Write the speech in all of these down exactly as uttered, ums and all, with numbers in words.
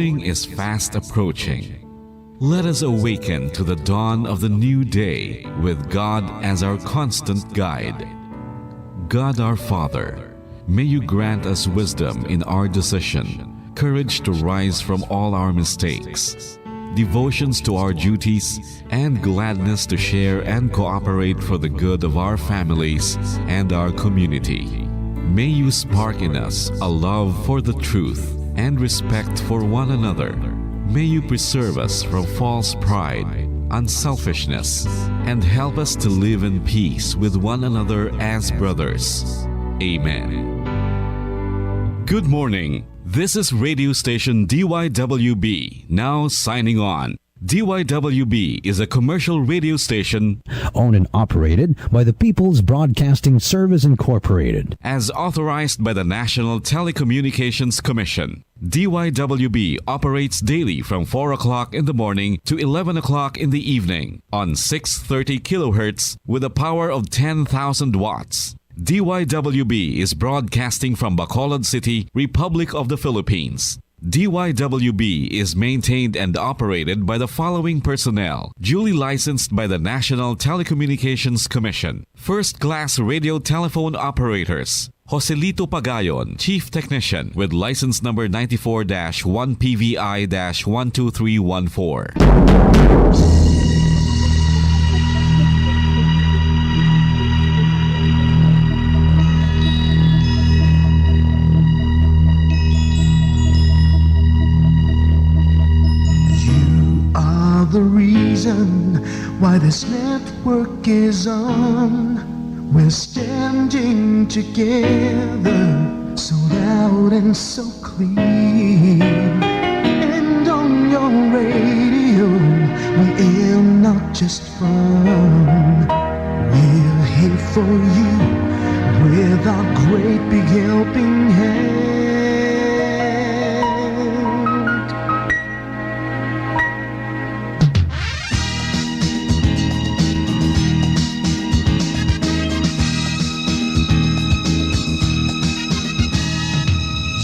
Morning is fast approaching. Let us awaken to the dawn of the new day with God as our constant guide. God our Father, may you grant us wisdom in our decision, courage to rise from all our mistakes, devotions to our duties, and gladness to share and cooperate for the good of our families and our community. May you spark in us a love for the truth and respect for one another. May you preserve us from false pride, unselfishness, and help us to live in peace with one another as brothers. Amen. Good morning. This is radio station D Y W B, now signing on. D Y W B is a commercial radio station owned and operated by the People's Broadcasting Service Incorporated. As authorized by the National Telecommunications Commission. D Y W B operates daily from four o'clock in the morning to eleven o'clock in the evening on six thirty kilohertz with a power of ten thousand watts. D Y W B is broadcasting from Bacolod City, Republic of the Philippines. D Y W B is maintained and operated by the following personnel, duly licensed by the National Telecommunications Commission. First class radio telephone operators. Joselito Pagayon, Chief Technician, with license number ninety-four dash one P V I dash one two three one four. You are the reason why this network is on. We're standing together, so loud and so clear. And on your radio, we aim not just fun. We're here for you with our great big helping hand.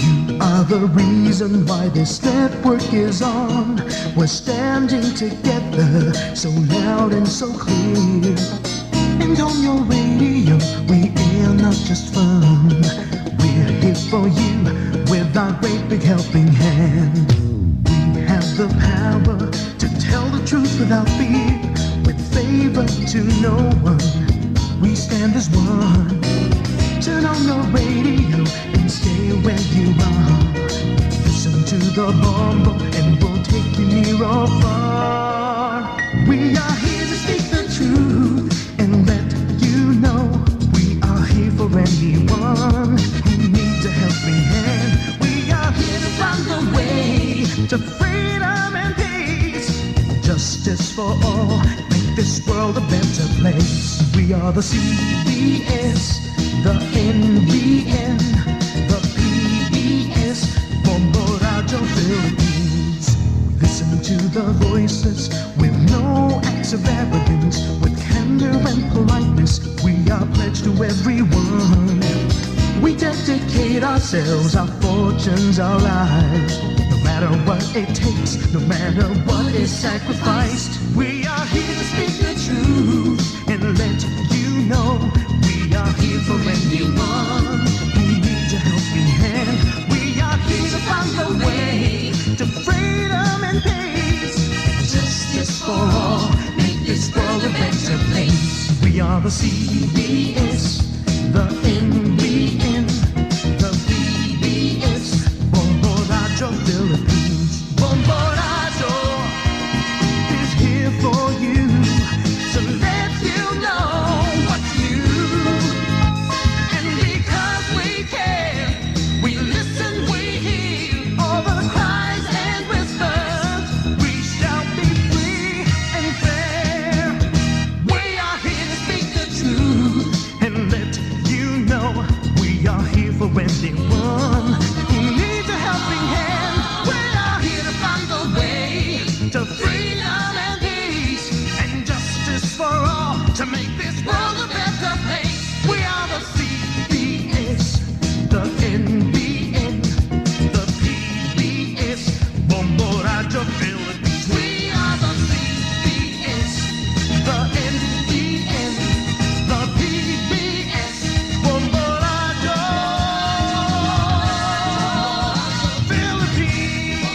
You are the reason why this network is on. We're standing together, so loud and so clear. And on your radio, we air not just fun. We're here for you with our great big helping hand. We have the power to tell the truth without fear, with favor to no one. We stand as one. Turn on your radio and stay where you are. Listen to the bombo and we'll take you near or far. We are here to speak the truth and let you know we are here for anyone who needs a helping hand. We are here to find the way to freedom and peace. Justice for all, make this world a better place. We are the C B S, the N B N, the P B S, Bombo Radyo Philippines. Listen to the voices with no acts of arrogance, with candor and politeness. We are pledged to everyone. We dedicate ourselves, our fortunes, our lives. No matter what it takes, no matter what is sacrificed, we are here to speak the truth and let you know we are here for anyone who needs a helping hand. We are here to find the way to freedom and peace. Justice for all, make this world a better place. We are the C B S, the N B N, the P B S, Bombo Radyo Philippines. Bombo Radyo is here for you to let you know what's new. And because we care, we listen, we hear all the cries and whispers. We shall be free and fair. We are here to speak the truth and let you know. The Philippines. We are the C B S, the N T N, the P B S, Bombo Radyo Philippines.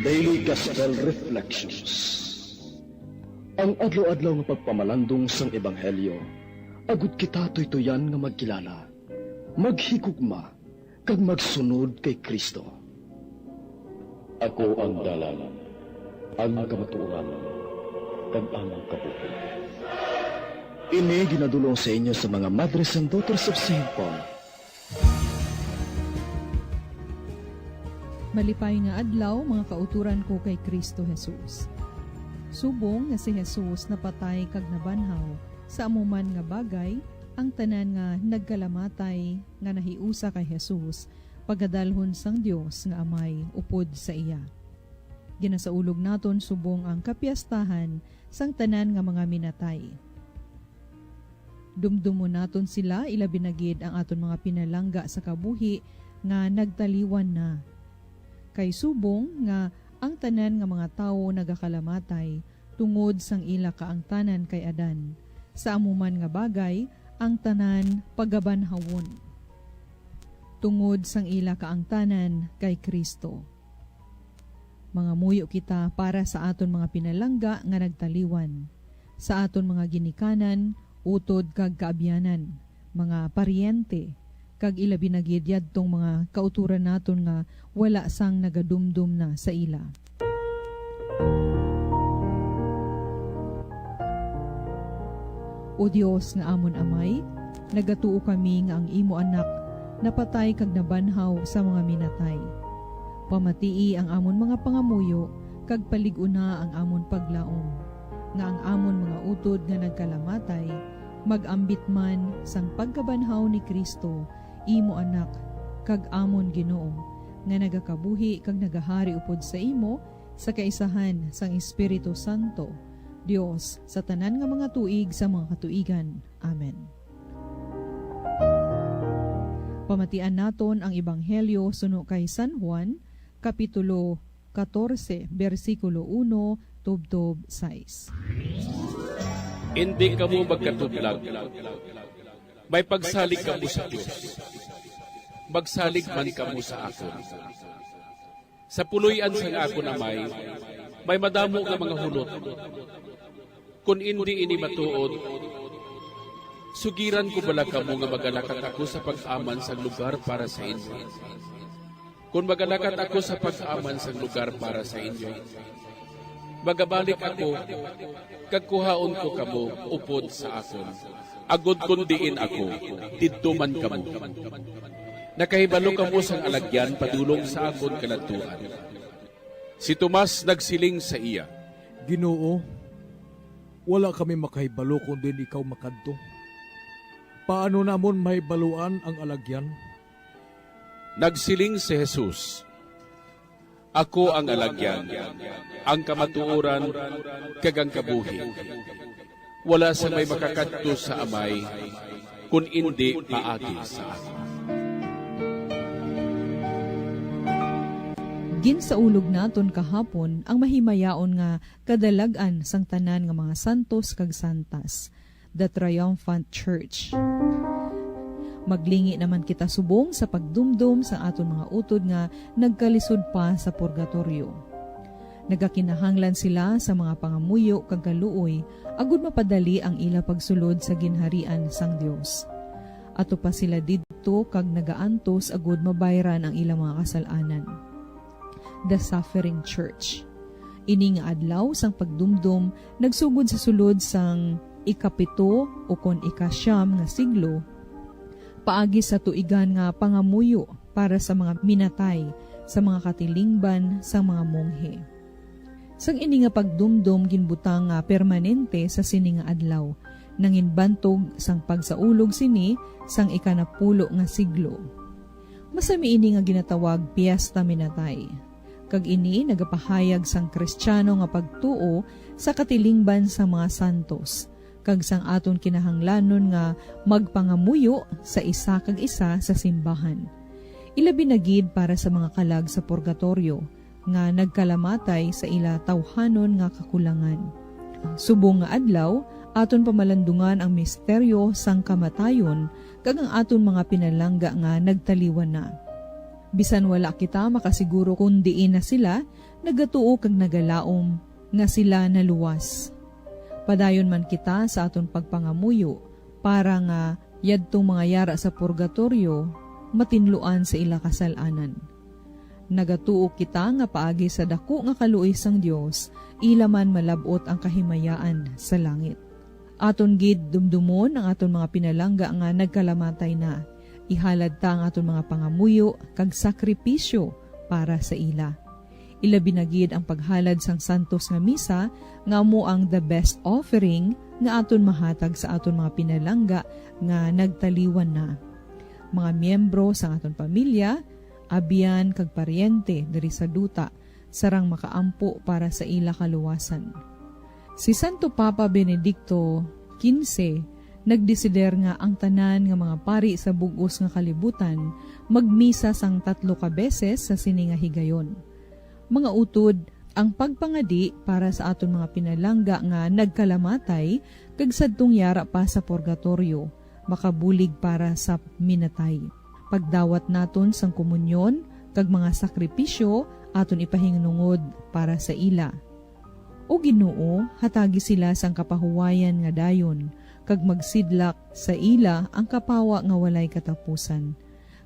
Daily Gospel Reflections. Ang adlaw-adlaw nga pagpamalandong sang ebanghelyo, agud kita tuytoyan nga magkilala, maghigugma, kag magsunod kay Cristo. Ako ang dalan, ang kamatuoran, kag ang kabuhi. Ini ginadul-ong sa inyo sa mga Madres and Daughters of Saint Paul. Malipay nga adlaw, mga kauturan ko kay Cristo Jesus. Subong nga si Jesus napatay kag nabanhaw, sa amo man nga bagay, ang tanan nga nagkalamatay nga nahiusa kay Jesus pagadalhon sang Dios nga Amay upod sa iya. Ginasaulog naton subong ang kapiyastahan sang tanan nga mga minatay. Dumdumon naton sila, ilabi na gid ang aton mga pinalangga sa kabuhi nga nagtaliwan na. Kay subong nga ang tanan nga mga tawo nagakalamatay tungod sang ila kaangtanan kay Adan, sa amo man nga bagay ang tanan pagabanhawon tungod sang ila kaangtanan kay Cristo. Mangamuyo kita para sa aton mga pinalangga nga nagtaliwan, sa aton mga ginikanan, utod kag kaabyanan, mga paryente, kag ilabi na gid yadtong mga kauturan naton nga wala sang nagadumdom na sa ila. O Dios nga amon Amay, nagatuo kami nga ang imo Anak napatay kag nabanhaw sa mga minatay. Pamatii ang amon mga pangamuyo kag palig-una ang amon paglaom, nga ang amon mga utod nga nagkalamatay mag-ambit man sang pagkabanhaw ni Cristo, imo Anak, kag amon Ginoo, nga nagakabuhi kag nagahari upod sa imo sa kaisahan sang Espiritu Santo, Dios, sa tanan nga mga tuig sa mga katuigan. Amen. Pamatian naton ang Ebanghelyo suno kay San Juan, Kapitulo katorse, bersikulo uno tubtob sais. Indi kamo magkatublag. May pagsalig kamo sa Dios. Magsalig man kamo sa akon. Sa puloy-an sang akon Amay, may madamo nga mga hulot. Kon indi ini matuod, sugiran ko bala kamo nga magalakat ako sa pag-aman sang lugar para sa inyo? Kon magalakat ako sa pag-aman sang lugar para sa inyo, magabalik ako, kag kuhaon ko kamo upod sa akon, agod kon diin ako, didto man kamo. Nakahibalo kamo sang alagyan padulong sa akon kaladtuan. Si Tomas nagsiling sa iya, Ginoo, wala kami makahibalo kon diin ikaw makadto. Paano namon mahibaluan ang alagyan? Nagsiling si Jesus, Ako ang alagyan, ang kamatuoran, kag ang kabuhi. Wala sang may makakadto sa Amay, kon indi paagi sa akon. Ginsaulog naton kahapon ang mahimayaon nga kadalag-an sang tanan nga mga santos kag santas, the Triumphant Church. Maglingi naman kita subong sa pagdumdom sa aton mga utod nga nagkalisod pa sa purgatoryo. Nagakinahanglan sila sa mga pangamuyo kag kaluoy agud mapadali ang ila pagsulod sa ginharian sang Dios. Ato pa sila didto kag nagaantos agud mabayran ang ilang mga kasal-anan. The Suffering Church. Ini nga adlaw sang pagdumdom nagsugod sa sulod sang ikapito ukon ikasiyam nga siglo, paagi sa tuigan nga pangamuyo para sa mga minatay sa mga katilingban sang mga monghe. Sang ini nga pagdumdom ginbutang nga permanente sa sini nga adlaw, nanginbantog sang pagsaulog sini sang ikanapulo nga siglo. Masami ini nga ginatawag Piesta Minatay, kag ini nagapahayag sang Kristiyano nga pagtuo sa katilingban sang mga santos, kag sang aton kinahanglanon nga magpangamuyo sa isa kag isa sa simbahan, ilabi na gid para sa mga kalag sa purgatoryo nga nagkalamatay sa ila tawhanon nga kakulangan. Subong nga adlaw, aton pamalandungan ang misteryo sang kamatayon kag ang aton mga pinalangga nga nagtaliwan na. Bisan wala kita makasiguro kon diin na sila, nagatuo kag nagalaom nga sila naluwas. Padayon man kita sa aton pagpangamuyo para nga yadtong mga yara sa purgatoryo matinluan sa ila kasal-anan. Nagatuo kita nga paagi sa daku nga kaluoy sang Dios, ila man malab-ot ang kahimayaan sa langit. Aton gid dumdumon ang aton mga pinalangga nga nagkalamatay na. Ihalad ta ang aton mga pangamuyo kag sakripisyo para sa ila. Ilabi na gid ang paghalad sang santos nga misa, nga amo ang the best offering nga aton mahatag sa aton mga pinalangga nga nagtaliwan na. Mga miyembro sang aton pamilya, abyan kag paryente diri sa duta, sarang makaampo para sa ila kaluwasan. Si Santo Papa Benedicto quince nagdesider nga ang tanan nga mga pari sa bug-os nga kalibutan magmisa sang tatlo ka beses sa sini nga higayon. Mga utod, ang pagpangadi para sa aton mga pinalangga nga nagkalamatay kag sadtong yara pa sa purgatoryo makabulig para sa minatay. Pagdawat naton sang komunyon kag mga sakripisyo aton ipahinungod para sa ila. O Ginoo, hatagi sila sang kapahuwayan nga dayon, kag magsidlak sa ila ang kapawa nga walay katapusan.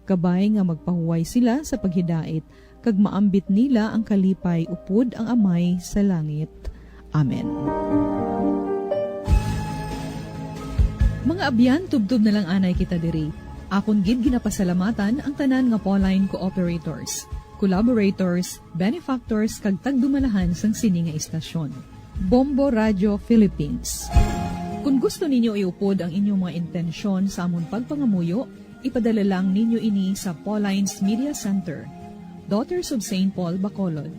Kabay nga magpahuway sila sa paghidait, kag maambit nila ang kalipay upod ang Amay sa langit. Amen. Mga abyan, tubtob na lang anay kita diri. Akon gid ginapasalamatan ang tanan nga Pauline cooperators, collaborators, benefactors, kag dumalahan sang sini nga istasyon. Bombo Radio Philippines. Kung gusto ninyo iupod ang inyong mga intensyon sa amon pagpangamuyo, ipadala lang ninyo ini sa Pauline's Media Center, Daughters of Saint Paul, Bacolod,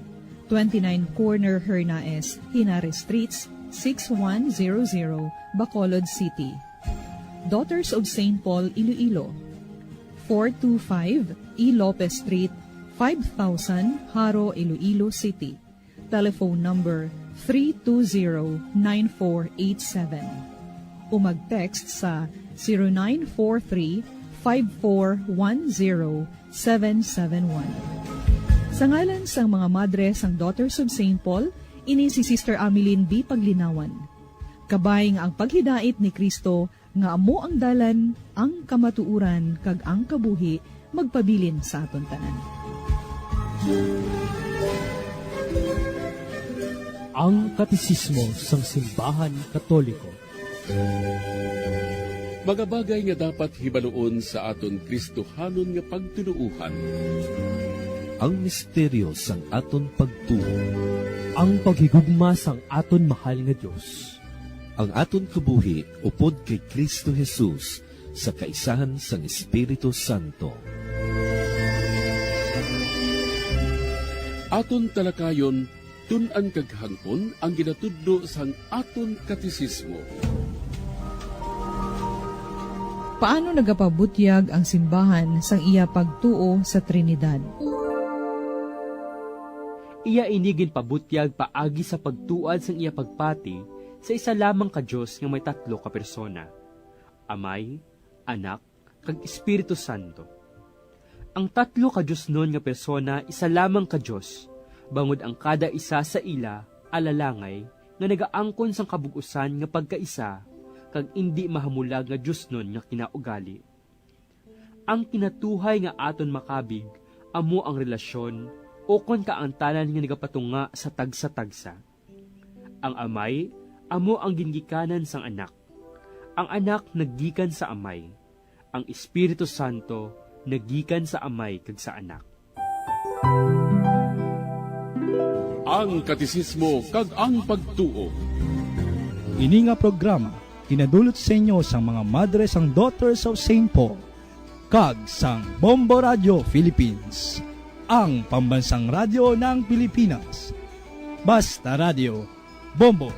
twenty-nine Corner Hernaez, Henares Streets, six one zero zero, Bacolod City. Daughters of Saint Paul, Iloilo, four two five E Lopez Street, five thousand, Jaro, Iloilo City. Telephone number three two zero nine four eight seven. O mag-text sa zero nine four three five four one zero seven seven one. Sa ngalan sang mga madre sang Daughters of Saint Paul, ini si Sister Ameline B. Paglinawan. Kabay nga ang paghidait ni Cristo nga amo ang dalan, ang kamatuoran, kag ang kabuhi, magpabilin sa aton tanan. Ang Katesismo sang Simbahan Katoliko. Mga bagay nga dapat hibaluon sa aton Kristohanon nga pagtuloohan. Ang misteryo sang aton pagtuo. Ang paghigugma sang aton mahal nga Dios. Ang aton kabuhi upod kay Cristo Jesus sa kaisahan sang Espiritu Santo. Aton talakayon, tun-an kag hangpon ang ginatudlo sang aton katesismo. Paano nagapabutyag ang simbahan sang iya pagtuo sa Trinidad? Iya ini ginpabutyag paagi sa pagtuad sang iya pagpati sa isa lamang ka Dios nga may tatlo ka persona, Amay, Anak, kag Espiritu Santo. Ang tatlo ka diosnon nga persona isa lamang ka Dios, bangod ang kada isa sa ila alalangay nga nagaangkon sang kabug-usan nga pagkaisa kag indi mahamulag nga diosnon nga kinaugali. Ang kinatuhay nga aton makabig amo ang relasyon ukon kaangtanan nga nagapatunga sa tagsa-tagsa. Ang Amay amo ang gingikanan sang Anak. Ang Anak naggikan sa Amay. Ang Espiritu Santo naggikan sa Amay kag sa Anak. Ang Katesismo kag ang Pagtuo. Ini nga programa ginadulot sa inyo sang mga madre sang Daughters of Saint Paul kag sang Bombo Radio Philippines, ang pambansang radyo ng Pilipinas. Basta Radio, Bombo.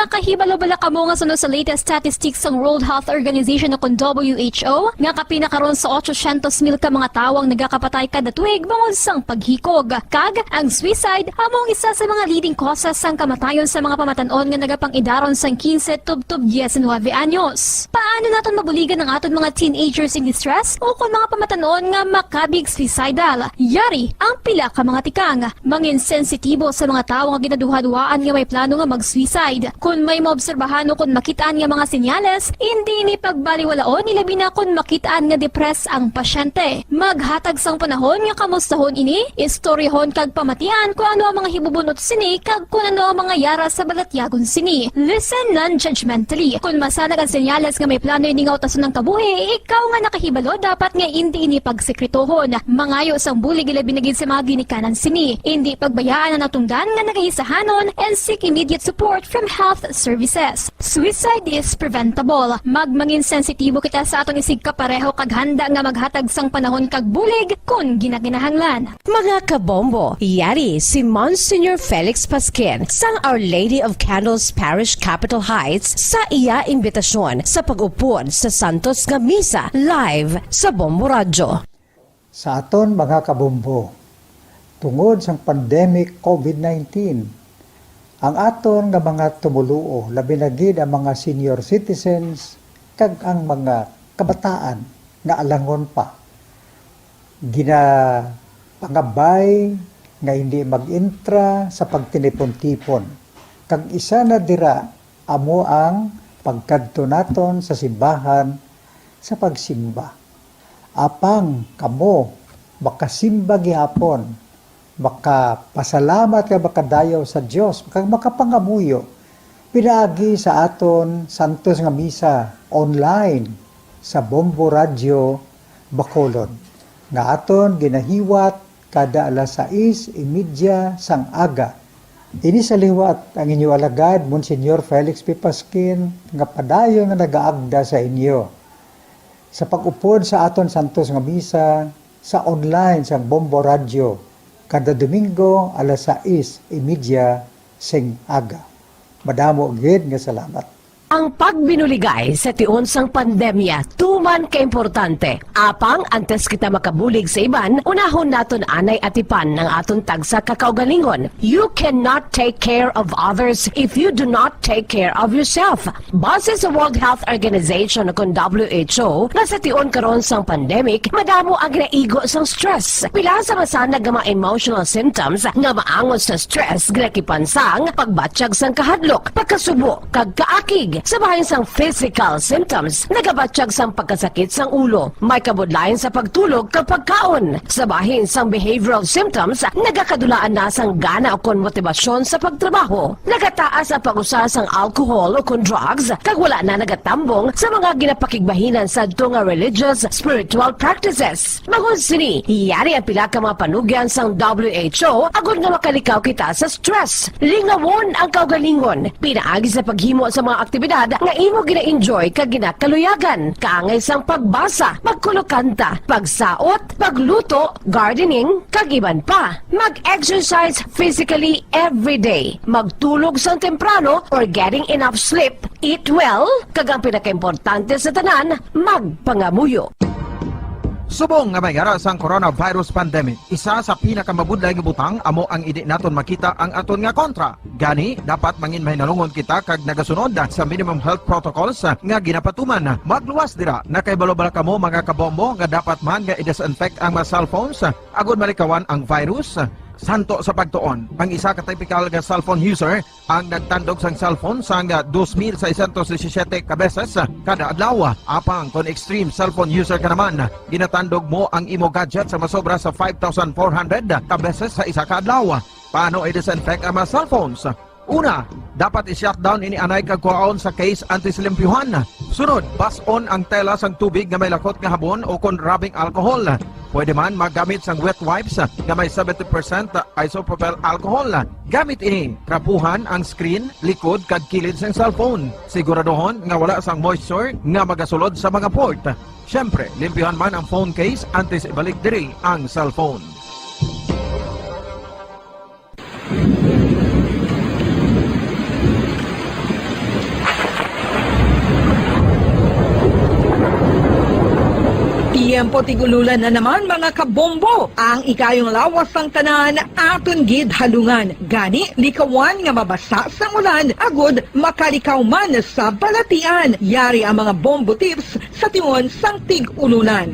Nakahibalo bala kamo nga suno sa latest statistics sang World Health Organization o kon W H O, nga kapin na karon sa otsosyentos mil ka mga tawo ang nagakapatay kada tuig bangod sang paghikog? Kag ang suicide amo ang isa sa mga leading causes sang kamatayon sa mga pamatan-on nga nagapang-idaron sang quince tubtob diecinuebe anyos. Paano naton mabuligan ang aton mga teenagers in distress o kon mga pamatan-on nga makabig suicidal? Yari ang pila ka mga tikang. Mangin sensitibo sa mga tawo nga ginaduhaduhaan nga may plano nga mag-suicide. Kon may maobserbahan o kon makit-an nga mga senyales, indi ini pagbaliwalaon, ilabi na kon makit-an nga depressed ang pasyente. Maghatag sang panahon nga kamustahon ini, istoryahon kag pamatian kon ano ang mga hibubunot sini kag kon ano ang mga yara sa balatyagon sini. Listen non-judgmentally. Kon masanag ang senyales nga may plano ini nga utason ang kabuhi, ikaw nga nakahibalo dapat nga indi ini pagsekretohon. Mangayo sang bulig, ilabi na gid sa mga ginikanan sini. Indi pagbayaan ang natungdan nga nagaisahanon and seek immediate support from health services. Suicide is preventable. Magmangin sensitibo kita sa aton isigkapareho kag handa nga maghatag sang panahon kag bulig kon ginakinahanglan. Mga kabombo, yari si Monsignor Felix Pasquin sang Our Lady of Candles Parish, Capitol Heights, sa iya imbitasyon sa pag-upod sa santos nga misa live sa Bombo Radyo. Sa aton mga kabombo, tungod sang pandemic COVID nineteen, ang aton nga mga tumoluo, labi na gid ang mga senior citizens kag ang mga kabataan nga alangon pa, ginapangabay nga hindi mag-entra sa pagtinipon-tipon. Kag isa na dira amo ang pagkadto naton sa simbahan sa pagsimba. Apang kamo makasimba gihapon, makapasalamat kag makadayaw sa Dios, kag makapangamuyo pinaagi sa aton santos nga misa online sa Bombo Radyo Bacolod, nga aton ginahiwat kada alas sais y media sang aga. Ini sa liwat ang inyo alagad, Monsignor Felix P. Pasquin, nga padayon nga nagaagda sa inyo sa pag-upod sa aton santos nga misa sa online sang Bombo Radyo kada Domingo alas sais y media sing aga. Madamo gid nga salamat. Ang pagbinuligay sa tion sang pandemya tuman kaimportante. Apang antes kita makabulig sa iban, unahon naton anay atipan ang aton tagsa ka kaugalingon. You cannot take care of others if you do not take care of yourself. Base sa World Health Organization o kon W H O, nga sa tion karon sang pandemic, madamo ang ginaigo sang stress. Pila sa masanag nga mga emotional symptoms nga maangot sa stress ginakipan sang pagbatyag sang kahadlok, pagkasubo, kag kaakig. Sa bahin sang physical symptoms, nagabatyag sang pagkasakit sang ulo, may kabudlayan sa pagtulog kag pagkaon. Sa bahin sang behavioral symptoms, nagakadulaan na sang gana o kon motibasyon sa pagtrabaho. Nagataas ang pag-usa sang alcohol o kon drugs, kag wala na nagatambong sa mga ginapakigbahinan sadto nga religious, spiritual practices. Bangod sini, yari ang pila ka mga panugyan sang W H O agod nga makalikaw kita sa stress. Lingawon ang kaugalingon pinaagi sa paghimo sa mga aktibidad nga imo gina-enjoy kag ginakaluyagan, kaangay sang pagbasa, pagkulokanta, pagsaot, pagluto, gardening, kag iban pa. Mag-exercise physically every day. Magtulog sang temprano or getting enough sleep. Eat well, kag ang pinakaimportante sa tanan, magpangamuyo. Subong nga may yara sang coronavirus pandemic, isa sa pinakamabudlay nga butang amo ang indi naton makita ang aton nga kontra. Gani, dapat mangin mahinalungon kita kag nagasunod sa minimum health protocols nga ginapatuman. Magluwas dira, nakahibalo bala kamo, mga kabombo, nga dapat man nga i-disinfect ang mga cellphones agod malikawan ang virus? Santo sa pagtuon, ang isa ka typical nga cellphone user ang nagtandog sang cellphone sang dos mil seiscientos disisiete ka beses kada adlaw. Apang kon extreme cellphone user ka naman, ginatandog mo ang imo gadget sa masobra sa five thousand four hundred ka beses sa isa ka adlaw. Paano i-disinfect ang mga cellphones? Una, dapat i-shutdown ini anay kag kuhaon sa case antes limpyuhan. Sunod, bas-on ang tela sang tubig nga may lakot nga habon o kon rubbing alcohol. Pwede man maggamit sang wet wipes nga may seventy percent isopropyl alcohol. Gamit ini, trapuhan ang screen, likod, kag kilid sang cellphone. Siguraduhon nga wala sang moisture nga magasulod sa mga port. Siyempre, limpyuhan man ang phone case antes ibalik diri ang cellphone. Putig-ululan na naman, mga kabombo. Ang ikayong lawas sang tanan aton gid halungan. Gani, likawan nga mabasa sang ulan agud makalikaw man sa balatian. Yari ang mga bombo tips sa tion sang tig-ululan.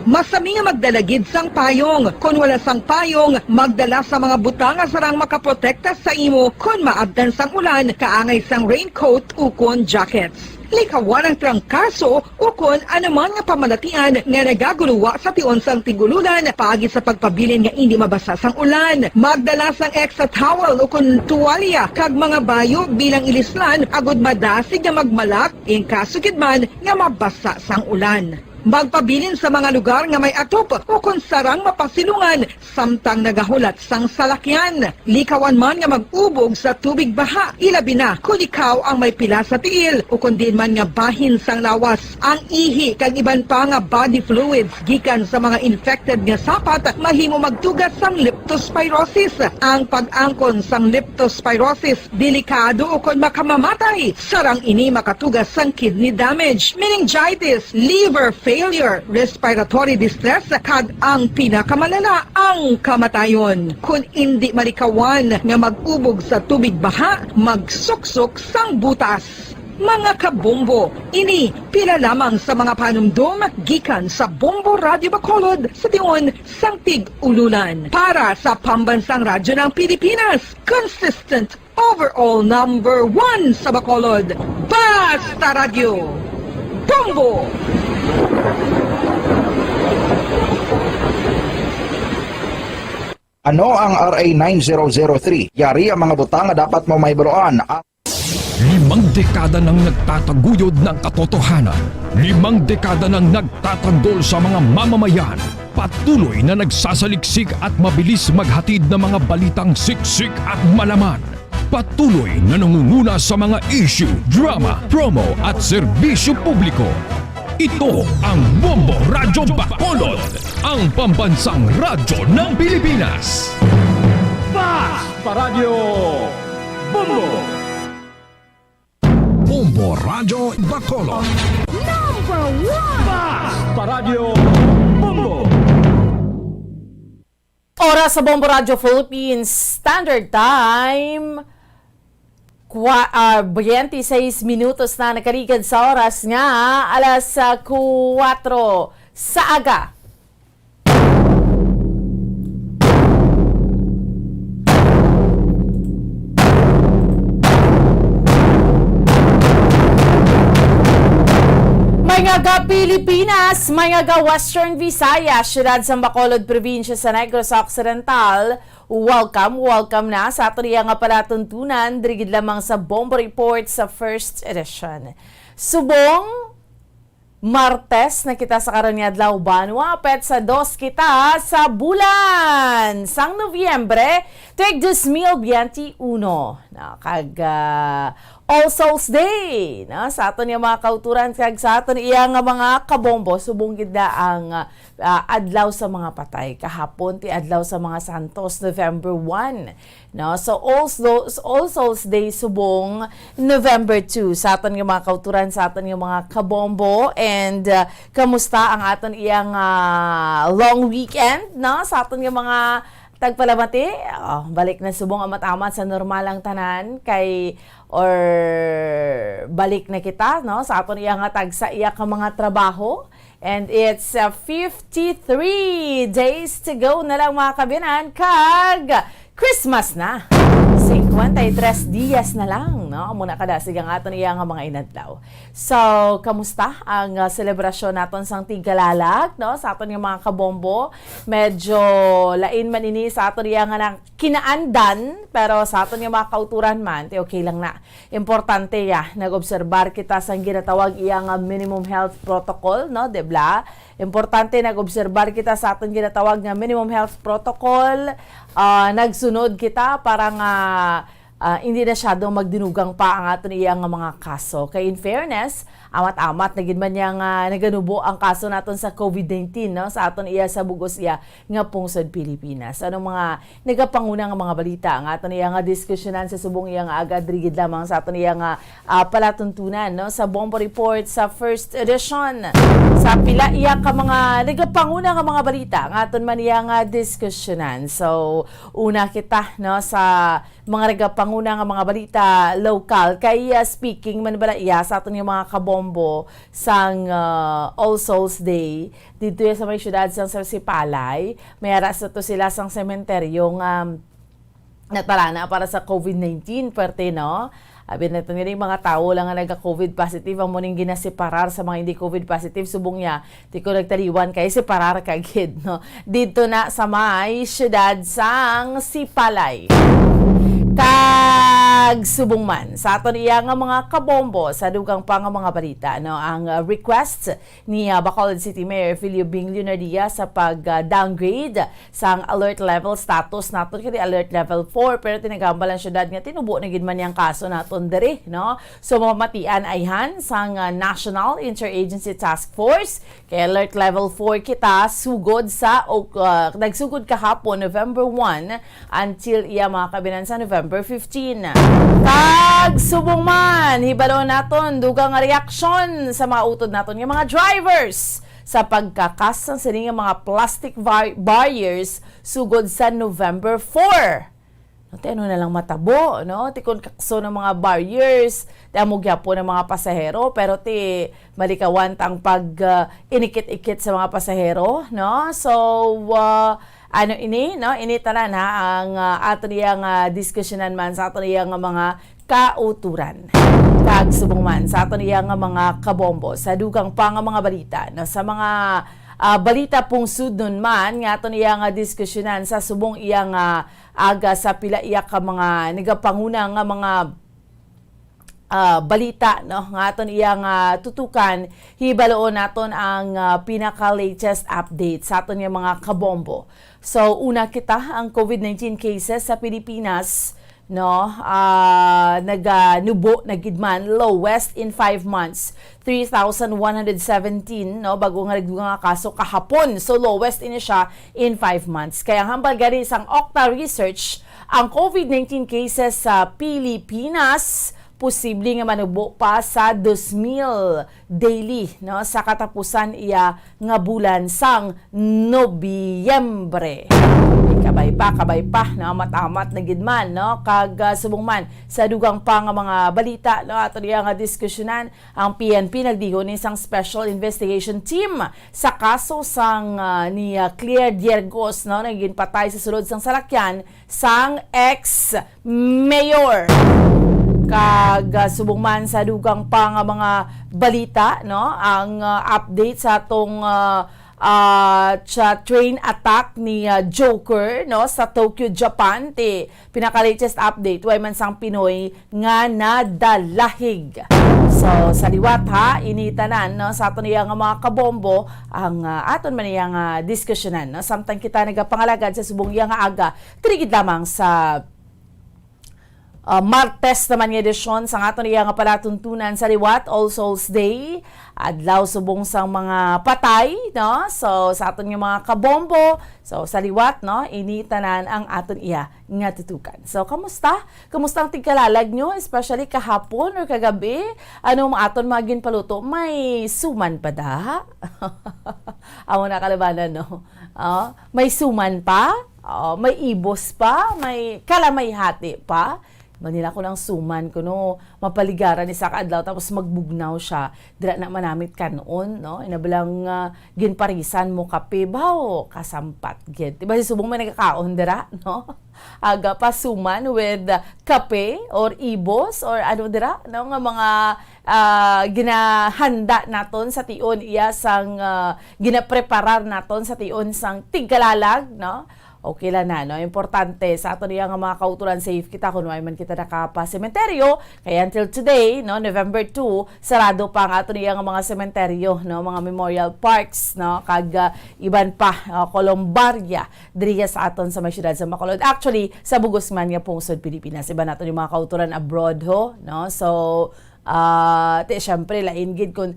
Masami nga magdala gid sang payong. Kon wala sang payong, magdala sa mga butang nga sarang makaprotekta sa imo kon maabtan sang ulan, kaangay sang raincoat ukon jackets. Likawan ang trangkaso ukon anuman nga pamalatian nga nagaguluwa sa tion sang tig-ululan paagi sa pagpabilin nga indi mabasa sang ulan. Magdala sang extra towel ukon tuwalya kag mga bayo bilang ilislan agud madasig nga magmalak in kaso gid man nga mabasa sang ulan. Magpabilin sa mga lugar nga may atop ukon sarang mapasilungan samtang nagahulat sang salakyan. Likawan man nga mag-ubog sa tubig baha, ilabi na kon ikaw ang may pila sa tiil ukon diin man nga bahin sang lawas. Ang ihi kag iban pa nga body fluids gikan sa mga infected nga sapat mahimo magtuga sang leptospirosis. Ang pag-angkon sang leptospirosis delikado ukon makamamatay. Sarang ini makatuga sang kidney damage, meningitis, liver failure, respiratory distress, kag ang pinakamalala, ang kamatayon. Kon indi malikawan nga mag-ubog sa tubig baha, magsuksok sang butas. Mga kabombo, ini pila lamang sa mga panumdom gikan sa Bombo Radyo Bacolod sa tion sang tig-ululan. Para sa Pambansang Radyo ng Pilipinas, consistent overall number one sa Bacolod. Basta Radyo, Bombo! Ano ang R A nine zero zero three? Yari ang mga butang nga dapat mo mahibaluan. Ang Limang dekada nang nagtataguyod ng katotohanan. Limang dekada nang nagtatanggol sa mga mamamayan. Patuloy na nagsasaliksik at mabilis maghatid ng mga balitang siksik at malaman. Patuloy na nangunguna sa mga issue, drama, promo at serbisyo publiko. Ito ang Bombo Radyo Bacolod, ang pambansang radyo ng Pilipinas. Basta Radyo Bombo! Bombo Radyo Bacolod. Number one! Basta Radyo Bombo! Oras sa Bombo Radyo Philippines Standard Time. Kwa-, ah, twenty-six minutos na nakaligad sa oras nga alas, ah, kuwatro sa aga. Mga ga Pilipinas, mga ga Western Visayas, siyudad sang Bacolod, probinsya sa Negros Occidental, welcome, welcome na sa aton iya nga palatuntunan, diri gid lamang sa Bombo Report sa first edition. Subong Martes na kita sa karon nga adlaw, banwa, petsa dos kita sa bulan sang Nobyembre, tuig dos mil biyente uno. Na, kag, ah, All Souls Day, na, sa aton nga mga kauturan, kag sa aton iya nga mga kabombo, subong gid na ang, ah, adlaw sa mga patay. Kahapon, ti adlaw sa mga santos, November one. No? So, All Souls, All Souls Day subong November two. Sa aton nga mga kauturan, sa aton nga mga kabombo. And, uh, kamusta ang aton iyang, uh, long weekend, no? Sa aton nga mga tagpalamati, oh, balik na subong amat-amat sa normal ang tanan kay, or balik na kita, no? Sa aton iya nga tagsa iya ka mga trabaho. And it's, uh, fifty-three days to go na lang, mga kabiyanan, kag Christmas na. Cincuenta y tres dias na lang, no? Amo na kadasig ang aton iya nga mga inadlaw. So, kamusta ang, uh, selebrasyon naton sang Tigkalalag, no? Sa aton nga mga kabombo, medyo lain man ini sa aton iya nga nang kinaandan, pero sa aton nga mga kauturan man, ti okay lang na. Importante ya, nag-obserbar kita sang ginatawag iya nga minimum health protocol, no, di ba? Importante nag-obserbar kita sa aton ginatawag nga minimum health protocol. Ah, nagsunod kita para nga, ah, hindi na siyado magdinugang pa ang aton iya nga mga kaso. Kay in fairness, amat-amat na gid man niya nga naganubo ang kaso naton sa covid nineteen, no, sa aton iya sa bugos iya nga pungsod Pilipinas. Anong mga nagapanguna nga mga balita nga aton iya nga diskusyonan sa subong iya nga aga diri gid lamang sa aton iya nga, ah, palatuntunan, no, sa Bombo Report sa first edition? Sa pila iya ka mga nagapanguna nga mga balita nga aton man iya nga diskusyonan. So, una kita, no, sa mga nagapanguna nga mga balita lokal. Kay, ah, speaking man bala iya sa aton nga mga kabombo sang, ah, All Souls Day, dito ya sa may siyudad sang sa Sipalay, may ara sa to sila sang sementeryo nga natarana para sa covid nineteen, perte, no? Abi naton nga mga tawo lang nga naga-covid positive ang muning ginaseparar sa mga hindi covid positive, subong niya, di ko nagtaliwan kay separar ka gid, no? Dito na sa may siyudad sang Sipalay. Kag subong man, sa aton iya nga mga kabombo, sa dugang pa nga mga balita, no, ang, uh, request ni, uh, Bacolod City Mayor Filio Bing Leonardia sa pag, uh, downgrade sang alert level status naton kini alert level four, pero tinagambal ang syudad nga tinubo na gid man yang kaso naton diri, no? So, mamatian ayhan sang, uh, National Interagency Task Force kay alert level four kita sugod sa, o, uh, nagsugod kahapon, November one, until iya mga kabinan sa November fifteen. Kag subong man, hibalo naton dugang nga reaksyon sa mga utod naton nga mga drivers sa pagkakas sang sini nga mga plastic bar- barriers sugod sa November four. No, ti ano na lang matabo, no? Ti kon kakso ng mga barriers, ti amo gyapon ang mga pasahero, pero ti malikawan tang pag, ah, inikit-ikit sa mga pasahero, no? So, ah, ano ini, no? Ini tanan, ha, ang, ah, aton iya nga diskusyonan man sa aton iya nga mga kauturan. Kag subong man sa aton iya nga mga kabombo, sa dugang pa nga mga balita, no? Sa mga, ah, balita pungsudnon man nga aton iya nga diskusyonan sa subong iya nga aga sa pila iya ka mga nagapanguna nga mga, ah, balita, no, nga aton iya nga tutukan, hibaloon naton ang, ah, pinaka-latest update sa aton nga mga kabombo. So, una kita, ang covid nineteen cases sa Pilipinas, no, ah, naganubo na gid man, lowest in five months, three thousand one hundred seventeen, no, bago nga nagdugang nga kaso kahapon. So, lowest ini siya in five months. Kaya ang hambal gani sang Octa Research, ang covid nineteen cases sa Pilipinas posible nga manubo pa sa dos mil daily, no, sa katapusan iya nga bulan sang Nobyembre. Kabay pa, kabay pa, no, amat-amat na gid man, no, kag, ah, subong man sa dugang pa nga mga balita, no, ato niya nga diskusyonan, ang P N P nagdiho ni sang Special Investigation Team sa kaso sang, ah, ni, ah, Claire Diergos, no, nga ginpatay sa sulod sang salakyan sang ex-mayor. Kag, ah, subong man sa dugang pa nga mga balita, no, ang, ah, update sa atong, ah, ah, sa train attack ni, ah, Joker, no, sa Tokyo, Japan. Ti pinaka-latest update, way man sang Pinoy nga nadalahig. So, sa liwat, ha, ini tanan, no, sa aton iya nga mga kabombo, ang, ah, aton man iya nga diskusyonan, no, samtang kita nagapangalagad sa subong iya nga aga, diri gid lamang sa, ah, Martes naman nga edisyon sa aton iya nga palatuntunan sa liwat, All Souls Day, adlaw subong sang mga patay, no? So, sa aton nga mga kabombo, so, sa liwat, no, ini tanan ang aton iya nga tutukan. So, kamusta? Kamusta ang tigkalalag nyo, especially kahapon or kagabi? Ano ang aton mga ginpaluto? May suman pa da? Amo na kalabanan, no? Ah, may suman pa? Ah, may ibos pa? May kalamay hati pa? Manila ko ng suman ko, no? Mapaligaran ni sa kaadlaw, tapos magbugnaw siya. Dira na manamit kanon, no? Inabalang, ah, ginparisan mo kape, bawo, kasampat, gid. Diba si subong may nagkakaon dira, no? Aga pa suman with, uh, kape or ibos or ano dira, no, nga mga, ah, ginahanda naton sa tion iya sang, ah, ginapreparar naton sa tion sang tigkalalag, no? Okay lang na, no? Importante sa aton iya nga mga kauturan, safe kita kung way man kita nakapa sementeryo. Kaya until today, no, November two, sarado pa ang aton iya nga mga sementeryo, no, mga memorial parks, no, kag, ah, iban pa, ah, columbaria diriya sa aton sa may siyudad sa Bacolod. Actually, sa bugos man nga pungsod Pilipinas, iban naton yung mga kauturan abroad, ho, no? So, Ah, ti, syempre, lain gid kung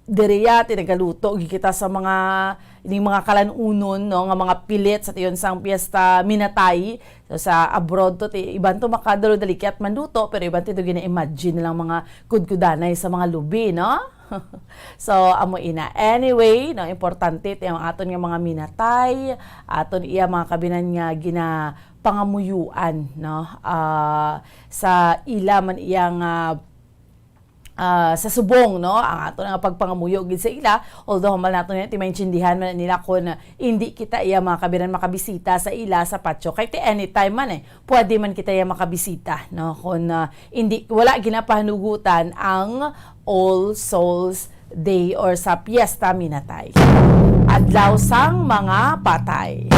diriya, ti, nagaluto gid kita sa mga, ining mga kalanunon, no, nga mga pilit sa tion sang piyesta Minatay. So, sa abroad to, ti, iban to makadalo-dali kayat manluto, pero iban ti to gina-imagine nilang mga kudkudanay sa mga lubi, no? So, amo ina. Anyway, no, importante ti ang aton nga mga minatay, aton iya mga kabinan nga ginapangamuyuan, no? Ah, sa ila man iya nga, ah, sa subong, no? Ang aton nga pagpangamuyo gid sa ila, although hambal nato nga ti maintindihan man nila kung indi kita iya mga kabinan makabisita sa ila sa patio. Kay ti anytime man eh, pwede man kita iya makabisita, no? Kung, ah, indi, wala ginapahanugutan ang All Souls Day or sa Piyesta Minatay, Adlaw sang mga Patay.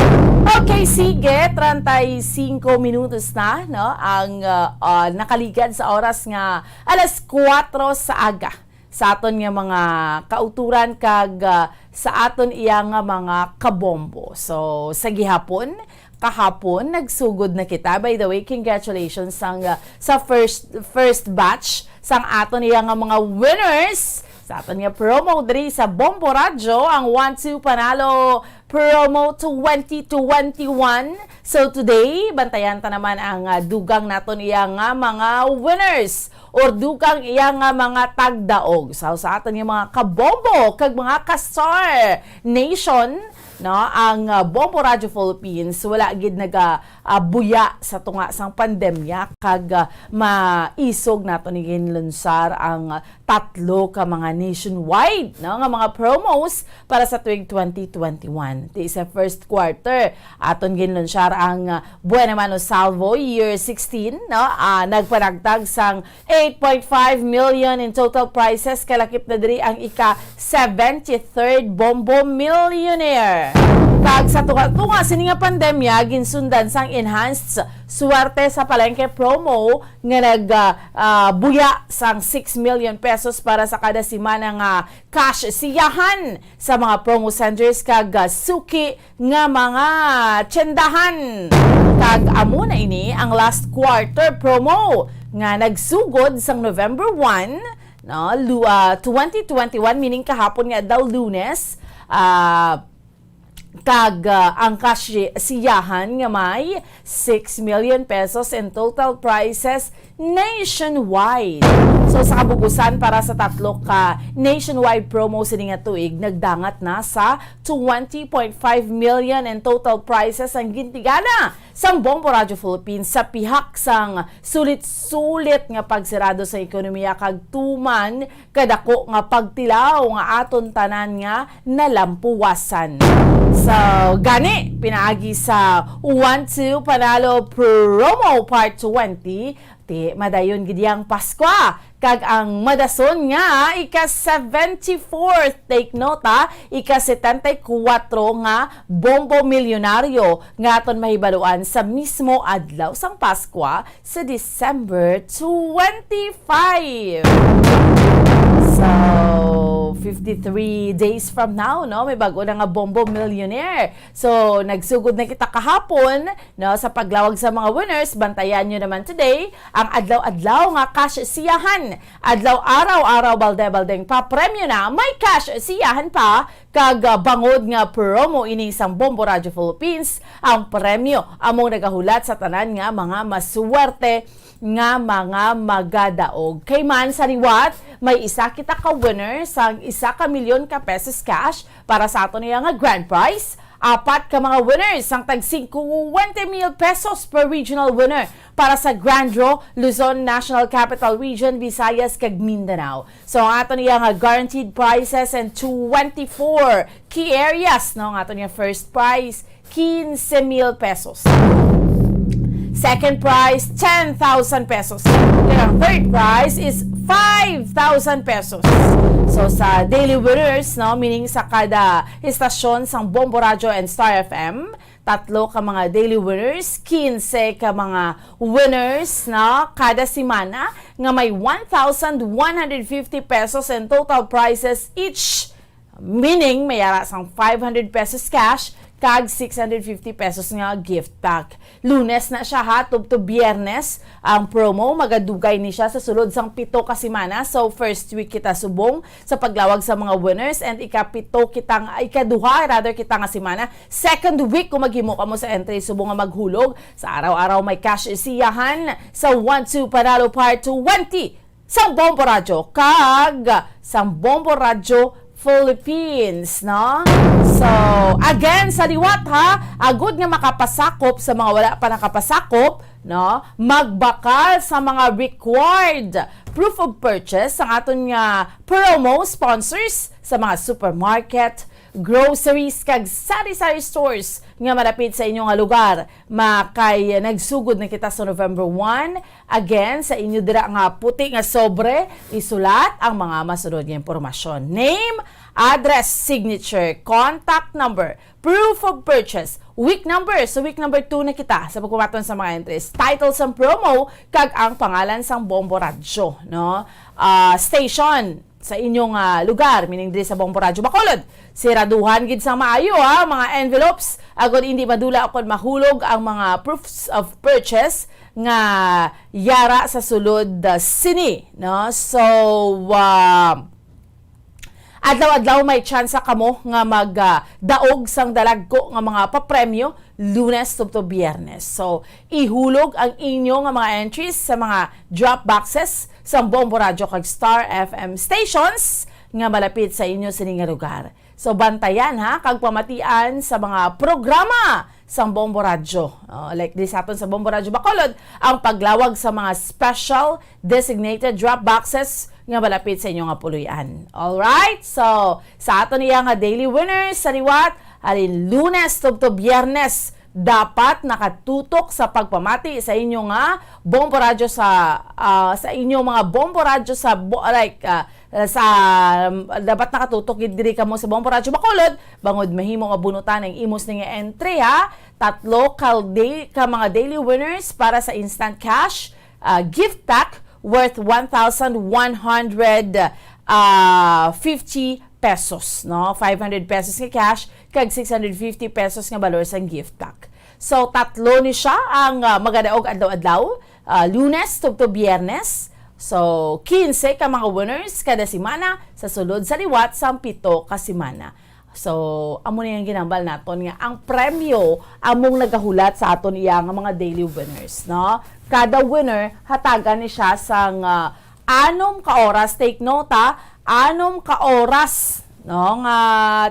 Okay, sige, treinta y cinco minutos na, no? Ang, ah, ah, nakaligad sa oras nga alas kuwatro sa aga sa aton nga mga kauturan kag, ah, sa aton iya nga mga kabombo. So, sa gihapon, kahapon, nagsugod na kita. By the way, congratulations sang, ah, sa first, first batch sang aton iya nga mga winners sa aton nga promo diri sa Bombo Radyo, ang One Two Panalo Promo twenty twenty-one. So today, bantayan ta naman ang, ah, dugang naton iya nga mga winners or dugang iya nga mga tagdaog. So, sa aton nga mga kabombo kag mga ka-Star Nation, no, ang, ah, Bombo Radyo Philippines wala gid naga, ah, buya sa tunga sang pandemya kag, ah, maisog nato ni ginlunsar ang, ah, tatlo ka mga nationwide, no, nga mga promos para sa tuig twenty twenty-one. Ti sa first quarter, aton ginlunsyar ang, ah, Buena Mano Salvo Year sixteen, no? Ah, nagpanagtag sang eight point five million in total prizes, kalakip na diri ang ika seventy-third Bombo Millionaire. Kag sa tunga-tunga sini nga pandemya, ginsundan sang enhanced Swerte sa Palengke promo nga nag, ah, ah, buya sang six million pesos para sa kada semana nga cash siyahan sa mga promo centers kag, ah, suki nga mga tyendahan. Kag amo na ini ang last quarter promo nga nagsugod sang November one, no, lu-, ah, twenty twenty-one, meaning kahapon nga adlaw, Lunes, ah, kag, ah, ang cash siyahan nga may six million pesos in total prizes nationwide. So, sa kabugusan, para sa tatlo ka nationwide promo sini nga tuig, nagdangat na sa twenty point five million in total prizes ang gintigana sang Bombo Radyo Philippines sa pihak sang sulit-sulit nga pagsirado sa ekonomiya kag tuman kadako nga pagtilaw nga aton tanan nga nalampuwasan. So, gani, pinaagi sa One Two Panalo Promo Part twenty, ti madayon gid ang Paskwa, kag ang madason nga ika seventy-fourth, take note, ah, ika setenta y kuwatro nga Bombo Milyonaryo nga aton mahibaluan sa mismo adlaw sang Paskwa, sa December twenty-five. So, fifty-three days from now, no, may bago na nga Bombo Millionaire. So, nagsugod na kita kahapon, no, sa paglawag sa mga winners. Bantayan nyo naman today ang adlaw-adlaw nga cash siyahan. Adlaw, araw-araw, balde-baldeng papremyo na. May cash siyahan pa. Kag, ah, bangod nga promo ini sang Bombo Radyo Philippines, ang premyo amo nagahulat sa tanan nga mga maswerte nga mga magadaog. Kay man sa liwat, may isa kita ka winner sang isa ka milyon ka pesos cash para sa aton iya nga grand prize, apat ka mga winners sang tag cincuenta mil pesos per regional winner para sa Grand Draw, Luzon, National Capital Region, Visayas, kag Mindanao. So, ang aton iya nga guaranteed prizes and twenty-four key areas, no? Ang aton iya first prize, quince mil pesos. Second prize, ten thousand pesos. Then ang third prize is five thousand pesos. So, sa daily winners, no, meaning sa kada estasyon sang Bombo Radyo and Star F M, tatlo ka mga daily winners, quince ka mga winners na kada semana nga may one thousand one hundred fifty pesos in total prizes each. Meaning, may ara sang five hundred pesos cash kag six hundred fifty pesos nga gift pack. Lunes na siya, ha, tubtob Biyernes ang promo. Magadugay ni siya sa sulod sang pito ka semana. So, first week kita subong sa paglawag sa mga winners, and ikapito kita nga, ikaduha, rather, kita nga semana, second week, kung maghimo kamo sa entry subong nga maghulog sa araw-araw, may cash isiyahan sa One Two Panalo Part twenty sang Bombo Radyo kag sang Bombo Radyo Philippines, no? So, again, sa liwat, ha, agud nga makapasakop sa mga wala pa nakapasakop, no, magbakal sa mga required proof of purchase sang aton nga promo sponsors sa mga supermarket, groceries, kag sari-sari stores nga malapit sa inyo nga lugar. Makay nagsugod na kita sa November one. Again, sa inyo dira nga puti nga sobre, isulat ang mga masunod nga impormasyon: name, address, signature, contact number, proof of purchase, week number. So, week number two na kita sa pagkumaton sa mga entries. Title sang promo kag ang pangalan sang Bombo Radyo, no? Ah, station sa inyong, ah, lugar, meaning diri sa Bombo Radyo Bacolod. Siraduhan gid sang maayo, ha, mga envelopes, agod hindi madula o kon mahulog ang mga proofs of purchase nga yara sa sulod, ah, sini, no? So, ah, adlaw-adlaw may tsansa kamo nga mag, ah, daog sang dalagko nga mga papremyo Lunes tubtob Biyernes. So, ihulog ang inyo nga mga entries sa mga drop boxes sang Bombo Radyo kag Star F M stations nga malapit sa inyo sini nga lugar. So, bantayan, ha, kag pamatian sa mga programa sang Bombo Radyo. Oh, like di sa aton sa Bombo Radyo Bacolod, ang paglawag sa mga special designated drop boxes nga malapit sa inyo nga puloy-an. Alright? So, sa aton iya nga daily winners sa liwat, halin Lunes tubtob Biyernes, dapat nakatutok sa pagpamati sa inyo nga Bombo Radyo sa, ah, sa inyo mga Bombo Radyo sa bo-, like, ah, sa, dapat nakatutok gid diri kamo sa Bombo Radyo Bacolod, bangod mahimo nga bunutan ang imo sini nga entry, ha. Tatlo ka day, ka mga daily winners para sa instant cash, ah, gift pack worth one thousand one hundred, ah, fifty pesos, no? Five hundred pesos nga cash, kag six hundred fifty pesos nga balor sang gift pack. So, tatlo ni siya ang, ah, magadaog adlaw-adlaw, ah, Lunes tubtob Biyernes. So, quince ka mga winners kada semana sa sulod sa liwat sang pito ka semana. So, amo na yung ginambal naton nga ang premyo among nagahulat sa aton iya nga mga daily winners, no? Kada winner, hatagan ni siya sang, ah, anom ka oras. Take note, ha, anom ka oras, no, nga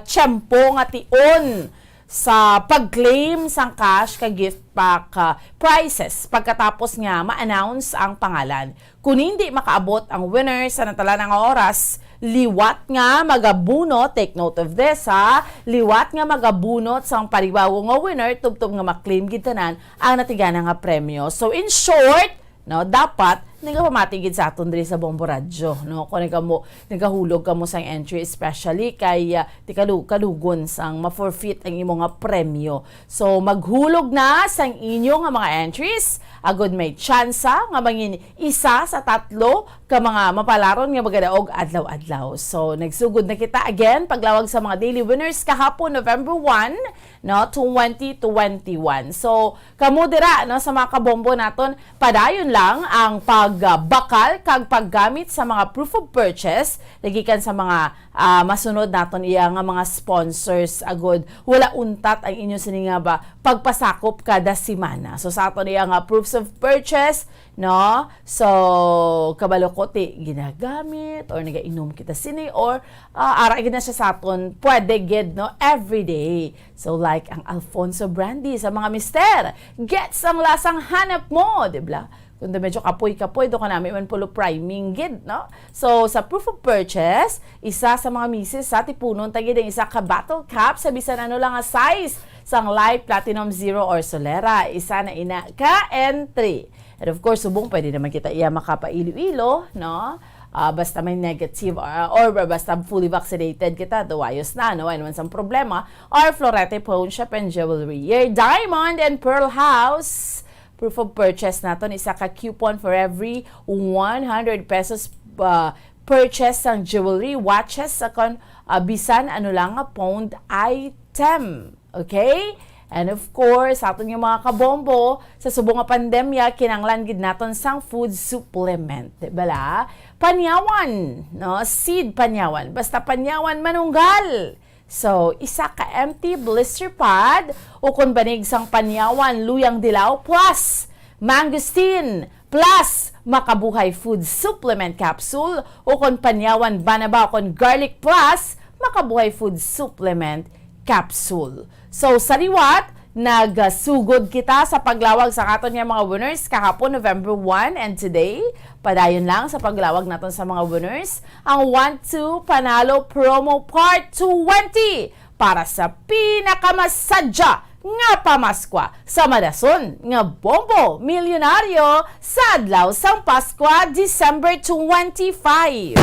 tiyempo nga tion sa pag-claim sang cash ka gift pack, ah, prizes pagkatapos nga ma-announce ang pangalan. Kung hindi makaabot ang winner sa natalana nga oras, liwat nga magabunot, take note of this, ha, liwat nga magabunot sang panibago nga winner tubtob nga ma-claim gid tanan ang natigana nga premyo. So, in short, no, dapat nagapamati gid sa aton diri sa Bombo Radyo, no? Kung nagamo, nagahulog kamo sang entry, especially kay, ah, di kalu-, kalugon sang ma-forfeit ang imo nga premyo. So, maghulog na sang inyo nga mga entries, agud may tsansa nga mangin isa sa tatlo ka mga mapalaron nga magadaog adlaw-adlaw. So, nagsugod na kita again, paglawag sa mga daily winners kahapon, November one, no, twenty twenty-one. So, kamo dira, no, sa mga kabombo naton, padayon lang ang pagbakal kag paggamit sa mga proof of purchase nagikan sa mga, ah, masunod naton iya nga mga sponsors, agud wala untat ang inyo sini nga ba pagpasakop kada semana. So, sa aton iya nga proofs of purchase, no? So, kabalo ko ti ginagamit or nagainom kita sini or, ah, ara gid na siya sa aton, pwede gid, no? Every day. So, like ang Alfonso Brandy sa mga mister, gets ang lasang hanap mo, di ba? Kung medyo kapoy-kapoy, do ka namin man pulo priming gid, no? So, sa proof of purchase, isa sa mga misis sa tipunon ta gid ang isa ka bottle cap sa bisan ano lang nga size sang Light, Platinum, Zero, or Solera. Isa na ina ka entry. And of course, subong pwede naman kita iya makapailo-ilo, no? Ah, basta may negative, ah, or basta fully vaccinated kita, do ayos na, no? Ano man sang problema? Or Florete Pawn Shop and Jewelry, your diamond and pearl house. Proof of purchase naton, isa ka coupon for every one hundred pesos, ah, purchase sang jewelry, watches, sa kon, ah, bisan ano lang nga pawned item. Okay? And of course, sa aton nga mga kabombo, sa subong nga pandemya, kinahanglan gid naton sang food supplement, di bala? Panyawan, no? Seed panyawan. Basta panyawan, manunggal. So, isa ka empty blister pod, o kon banig sang panyawan, luyang dilaw, plus mangosteen, plus Makabuhay Food Supplement Capsule, o kon panyawan banaba, o kon garlic, plus Makabuhay Food Supplement Capsule. So, sa liwat, nagsugod kita sa paglawag sa aton nga mga winners kahapon, November one, and today, padayon lang sa paglawag naton sa mga winners, ang One Two Panalo Promo Part twenty para sa pinakamasadya nga pamaskwa sa madason nga Bombo Milyonaryo sa adlaw sang Paskwa, December twenty-five.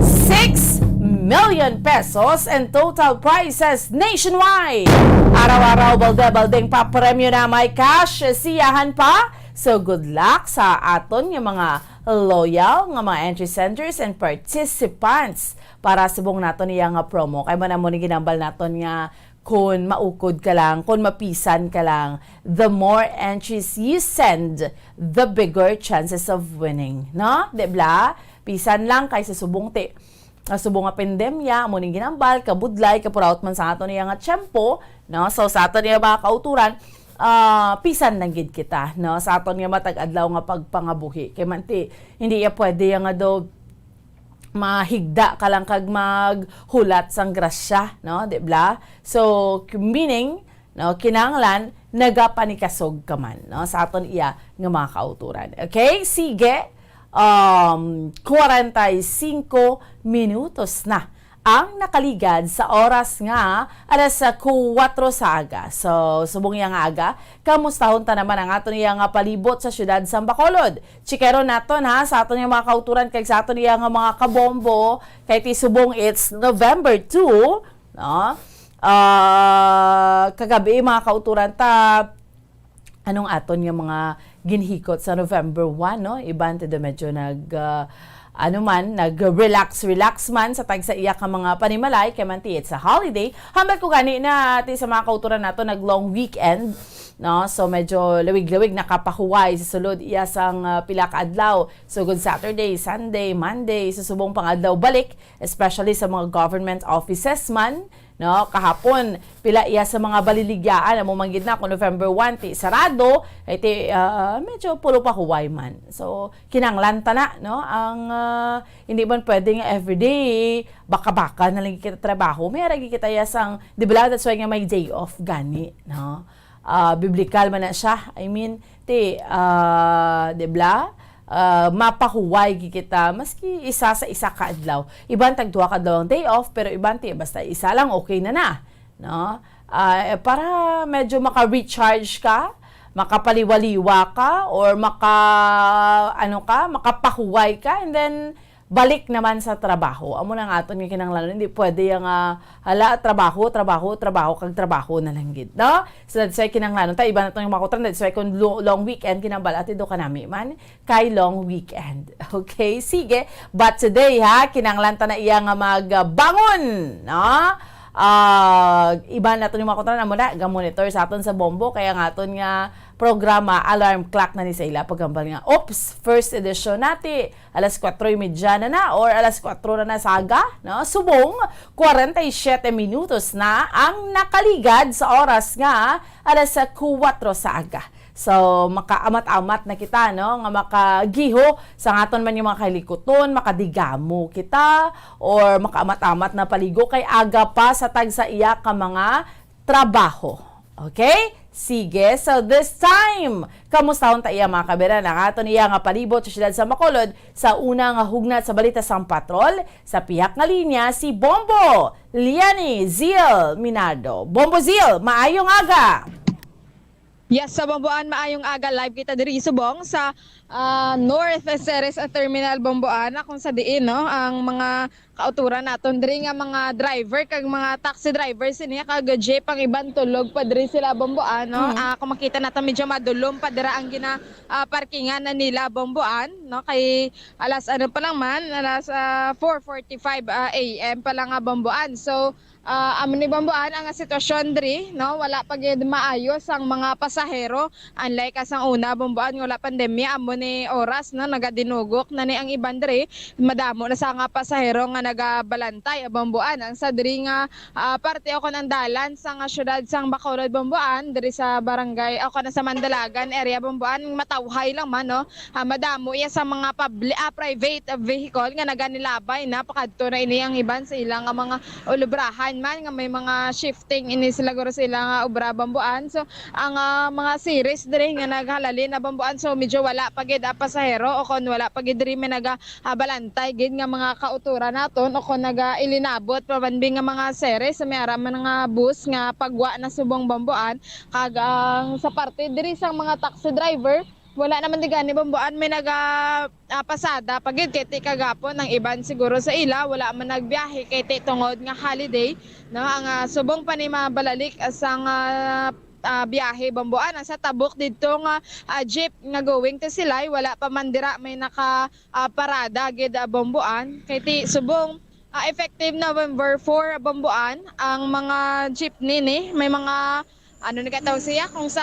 Six million pesos and total prizes nationwide. Araw-araw, balde-baldeng papremyo na, may cash, siyahan pa. So, good luck sa aton nga mga loyal nga mga entry senders and participants para subong naton iya nga promo. Kay man amo ni ginambal naton nga kon maukod ka lang, kon mapisan ka lang, the more entries you send, the bigger chances of winning, no? Di bla? Pisan lang kay sa subong ti, ah, subong nga pandemya, amo ning ginambal, kabudlay, kapuraot man sa aton iya nga tiyempo, no? So, sa aton iya mga kauturan, ah, pisan lang gid kita, no? Sa aton nga matag adlaw nga pagpangabuhi. Kay man ti, hindi iya pwede nga do mahigda ka lang kag maghulat sang grasya, no? Di bla? So, meaning, no, kinahanglan nagapanikasog ka man, no, sa aton iya nga mga kauturan. Okay? Sige. Um, kwarenta y singko minutos na ang nakaligad sa oras nga alas kuwatro sa aga. So, subong iya nga aga, kamustahon ta naman ang aton iya nga palibot sa siyudad sang Bacolod. Chikeron naton, ha, sa aton nga mga kauturan kag sa aton iya nga mga kabombo, kay ti subong it's November two, no? Ah, kagabi, mga kauturan, ta, anong aton nga mga ginhikot sa November one, no? Iban ti do medyo nag, ah, ano man, nag-relax-relax man sa tagsa iya ka mga panimalay, kay man ti it's a holiday. Hambal ko gani na ti sa mga kauturan nato nag-long weekend, no? So, medyo lawig-lawig, nakapahuway sa sulod iya sang, ah, pila ka adlaw. So, good Saturday, Sunday, Monday, sa subong pang adlaw balik, especially sa mga government offices man, no? Kahapon, pila iya sa mga baliligyaan, amo man gid na, kung November one, ti sarado, ay ti, ah, medyo puro pahuway man. So, kinahanglan ta na, no? Ang, ah, hindi man pwede nga everyday, baka-baka na lang kita trabaho. May aragi kita iya sang, di ba, that's why nga may day off gani, no? Ah, biblikal man na siya. I mean, ti, ah, di ba? Ah, mapahuway gid kita, maski isa sa isa ka adlaw. Iban tag duha ka adlaw ang day off, pero iban ti basta isa lang, okay na na, no? Ah, eh, para medyo maka-recharge ka, makapaliwaliwa ka, or maka, ano ka, makapahuway ka, and then balik naman sa trabaho. Amo na nga aton nga kinahanglanon, hindi pwede yang, ah, hala, trabaho, trabaho, trabaho, kag trabaho na lang gid, no? So, that's why kinahanglanon ta, iba na tong mga kutran, that's why kung lo-, long weekend, kinabal-at do kanami man, kay long weekend. Okay, sige. But today, ha, kinahanglan ta na iya nga magbangon, no? Ah, iba na to ni mga kutran, amo na, ga-monitor sa aton sa Bombo, kaya nga aton nga programa, alarm clock na ni sa ila, paghambal nga, oops, first edition nati, alas kuwatro y medya na na, or alas kuwatro na na sa aga, no? Subong, kwarenta y siyete minutos na ang nakaligad sa oras nga alas kuwatro sa aga. So, makaamat-amat na kita, no, nga makagiho sa aton man nga mga kalikuton, makadigamo kita, or makaamat-amat na paligo kay aga pa sa tagsa iya ka mga trabaho. Okay? Sige, so this time, kamustahon ta iya, mga kabiran, ang aton iya nga palibot sa siyudad sa Bacolod sa una nga hugnat sa balita sang patrol. Sa pihak nga linya, si Bombo Liani Zil Minardo. Bombo Zil, maayong aga! Yes, sa Bomboan, maayong aga. Live kita diri subong sa, ah, North Ceres Terminal, Bomboan, kung sa diin, no, ang mga kauturan naton diri nga mga driver kag mga taxi driver sini kag jeep, ang iban tulog pa diri sila, Bomboan, no? Mm. Ah, kung makita naton, medyo madulom pa dira ang gina, ah, parkingan na nila, Bomboan, no? Kay alas, ano pa lang man, alas, ah, four forty-five, ah, A M pa lang nga, Bomboan. So, Ah, amo ni Bomboan ang sitwasyon diri, no? Wala pa gid maayo sang mga pasahero. Unlike sang una, Bomboan, nga wala pandemya, amo ni oras, no, nagadinugok na ni ang iban diri. Madamo na sa nga pasahero nga nagabalantay, Bomboan. Ang sa diri nga, ah, parte o kon ang dalan sa nga syudad sang Bacolod, Bomboan, diri sa barangay o kon sa Mandalagan area, Bomboan, matawhay lang man, no? Ah, madamo iya sa mga publi-, ah, private vehicle nga naganilabay na pakadto na ini ang iban sa ilang nga mga ulubrahan man nga may mga shifting ini sila guro sa ilang, ah, obra, Bomboan. So, ang, ah, mga series diri nga naghalali na, Bomboan, so medyo wala pa gid, ah, pasahero o kon wala pa gid diri may naga, ah, balantay gid nga mga kauturan naton o kon naga ilinabot pa man bi nga mga series sa may ara man nga bus nga pagwa na subong, Bomboan. Kag, ah, sa parte diri sang mga taxi driver, wala naman di gani, Bomboan, may naga, ah, pasada pa gid kay ti kagapon ang iban siguro sa ila wala man nagbiyahe kay ti tungod nga holiday, no? Ang, ah, subong pa ni mabalalik sang, ah, ah, biyahe, Bomboan, ang sa tabok didto nga, ah, jeep nga going to Silay, wala pa man dira may naka, ah, parada gid, ah, Bomboan, kay ti subong, ah, effective November four, Bomboan, ang mga jeepney ni may mga ano ni kataw siya, kung sa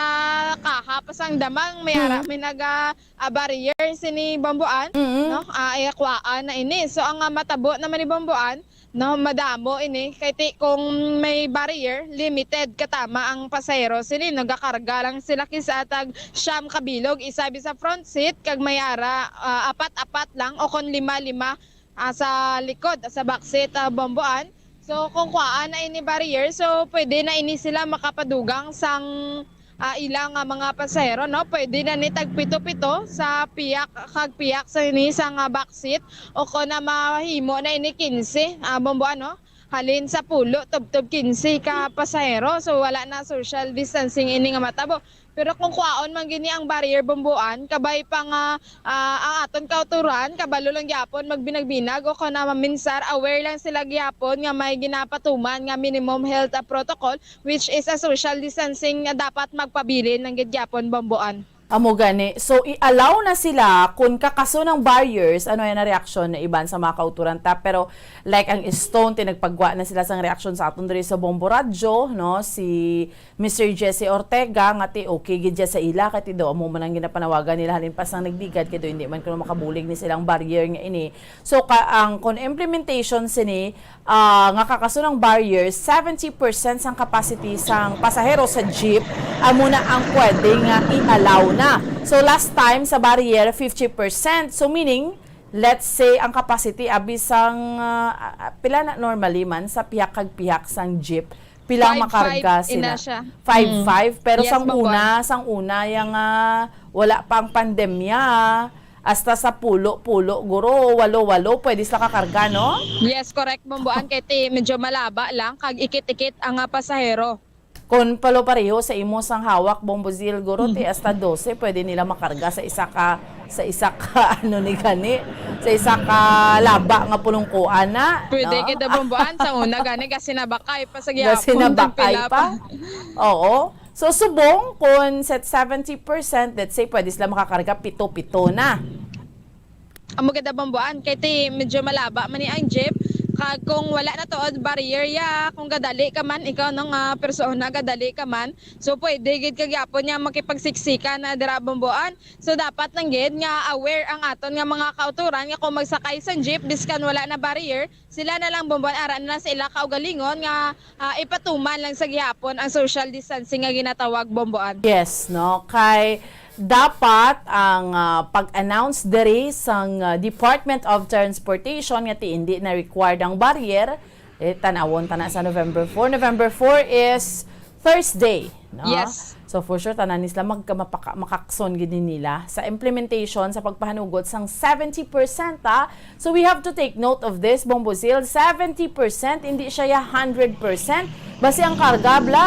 kaha pa sang damang may ara Mm. may naga, ah, barrier sini, Bomboan, Mm. no? Ah, iya kuwaan na ini. So ang, ah, matabo naman ni, Bomboan, no, madamo ini kay ti kung may barrier, limited katama ang pasahero sini, nagakarga lang sila kisa tag siyam ka bilog, isa bi sa front seat kag may ara, ah, apat-apat lang o kon lima-lima, ah, sa likod, sa backseat, ah, Bomboan. So, kung kuhaan na ini barrier, so pwede na ini sila makapadugang sang, ah, ila nga mga pasahero, no? Pwede na ni tagpito-pito sa piyak kag piyak sa ini sa nga backseat o kon na mahimo na ini quince, ah, Bomboan, no? Halin sa pulo, tubtob quince ka pasahero. So, wala na social distancing ini nga matabo. Pero kung kwaon man gini ang barrier, Bomboan, kabay pa nga, ah, ang aton kauturan, kabalo lang gyapon magbinagbinag o kon na maminsar, aware lang sila gyapon nga may ginapatuman nga minimum health, ah, protocol, which is a social distancing nga dapat magpabilin lang gid gyapon, Bomboan. Amo gani. So, i-allow na sila kung kakaso ng barriers, ano yan na reaksyon na iban sa mga kauturan ta. Pero, like, ang Stone, tinagpagwa na sila sang reaksyon sa aton diri sa Bombo Radyo, no? Si Mister Jesse Ortega, nga ti okay gid siya sa ila, kay ti daw amo man ang ginapanawagan nila halin pa sang nagligad, kay daw hindi man kuno makabulig ni silang barrier nga ini. So, ka, ang, kung implementation sini, ah, nga kakaso ng barrier, seventy percent sang capacity sang pasahero sa jeep, amo na ang pwede nga i-allow na. So, last time sa barrier, fifty percent. So, meaning, let's say, ang capacity abi sang, ah, ah, pila na normally man sa pihak kag pihak sang jeep, pila ang Five, makarga five, sila? ina siya. Five, Mm. five. Pero Yes, sang Bomboan. una, sang una, yang, ah, wala pang pandemya, hasta sa pulo-pulo, guro, walo-walo, pwede sila kakarga, no? Yes, correct, Bomboan. Kay ti, medyo malaba lang, kag ikit-ikit ang, ah, pasahero. Kung palo pareho sa imo sang hawak, Bombo Zil, guro, ti, hasta dose, pwede nila makarga sa isa ka, sa isa ka, ano ni gani, sa isa ka laba nga pulungkuan na, Pwede no? gid, Bomboan, sa una gani, kasi nabakay pa sa Kasi gihapon, nabakay tagpila pa. pa. Oo. So, subong, kung set seventy percent, let's say, pwede sila makakarga pito-pito na. Amo gid, Bomboan, kay ti medyo malaba man ni ang jeep. Kag kung wala na tuod barrier ya, kung gadali ka man, ikaw no nga persona, gadali ka man, so pwede gid ka gyapon nga makipagsiksikan na dira, Bomboan. So dapat lang gid nga aware ang aton nga mga kauturan nga kung magsakay sa jeep, biskan wala na barrier, sila na lang, Bomboan, ara na lang sa ila kaugalingon nga, ah, ipatuman lang sa gihapon ang social distancing nga ginatawag, Bomboan. Yes, no? Kay dapat ang, ah, pag-announce diri sang, ah, Department of Transportation nga ti hindi na required ang barrier, eh, tanawon ta na sa November four. November four is Thursday, no? Yes. So, for sure, tanan ni sila magka-, mapaka-, makakson gid ni nila sa implementation sa pagpahanugot sang seventy percent, ah. So, we have to take note of this, Bombo Zil, seventy percent, hindi siya ya hundred percent. Basi ang karga, bala,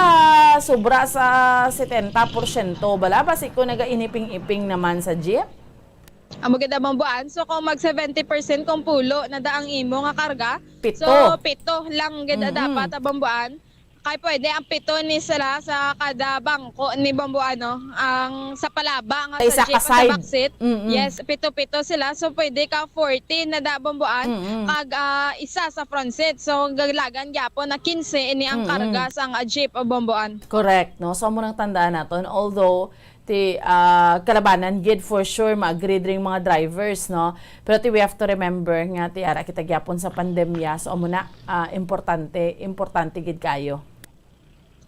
sobra sa setenta porsyento, bala, basi kung nagainiping-iping naman sa jeep. Amo gid, Bomboan. So, kung mag seventy percent kung pulo na da ang imo nga karga, Pito. so, pito lang gid Mm-mm. dapat, Bomboan. Kay pwede ang pito ni sila sa kada bangko ni Bombo, ano, ang sa palaba nga Sa isa sa jeep, ka sa side. backseat. Mm-mm. Yes, pito-pito sila. So pwede ka forty na da Bomboan, Mm-mm. kag ah, isa sa front seat. So galagan gyapon na quince ini ang Mm-mm. karga sang ah, jeep o Bomboan. Correct, no? So, amo nang tandaan naton. Although, ti ah, kalabanan gid for sure, ma-agree dring mga drivers, no? Pero ti we have to remember nga ti ara kita gyapon sa pandemya. So, amo na, ah, importante, importante gid kayo.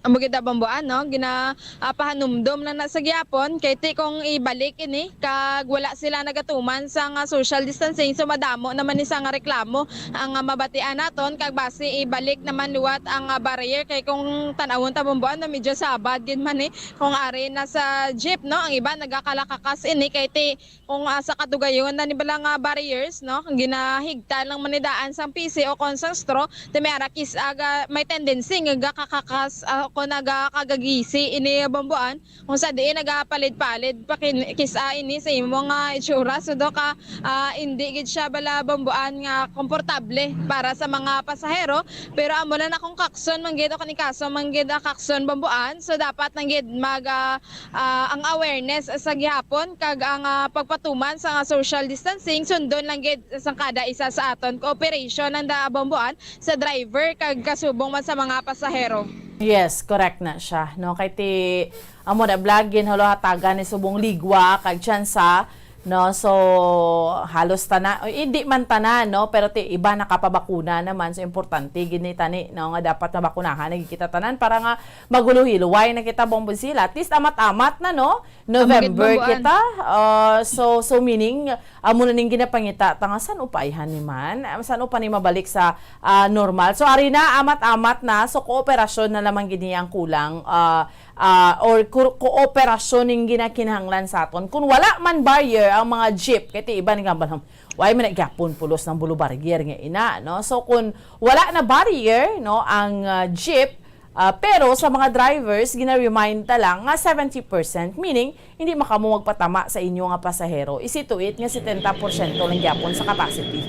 Amo gid, Bomboan, no? Gina ah, pahanumdom lang na sa gyapon kay ti kung ibalik ini kag wala sila nagatuman sa nga social distancing, so madamo naman ni sa nga reklamo ang ah, mabatian naton, kag basi ibalik naman liwat ang ah, barrier kay kung tan-awon ta, Bomboan, no, medyo sabad gid man ni kung ari na sa jeep, no, ang iba nagakalakakas ini kay ti kung ah, sa kadugayon na ni bala nga barriers, no, ginahigtan lang man ni daan sang pisi o kon sang straw, ti may ara kis-a ga may tendency nga gakakakas ah, o kon nagakagagisi ini, Bomboan, kung sa diin nagapalid-palid pa kin- kis-a ini sa imo nga itsura. So do ka ah, hindi gid siya bala, Bomboan, nga komportable para sa mga pasahero, pero amo na na kung kakson man gid o kani kaso man gid ah, kakson, Bomboan, so dapat lang gid mag ah, ah, ang awareness sa gihapon kag ang ah, pagpatuman sa nga social distancing sundon lang gid sang kada isa sa aton. Cooperation ang da, Bomboan, sa driver kag kasubong man sa mga pasahero. Yes, correct na siya, no? Kay ti amo na bala, ginhalo-hatagan ni subong ligwa kag tsansa, no? So, halos tanan, o, hindi man tanan, no? Pero ti iba nakapabakuna naman, so importante gid ni tani, no, nga dapat mabakunahan na gid kita tanan para nga maguluhiluway na kita, Bombo Zil. At least amat-amat na, no? November Bomboan. Kita. Uh, so, so meaning, amo na ning ginapangita ta nga san-o pa ayhan ni man? Ah, san-o pa ni mabalik sa ah, normal? So, ari na, amat-amat na. So, kooperasyon na lamang gid niya ang kulang, ah, ah, or ko- kooperasyon ning ginakinahanglan sa aton. Kung wala man barrier ang mga jeep, kay ti iban nga balang, why man gyapon pulos ng bulo barrier nga ina, no? So, kung wala na barrier, no, ang ah, jeep, ah, pero sa mga drivers, gina-remind ta lang nga seventy percent, meaning hindi makamo magpatama sa inyo nga pasahero. Isituit nga setenta porsyento lang gyapon sa capacity.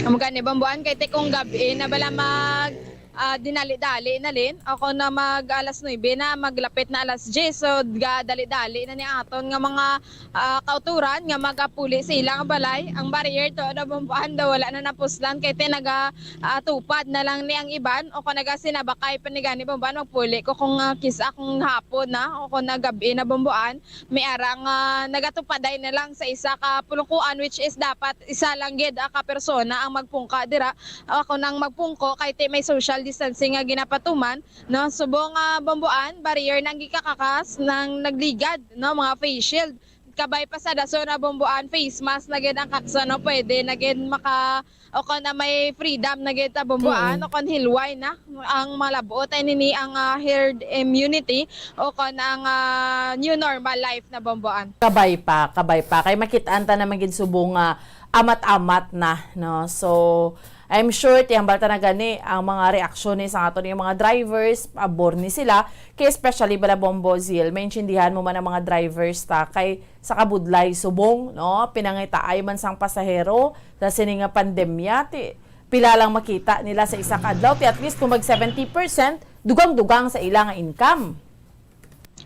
Amo gani, Bomboan, kay ti kung gab-i na bala mag ah, dinali-dali na lin, ako na mag alas nuebe na, maglapit na alas diyes, so ga dali-dali na ni aton nga mga ah, kauturan nga magapuli sa ilang balay. Ang barrier to na, Bomboan, daw wala na napuslan kay ti naga ah, tupad na lang ni ang iban o kung nagasinabakay pa ni gani, Bomboan, magpuli ko kung ah, kis-a kung hapon na o kung nagab-i na, Bomboan, may ara nga nagatupaday na lang sa isa ka pulungkuan, which is dapat isa lang gid ah, ka persona ang magpungka dira. Ako nang magpungko kay ti may social distancing nga ginapatuman, no? Subong nga, Bomboan, barrier nang gikakakas nang nagligad, no, mga face shield. Kabay pa sa dason na, Bomboan, face mask na gid ang kaksa, no? Pwede na gid maka o kon na may freedom na gid ta, Bomboan, Mm. o kon hilway na ang malabo tay nini ang ah, herd immunity o kon ang ah, new normal life na, Bomboan. Kabay pa, kabay pa. Kay makitaan ta naman gid subong nga amat-amat na, no? So, I'm sure ti hambal ta na gani ang mga reaksyon ni sa aton yung mga drivers, pabor ni sila, kay especially bala, Bombo Zil, maintindihan mo man ang mga drivers ta kay sa kabudlay subong, no? Pinangitaay man sang pasahero sa sini nga pandemya, ti pila lang makita nila sa isa ka adlaw, ti at least kung mag seventy percent, dugang-dugang sa ila nga income.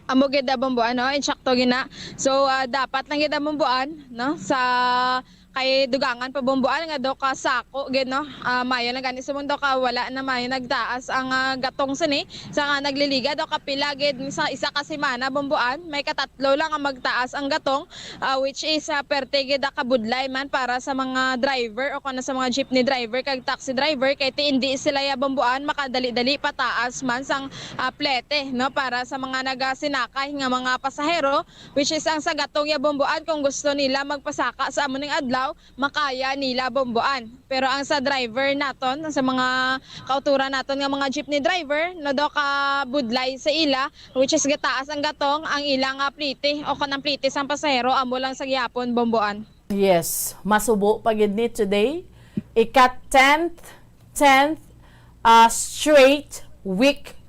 Amo gid, ah, Bomboan, no? Insakto gid na. So, ah, dapat lang gid, ah, Bomboan, no? Sa kay dugangan pa, Bomboan, nga do ka sako gid, no? Ah, mayo na gani sa mundo ka wala na mayo nagtaas ang ah, gatong sini sa nga nagliligad o kapila gid sa isa ka semana, Bomboan, may katatlo lang ang magtaas ang gatong, ah, which is ah, perte gid ah, kabudlay man para sa mga driver o kana sa mga jeepney driver kag taxi driver kay ti hindi sila ya, Bomboan, makadali-dali pataas man sang ah, plete, no, para sa mga nagasinakay nga mga pasahero, which is ang sa gatong ya, Bomboan, kung gusto nila magpasaka sa amo ning adlaw, makaya nila, Bomboan. Pero ang sa driver naton, sa mga kauturan naton nga mga jeepney driver, no, do ka budlay sa ila, which is gataas ang gatong, ang ilang ah, plete o kanang plete sang pasahero, amo lang sa gihapon, Bomboan. Yes, masubo pa gid ni today. Ika tenth, tenth ah, straight week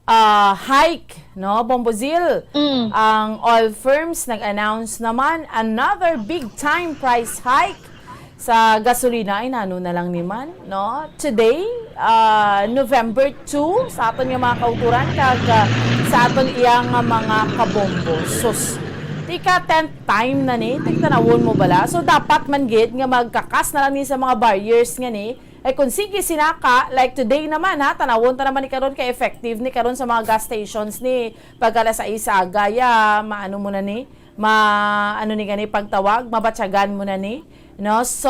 ah, hike, no, Bombo Zil? Mm. Ang all firms nag-announce naman another big time price hike. Sa gasolina ay nano na lang ni man, no? Today, ah, November two, sa aton nga mga kauturan, kag, ah, sa aton iya nga mga kabombo. Sus, tika tenth time na ni, tigtanawon mo bala? So, dapat man gid nga magkakas na lang ni sa mga barriers nga ni. Ay kung sige sinaka, like today naman ha, tanawon ta naman ni karon kay effective ni karon sa mga gas stations ni pag alas sais sa aga, ya, maano mo na ni, ma, ano ni gani pagtawag, mabatyagan mo na ni, no? So,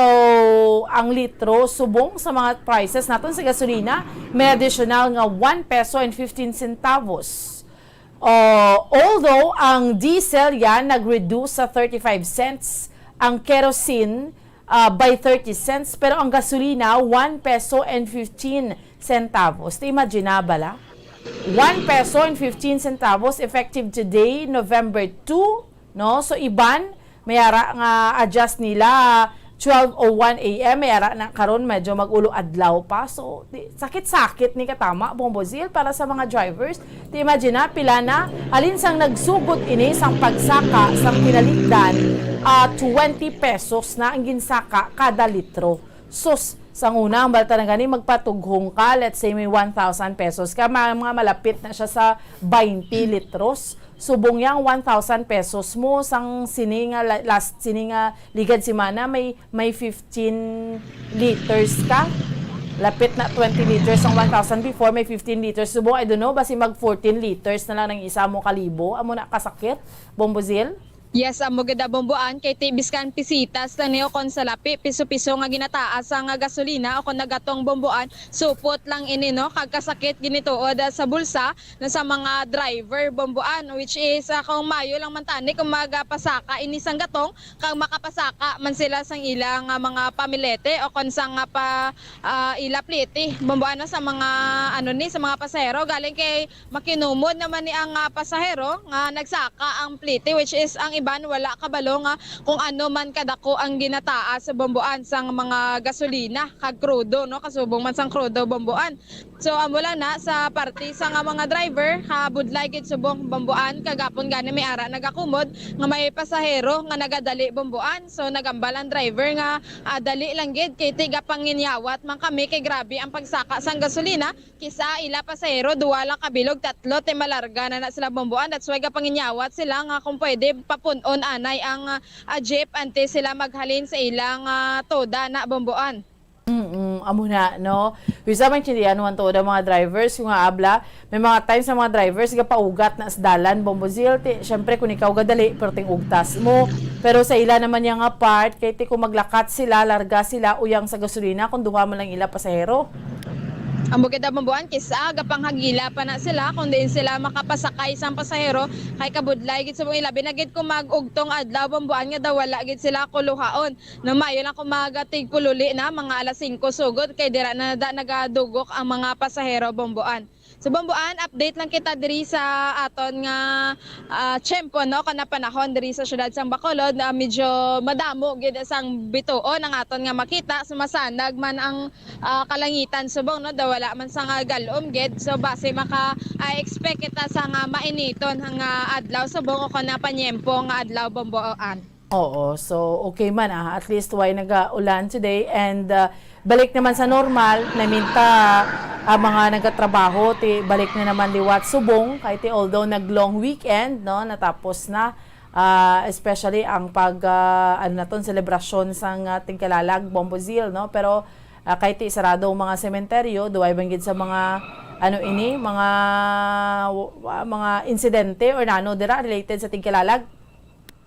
ang litro subong sa mga prices naton sa gasolina, may additional nga one peso and fifteen centavos. Oh, although ang diesel yan nag-reduce sa thirty-five cents, ang kerosene, ah, by thirty cents, pero ang gasolina, one peso and fifteen centavos. Ti imagine na bala? One peso and fifteen centavos effective today, November two, no? So, iban, may ara nga adjust nila twelve oh one A M, may ara na karon medyo mag-ulo adlaw pa. So, di, sakit-sakit ni katama, Bombo Zil, para sa mga drivers. Ti imagine na, pila na, alin sang nagsugot ini sang pagsaka sang tinalikdan, ah, twenty pesos na ang ginsaka kada litro. Sus, sang una, ang balta na gani, magpatughong ka, let's say may one thousand pesos ka, ma-, mga malapit na siya sa twenty litros. Subong yang one thousand pesos mo, sang sini nga la-, last, sini nga ligad semana, may, may fifteen liters ka. Lapit na twenty liters ang one thousand before, may fifteen liters. Subong, I don't know, basi mag fourteen liters na lang ang isa mo kalibo. Amo na kasakit, Bombo Zil? Yes, amo gid, ah, Bomboan, kay ti biskan pisitas lang ni o kon salapi, piso-piso nga ginataas ang, ah, gasolina o kon nagatong, Bomboan, supot lang ini, no? Kag kasakit ginituod, ah, sa bulsa na sa mga driver, Bomboan, which is, ah, kung mayo lang man tani kung magapasaka ini sang gatong, kag makapasaka man sila sang ila nga mga pamilete o kon sang, ah, pa, ah, ila plete, Bomboan, no, sa mga, ano ni, sa mga pasahero, galing kay makinumod naman ni ang, ah, pasahero nga nagsaka ang plete, which is ang iban wala kabalo nga kung ano man kadako ang ginataas sa, Bomboan, sang mga gasolina kag krudo, no, kasubong man sang krudo, Bomboan. So, amo lang na sa parte sa nga mga driver, ha, budlay gid subong, Bomboan, kagapon gani may ara nagakumod nga may pasahero nga nagadali, Bomboan. So, nagambal ang driver nga, ah, dali lang gid kay tigapanginyawat man kami kay grabe ang pagsaka sang gasolina. Kis-a ila pasahero, duha lang kabilog, tatlo, ti malarga na na sila, Bomboan. That's why gapanginyawat sila nga kung pwede papun-on anay ang, ah, jeep antes sila maghalin sa ilang, ah, toda na, Bomboan. Mm, amo na, no? Bisa maintindihan man to ang mga drivers, yung nga abla, may mga times sa mga drivers gapaugat na sa dalan, Bombo Zil, ti, syempre kung ikaw gadali, perting ugtas mo. Pero sa ila naman yung nga part, kay ti kung maglakat sila, larga sila, uyang sa gasolina, kung duha man lang ila pasahero. Amo gid, Bomboan, kis-a gapanghagila pa na sila kung diin sila makapasakay sang pasahero, kay kabudlay gid subong, ilabi na gid kung mag-ugtong adlaw, Bomboan, nga daw wala gid sila kuluhaon. No, mayo lang kung magatigpululi na, mga alas singko sugod, kay dira na da nagadugok ang mga pasahero, Bomboan. So, Bomboan, update lang kita diri sa aton nga, ah, tiyempo, no, kana panahon diri sa siyudad sang Bacolod, na medyo madamo gid sang bituon ang aton nga makita. Sumasanag man ang, ah, kalangitan subong, no, daw wala man sang gal-om gid. So, basi maka, ah, expect kita sa nga mainiton nga adlaw subong o kana panyempo nga adlaw, Bomboan. Oo, so okay man, ah, at least way nagaulan today, and, ah, balik naman sa normal. Naminta ang mga nagatrabaho, ti balik na naman liwat subong, kay ti although nag long weekend, no, natapos na, ah, especially ang pag, ah, ano naton, selebrasyon sang, ah, Tigkalalag, Bombo Zil, no, pero, ah, kay ti sarado ang mga sementeryo, duway banggid sa mga, ano ini, mga, wa-, mga insidente or nano dira related sa Tigkalalag?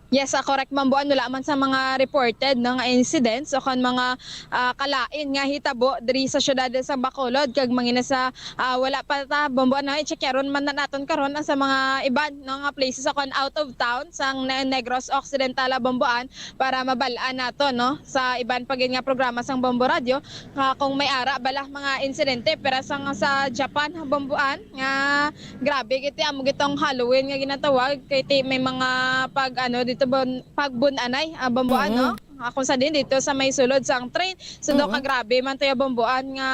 Yes, ah, correct, Bomboan. Wala man sa mga reported, no, nga incidents o kon mga, ah, kalain nga hitabo diri sa siyudad sa Bacolod, kag mangina sa, ah, wala pa ta, Bomboan, no, i-check-yaron man na naton karon ang sa mga iban, no, nga places o kon out of town sang Ne-, Negros Occidental, ah, Bomboan, para mabal-an nato, no, sa iban pa gid nga programa sang Bombo Radio, ah, kung may ara bala mga insidente, pero sang sa Japan, Bomboan, nga grabe gid ti amo gid tong Halloween nga ginatawag, kay ti may mga pag, ano, dito bon-, pagbun-anay, ah, Bomboan, no? Mm-mm. Ah, kung sa din dito sa may sulod sang train, so do Mm-mm. ka grabe man to ya, Bomboan, nga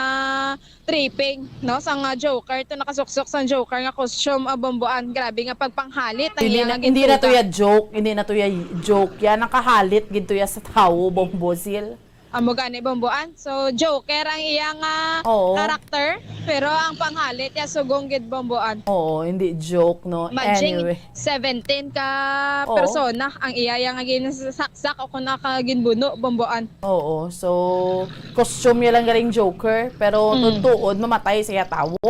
tripping, no? Sang, ah, Joker, to nakasuksok sang Joker nga costume, ah, Bomboan, grabe nga pagpanghalit ang Hindi iya na, nga hindi na to gintuga. Ya joke, hindi na to ya joke. Ya nakahalit gid to ya sa tawo, Bombo Zil. Amo gani, Bomboan. So, joker ang iya nga Oo. character, pero ang panghali niya sugong gid, Bomboan. Oo, hindi joke, no? Imagine, Anyway. seventeen ka Oo. persona ang iya, iya nga ginsaksak o kung nakaginbuno, Bomboan. Oo, so, costume niya lang galing joker, pero Mm. tutuod, mamatay siya tawo.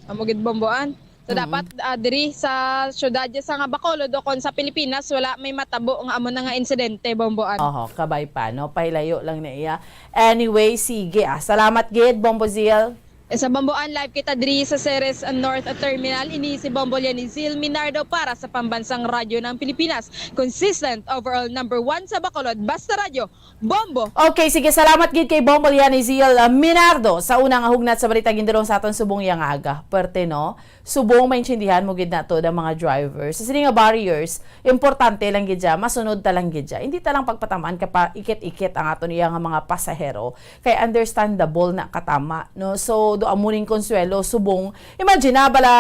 Amo gid, Bomboan. So, Mm. dapat, ah, diri sa syudad sa nga Bacolod o kon sa Pilipinas, wala may matabo nga amo na nga insidente, Bomboan. Oho, kabay pa, no? Pahilayo lang na iya. Anyway, sige, ah. Salamat gid, Bombo Zil. Eh, sa Bomboan, live kita diri sa Ceres North Terminal. Ini si Bombo Lianizil Minardo para sa Pambansang Radyo ng Pilipinas. Consistent, overall number one sa Bacolod. Basta Radyo, Bombo! Okay, sige. Salamat gid kay Bombo Lianizil, uh, Minardo sa unang hugnat sa balita gindulong sa aton subong iya nga aga. Perte, no? Subong maintindihan mo gid nato ang mga drivers. Sa sini nga barriers, importante lang gid siya, masunod ta lang gid siya. Hindi ta lang pagpatamaan ka pa ikit-ikit ang aton iya nga mga pasahero. Kay understandable na katama, no? So, do amo ning konsuelo, subong, imagine na bala,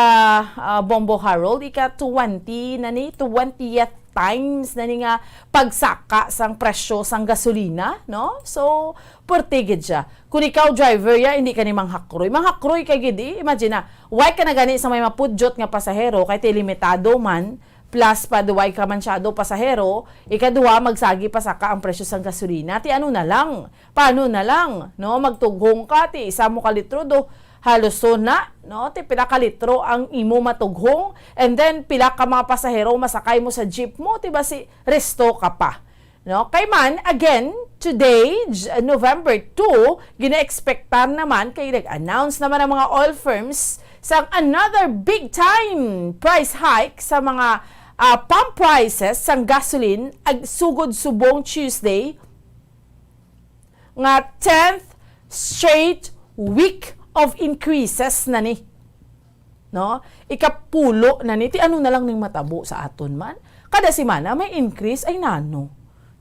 ah, Bombo Harold, ika twenty na ni, twentieth times na ni nga pagsaka sang presyo sang gasolina, no? So, perte gid siya. Kung ikaw driver ya, hindi ka ni manghakroy. Manghakroy ka gid, eh. Imagine na, why ka na gani sa may mapudyot nga pasahero, kay ti limitado man, plus pa duway ka mansyado pasahero, ikaduha, magsagi pa saka ang presyo sang gasolina. Ti ano na lang? Paano na lang? No? Magtughong ka, ti isa mo ka litro, do, halos so na, no? Ti pila ka litro ang imo matughong, and then pila ka mga pasahero masakay mo sa jeep mo, ti basi resto ka pa. No? Kay man, again, today, J-, November two, gina-expectar naman, kay nag-announce naman ang mga oil firms sang another big time price hike sa mga, ah, pump prices sang gasoline ag sugod subong Tuesday, nga tenth straight week of increases na ni. No? Ikapulo na ni. Ti ano na lang ning matabo sa aton man? Kada semana may increase, ay nano.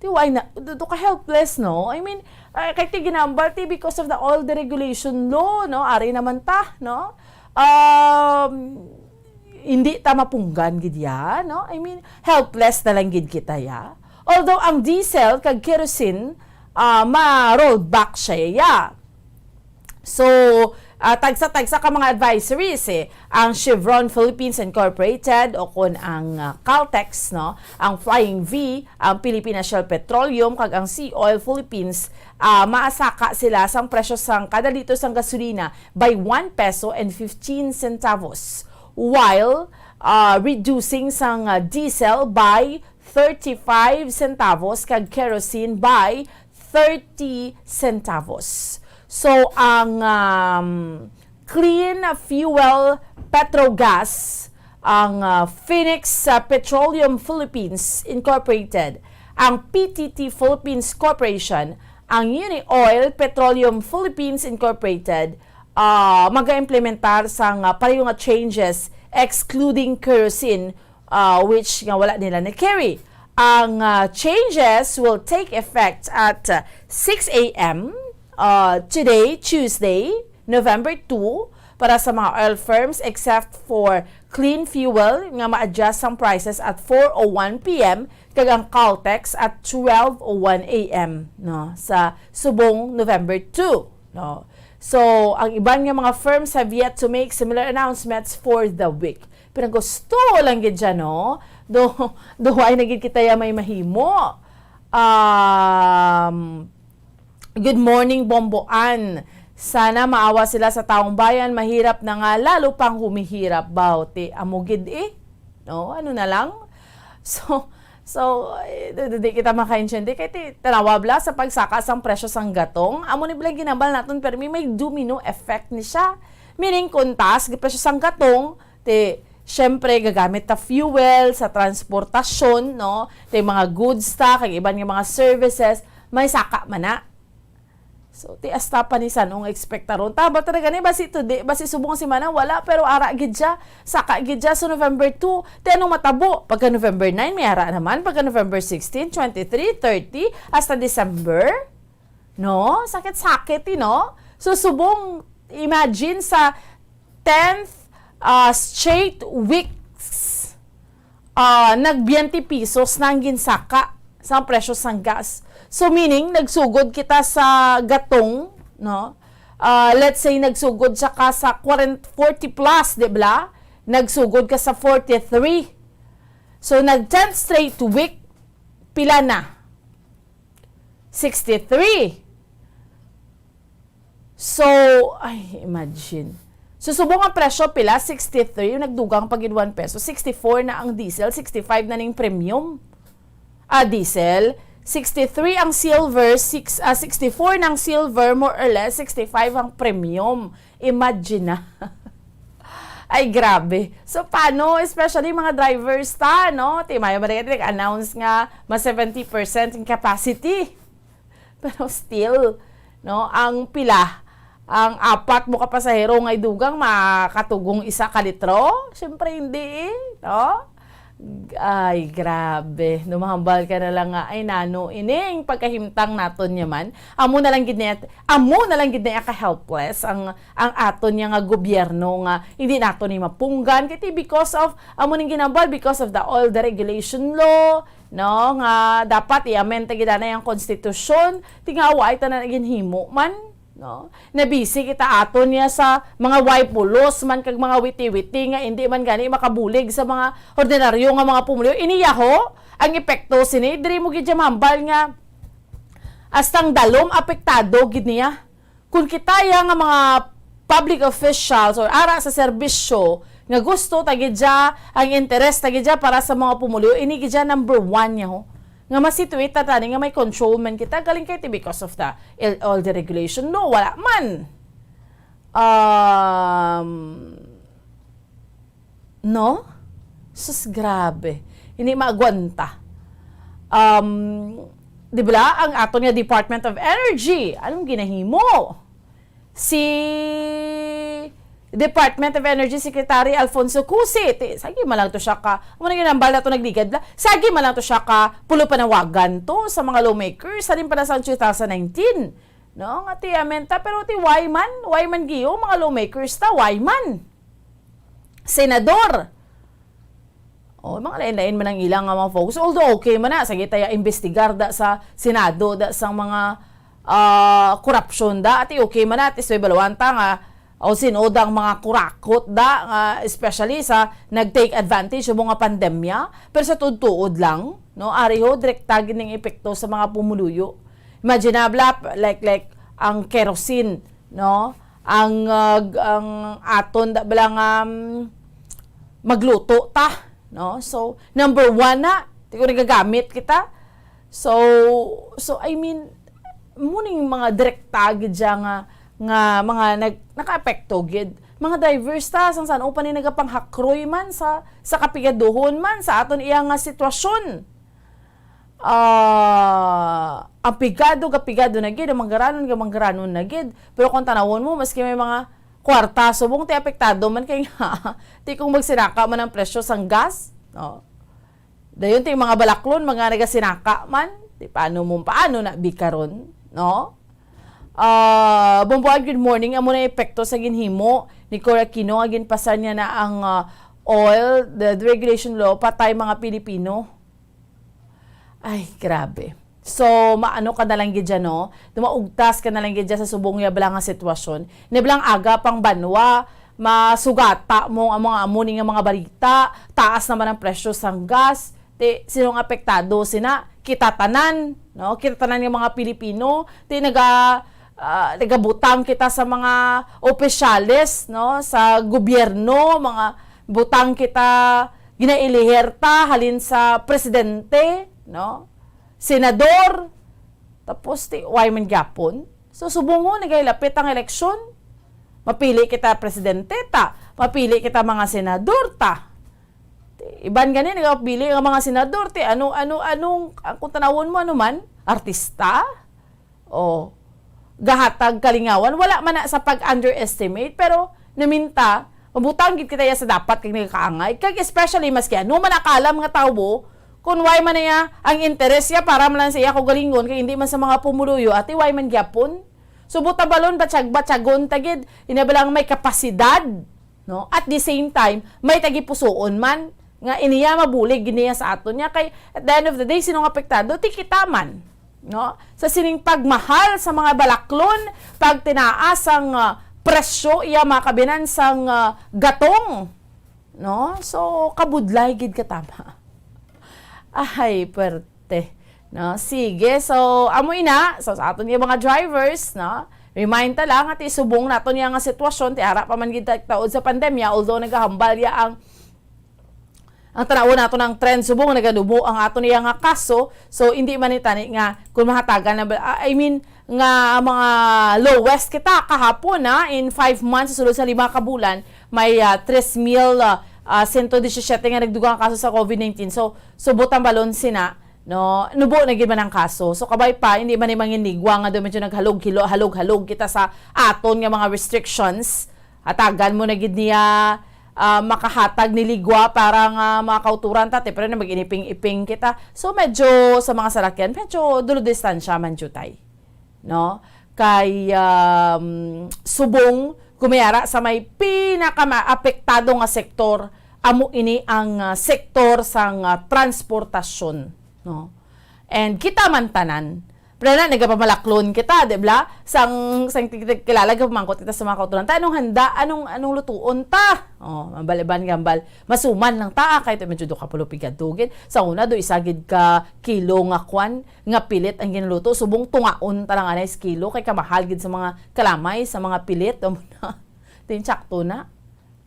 Ti why na, do, do ka helpless, no? I mean, ah, kay ti ginambal ti because of the oil deregulation law, no? Ari naman ta, no? Um, hindi ta mapunggan gid ya, no? I mean, helpless na lang gid kita ya. Although ang diesel kag kerosene, ah, ma-roll back siya ya. So, ah, tagsa-tagsa ka mga advisories, eh. Ang Chevron Philippines Incorporated o kon ang, ah, Caltex, no? Ang Flying V, ang Philippine Shell Petroleum, kag ang Sea Oil Philippines, ah, maasaka sila sang presyo sang kada litro sang gasolina by one peso and fifteen centavos, while, ah, reducing sang, ah, diesel by thirty-five centavos kag kerosene by thirty centavos. So, ang, um, Clean Fuel Petrogas, ang, uh, Phoenix, uh, Petroleum Philippines Incorporated, ang P T T Philippines Corporation, ang Uni Oil Petroleum Philippines Incorporated, uh, mag-implementar sang, uh, pareho nga changes, excluding kerosene, uh, which nga wala nila na-carry. Ang, uh, changes will take effect at, uh, six a m, uh, today, Tuesday, November two, para sa mga oil firms, except for Clean Fuel nga ma-adjust ang prices at four oh one p m kag ang Caltex at twelve oh one a m, no, sa subong November two, no. So, ang iban nga mga firms have yet to make similar announcements for the week. Pero gusto lang gid siya, no? Do, duway na gid kita ya may mahimo. Um, good morning, Bomboan. Sana maawa sila sa taong bayan. Mahirap na nga, lalo pang humihirap. Bawti, amo gid eh. No? Ano na lang? So, so, eh, di, di, di kita makaintindi. Kay ti, tanawa bala sa pagsaka sang presyo sang gatong. Amo ni bala ginambal naton, pero may, may domino effect ni siya. Meaning, kung taas ang presyo sang gatong, ti, syempre, gagamit ta fuel sa transportasyon, no? Ti, mga goods ta, kag iban nga mga services, may saka man na. So, ti, hasta pa ni san-o ang ekspektaron. Tama talaga ni, basi today, basi subong semana, wala, pero ara gid siya, saka gid siya. So, November two, ti, anong matabo? Pagka November nine, may ara naman. Pagka November sixteen, twenty-three, thirty, hasta December. No? Sakit-sakit, eh, no? So, subong, imagine sa tenth, ah, straight weeks, ah, nag-twenty pesos na ang ginsaka. sa presyo sang gas. So, meaning, nagsugod kita sa gatong, no? Ah, let's say, nagsugod siya ka sa forty plus, di ba? Nagsugod ka sa forty-three. So, nag ten straight week, pila na? Sixty-three. So, ay, imagine. So, subong ang presyo, pila? Sixty-three, nagdugang pa gid one peso. Sixty-four na ang diesel, sixty-five na ning premium. Ah, diesel. Sixty-three ang silver, six, ah, sixty-four na ang silver, more or less, sixty-five ang premium. Imagine na. Ay, grabe. So, paano? Especially mga drivers ta, no? Ti mayo man nag-announce nga mas seventy percent ang capacity. Pero still, no, ang pila, ang apat mo ka pasahero nga idugang makatugong isa ka litro? Siyempre, hindi eh, no? Ay, grabe. Numahambal ka na lang nga, ay, nano, ining pagkahimtang naton niya man. Amo na lang gid niya, amo na lang gid niya ka-helpless ang, ang aton niya nga gobyerno nga hindi naton ni mapunggan. Kay ti because of, amo ning ginambal, because of the oil deregulation law, no, nga dapat i-amend ta gid anay ang konstitusyon, ti nga wa ay tanan ginhimo man, no? Nabisi kita aton niya sa mga way pulos man kag mga witi-witi nga indi man gani makabulig sa mga ordinaryo nga mga pumuluyo. Ini yaho, ang epekto sini, diri mo gid siya mahambal nga hasta ang dalom apektado gid niya. Kung kita ya nga mga public officials or ara sa serbisyo nga gusto ta gid siya, ang interes ta gid siya para sa mga pumuluyo, ini gid siya number one niya ho. Nga masituate ta tani nga may control man kita, galing kay ti because of the L- all the regulation. No, wala man. Um, no? Sus, grabe. Hindi maagwanta. Um, di ba ang aton nga Department of Energy? Anong ginahimo? Si Department of Energy Secretary Alfonso Cusi, ti, sagi man lang to siya ka, amo na ginambal na to nagligad bla, sagi man lang to siya ka pulo panawagan to sa mga lawmakers, sa pa na sa two thousand nineteen. No? Nga ti amenta, pero ti why man? Why man giyo, mga lawmakers ta? Why man? Senador. O, mga lain-lain man ang ilang nga mga focus. Although, okay man na, sige tayo imbestigar da sa Senado, da sa mga, ah, korupsyon da. Ati, okay man na, at least may balawan ta nga, o sino da ang mga kurakot da, nga especially sa nag-take advantage sa mga pandemya. Pero sa tuod-tuod lang, no, ari ho, direkta gid ning epekto sa mga pumuluyo. Imagine na, bla, like, like, ang kerosene, no? Ang, ah, g-, ang aton da bala nga, um, magluto ta, no? So, number one na, ti ko nagagamit kita. So, so, I mean, muning mga direkta gid siya nga, nga mga nag-, nakaapekto gid. Mga drivers ta, sang san-o pa ni nagapanghakroy man sa, sa kapigaduhon man sa aton iya nga sitwasyon. Ah, ang pigado, kapigado na gid, ang manggaranon, ka manggaranon na gid. Pero kung tanawon mo, maski may mga kwarta, subong ti apektado man kay nga, ti kung magsinaka man ang presyo sang gas, no? Dayon ti mga balaklon, mga nagasinaka man, ti paano mo, paano na bi karon, no? Ah, Bomboan, good morning. Amo na epekto sa ginhimo ni Cora Aquino nga ginpasar niya na ang, ah, oil, the, the regulation law, patay mga Pilipino. Ay, grabe. So, maano ka na lang gid dyan, no? Dumaugtas ka na lang gid dyan sa subong ya bala nga sitwasyon. Ni bala ang aga pang banwa, masugata mo ang mga amo ni nga mga balita, taas naman ang presyo sang gas. Ti, sinong apektado sina? Kita tanan, no? Kita tanan nga mga Pilipino. Ti, naga-, ah, nagabutang kita sa mga opisyales, no? Sa gobyerno, mga butang kita, ginailiher ta halin sa presidente, no? Senador, tapos ti, why man gyapon? So, subong mo, nagahilapit ang eleksyon. Mapili kita presidente ta, mapili kita mga senador ta. Ti, iban gani, nagapili ang mga senador, ti, ano, ano, anong, ang kung tanawon mo, ano man, artista? O gahatag kalingawan, wala man na sa pag-underestimate, pero naminta, mabutang gid kita ya sa dapat kag nagakaangay. Kag especially, maski ano man nakalam nga tawo, kung why man niya ang interes niya, para man lang sa iya kaugalingon, kay hindi man sa mga pumuluyo, ati why man gyapon? So, butabalon, batyag-batyagon ta gid, ina ba lang may kapasidad, no? At the same time, may tagipusoon man. Nga iniya mabulig gid niya sa aton niya kay at the end of the day, sino nga apektado? Ti kita man, no? Sa sining pagmahal sa mga balaklon, pagtinaas ang ah, presyo iya mga kabinan sang ah, gatong, no? So kabudlay gid katama. Ay, perte. No, sige. So amo ina, so sa aton nga mga drivers, no? Remind ta lang at isubong naton niya nga sitwasyon, ti ara pa man gid ta taod sa pandemya, although nagahambal ya ang ang tanaw nato ng trend subong naganubo ang aton iya nga kaso. So hindi man itani nga kung mahatagan na ba, ah, I mean nga mga lowest kita kahapon na in five months, sulod sa lima ka bulan may ah, tres mil ah, ah, sento disisiete nga nagdugang kaso sa covid nineteen. So subot ang balon sina, no, nubo na gid man ang kaso. So kabay pa, hindi man ni manginigwa nga daw medyo naghalog-hilo, halog-halog kita sa aton nga mga restrictions. Hatagan mo na gid niya ah, makahatag ni ligwa para nga mga kauturan ta, ti, pero na mag-iniping-iping kita. So medyo sa mga salakyan, medyo dulo distansya man jutay, no? Kay um, subong kumayara sa may pinakaapektado nga sektor, amo ini ang ah, sektor sang ah, transportasyon, no? And kita man tanan, pero na, nagapamalaklon kita, di ba? Sang, sang tig-, tig-, kilala, gapamangkot kita sa mga kauturan. Ta, anong handa? Anong, anong lutuon ta? Oh, mabaliban gambal. Masuman lang ta, ah, kahit medyo do ka pulo pigadugin. Sa una, do isa gid ka kilo nga kwan, nga pilit ang ginaluto. Subong tungaon ta lang anay sa kilo, kay kamahal gid sa mga kalamay, sa mga pilit. Amo na. Tinsakto na,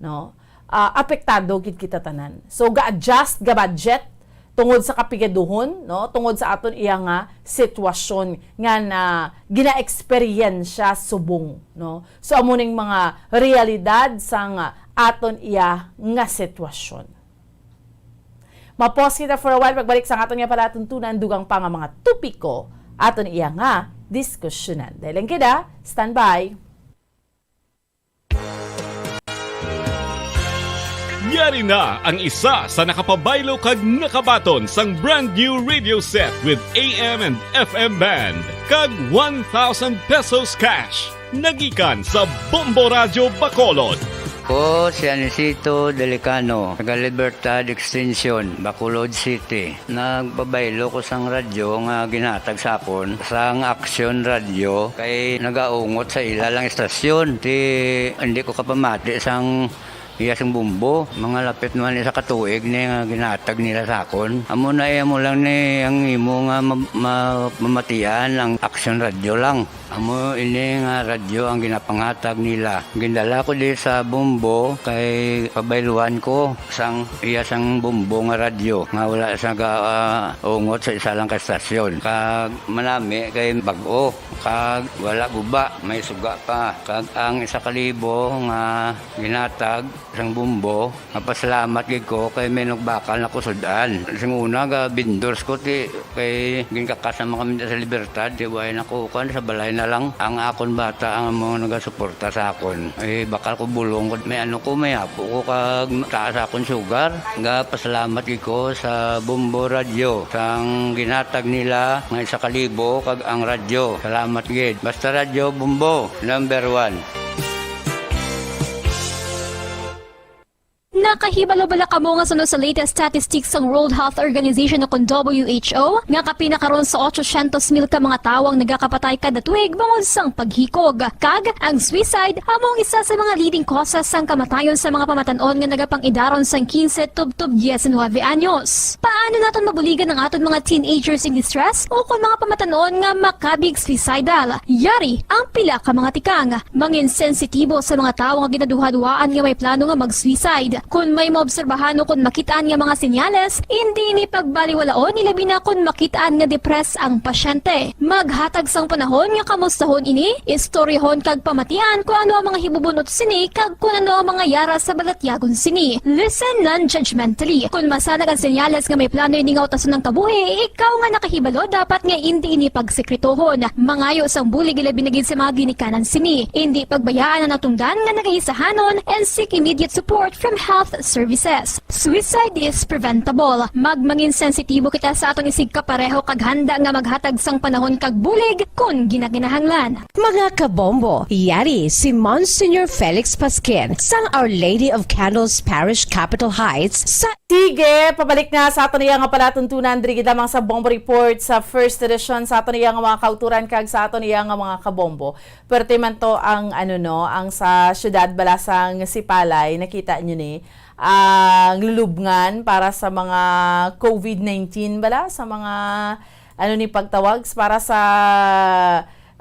no? Ah, apektado gid kita tanan. So, ga-adjust, ga-budget, tungod sa kapigaduhon, no, tungod sa aton iya nga sitwasyon nga na ginaeksperyensya subong, no. So amo ning mga realidad sang aton iya nga sitwasyon. Mapos kita for a while, pagbalik sa aton nga palatuntunan, dugang pa nga mga topiko aton iya nga diskusyonan. Dahil lang kita, standby. Yari na ang isa sa nakapabaylo kag nakabaton sang brand new radio set with A M and F M band kag one thousand pesos cash. Nagikan sa Bombo Radyo Bacolod. Ko si Anisito Delicano, taga Libertad Extension, Bacolod City. Nagpabaylo ko sang radyo nga ginhatag sa akon sang Aksyon Radyo kay nagaungot sa ila lang istasyon. Ti hindi ko kapamati sang iya sing bumbo. Mga lapit naman isa ka tuig ni nga ginhatag nila sa akon. Amo na iya mo lang ni ang imo nga ma- ma- mamatian ang Aksyon Radyo lang. Amo ini nga radyo ang ginapanghatag nila. Gindala ko di sa Bombo kay pabayluan ko sang iya sang Bombo nga radyo nga wala sa ga, ah, ungot sa isa lang ka estasyon. Kag manami kay bag-o, kag wala guba, may suga pa. Kag ang isa ka libo nga ginatag sang Bombo, mapasalamat gid ko kay may nagbakal na ko sud-an. Sing una, ga vendors ko ti kay ginkakas naman kami sa Libertad, ti way na ko kuan, sa balay na lang. Ang akon bata ang mga nagasuporta sa akon. Eh, bakal ko bulong ko, may ano ko, may apo ko kag taas akon sugar. Ga pasalamat gid ko sa Bombo Radyo sang ginatag nila nga isa ka libo kag ang radyo. Salamat gid. Basta Radyo Bombo, number one. Nakahibalo bala kamo nga suno sa latest statistics sang World Health Organization o kon W H O nga kapin na karon sa otsosyentos mil ka mga tawo ang nagakapatay kada tuig bangod sang paghikog, kag ang suicide amo ang isa sa mga leading causes sang kamatayon sa mga pamatan-on nga nagapang-idaron sang kinse tubtob diyes nuwebe anyos. Paano naton mabuligan ang aton mga teenagers in distress o kon mga pamatan-on nga makabig suicidal? Yari ang pila ka mga tikang. Mangin sensitibo sa mga tawo nga ginaduhaduhaan nga may plano nga mag-suicide. Kon may maobserbahan o kon makit-an nga mga senyales, indi ini pagbaliwalaon, ilabi na kon makit-an nga depressed ang pasyente. Maghatag sang panahon nga kamustahon ini, istoryahon kag pamatian kon ano ang mga hibubun-ot sini kag kon ano ang mga yara sa balatyagon sini. Listen non-judgmentally. Kon masanag ang senyales nga may plano ini nga utason ang kabuhi, ikaw nga nakahibalo dapat nga indi ini pagsekretohon. Mangayo sang bulig ilabi na gid sa mga ginikanan sini. Indi pagbayaan ang natungdan nga nagahisahanon and seek immediate support from health services. Suicide is preventable. Magmangin sensitibo kita sa aton isigkapareho kag handa nga maghatag sang panahon kag bulig kon ginakinahanglan. Mga kabombo, yari si Monsignor Felix Pasquin sang Our Lady of Candles Parish, Capitol Heights, sa Sige, pabalik na sa aton iya nga palatuntunan diri gid lamang sa Bombo Report sa first edition sa aton iya nga mga kauturan kag sa aton iya nga mga kabombo. Perte man to ang, ano, no, ang sa siyudad bala sang Sipalay, nakita nyo ni, ang lulubngan para sa mga covid nineteen bala, sa mga, ano ni pagtawag, para sa,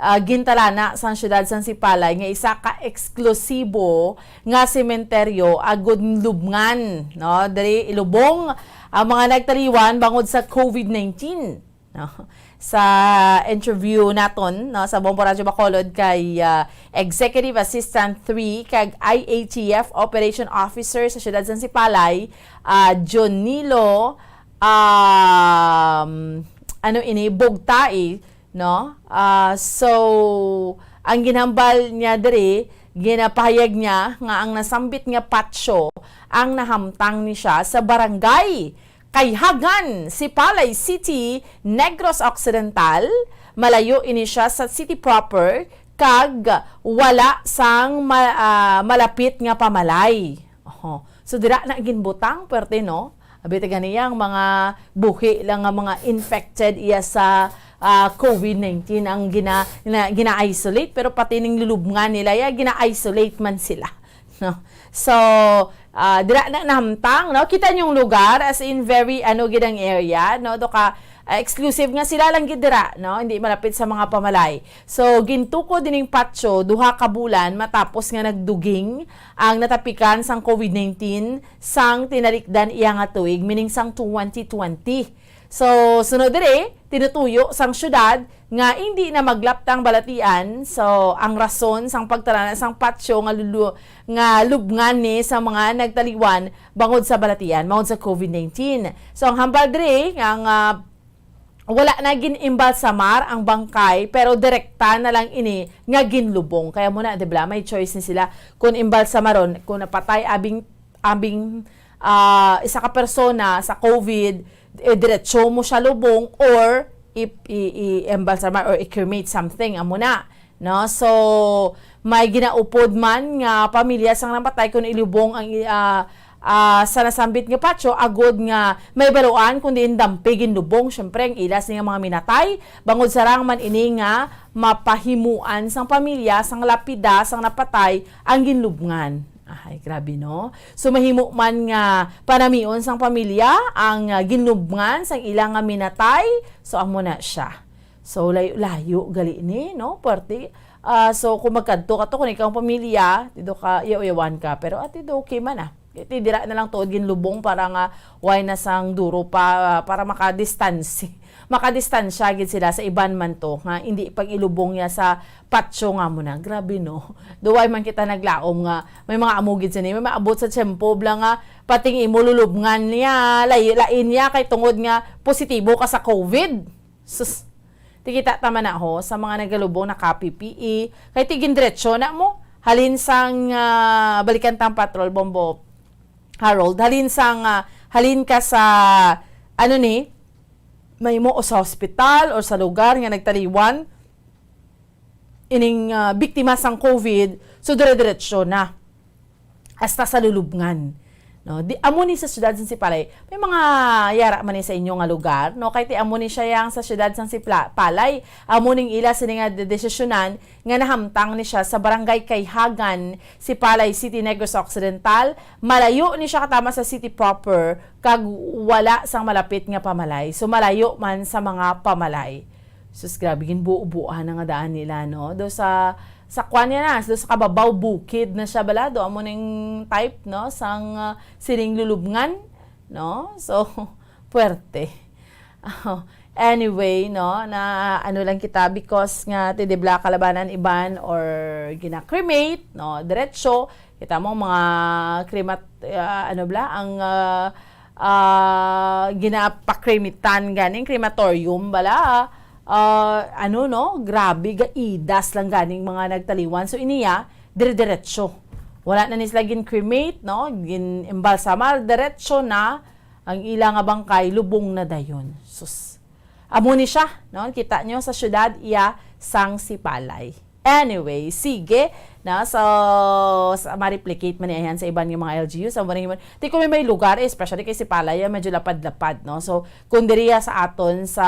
ah, gintalana sang siyudad sang Sipalay nga isa ka eksklusibo nga sementeryo agud lubngan, no? Diri ilubong ang mga nagtaliwan bangod sa covid nineteen, no? Sa interview naton, no, sa Bombo Radyo Bacolod kay, ah, Executive Assistant three kag I A T F Operation Officer sa siyudad sang Sipalay, ah, Jonilo, um, ano ini, Bugtai, no? Ah, so, ang ginhambal niya diri, ginapahayag niya nga ang nasambit nga patio ang nahamtang ni siya sa barangay Kayhagan, Sipalay City, Negros Occidental. Malayo ini siya sa city proper kag wala sang ma-, ah, malapit nga pamalay. Oho. So, dira na ginbutang, perte, no? Abi, taga niya, ang mga buhi lang nga mga infected iya sa, ah, covid nineteen ang gina-, na, gina-isolate, pero pati ning lulubngan nila, ya, gina-isolate man sila. No? So, ah, dira na nahamtang, no? Kita niyong lugar, as in, very, ano, gid ang area, no? Do ka, ah, exclusive nga sila lang gid dira, no? Hindi malapit sa mga pamalay. So, gintukod dining patio duha ka bulan matapos nga nagduging ang natapikan sang covid nineteen sang tinalikdan iya nga tuig, meaning sang twenty twenty. So, sunod diri, tinutuyo sang syudad nga indi na maglaptang balatian. So, ang rason sang pagtalana sang patio nga lulu-, nga lubngan ni sa mga nagtaliwan bangod sa balatian, bangod sa covid nineteen. So, ang hambal diri nga, nga wala na gin-imbalsamar ang bangkay, pero direkta na lang ini nga ginlubong. Kaya mo na, di ba, may choice ni sila kung imbalsamaron, kung napatay abing, abing, ah, isa ka persona sa covid, eh, diretso mo siya lubong or i, i, i-embalsamar or i-cremate something, amo na, no? So, may ginaupod man nga pamilya sang namatay kung ilubong ang, ah, ah, sa nasambit nga patio, agod nga may baluan kung diin dampi ginlubong. Siyempre, ang ila sini nga mga minatay, bangod sarang man ini nga mapahimuan sang pamilya, sang lapida, sang napatay, ang ginlubngan. Ay, grabe, no? So, mahimo man nga panamion sang pamilya ang, ah, ginlubngan sang ila nga minatay. So, amo na siya. So, layo-layo gali ni, no? Parte, ah, so, kung magkadto ka to, kung ikaw ang pamilya, dito ka, yaw-yawan ka. Pero, ati, do, okay man, ah. Iti, dira na lang tuod ginlubong para nga way na sang duro pa, para makadistansi-, makadistansya gid sila sa iban man to, nga hindi pag-ilubong niya sa patio nga mo na. Grabe, no? Duway man kita naglaom nga may mga amo gid sini, may maabot sa tiyempo bala nga pating imo lulubngan niya, lay-, lain niya kay tungod nga positibo ka sa covid. Sus, ti kita ta man na ho, sa mga nagalubong naka-P P E, kay ti gindiretso na mo. Halin sang, ah, balikan tang patrol, Bombo Harold. Halin sang, ah, halin ka sa, ano ni, may mo o sa hospital or sa lugar nga nagtaliwan ining, ah, biktima sang covid, so dire-diretso na hasta sa lulubngan. No? Di, amo ni sa siyudad sang Sipalay. May mga yara man ni sa inyo nga lugar, no? Kay ti amo ni siya yang sa siyudad sang Sipla-, Palay. Amo ning ila sini nga de-, desisyonan nga nahamtang ni siya sa Barangay Kayhagan, Sipalay City, Negros Occidental. Malayo ni siya katama sa city proper, kag wala sang malapit nga pamalay. So, malayo man sa mga pamalay. Sus, grabe, ginbuo-buohan na nga daan nila, no? Do sa, sa kwan niya na, do sa kababaw bukid na siya bala, do amo ning type, no? Sang, ah, sining lulubngan, no? So, puwerte. Anyway, no, na ano lang kita, because nga ti di bala kalabanan iban or gina-cremate, no, diretso, kita mo mga cremat-, ah, ano bala, ang, ah, ah, ginapakremitan ganing crematorium bala, ah, ano, no, grabe, gaidas lang ganing mga nagtaliwan. So, iniya, dire-diretso. Wala na ni sila gin-cremate, no? Gin-embalsamar, diretso na ang ila nga bangkay, lubong na dayon. Sus. Amo ni siya, no? Kita nyo sa syudad, iya sang Sipalay. Anyway, sige, na, so, sa, ma-replicate man niya yan sa iban nga mga L G U, sa mga, di ko may, may lugar, eh, especially kay Sipalay, ah, medyo lapad-lapad, no? So, kung diriya sa aton, sa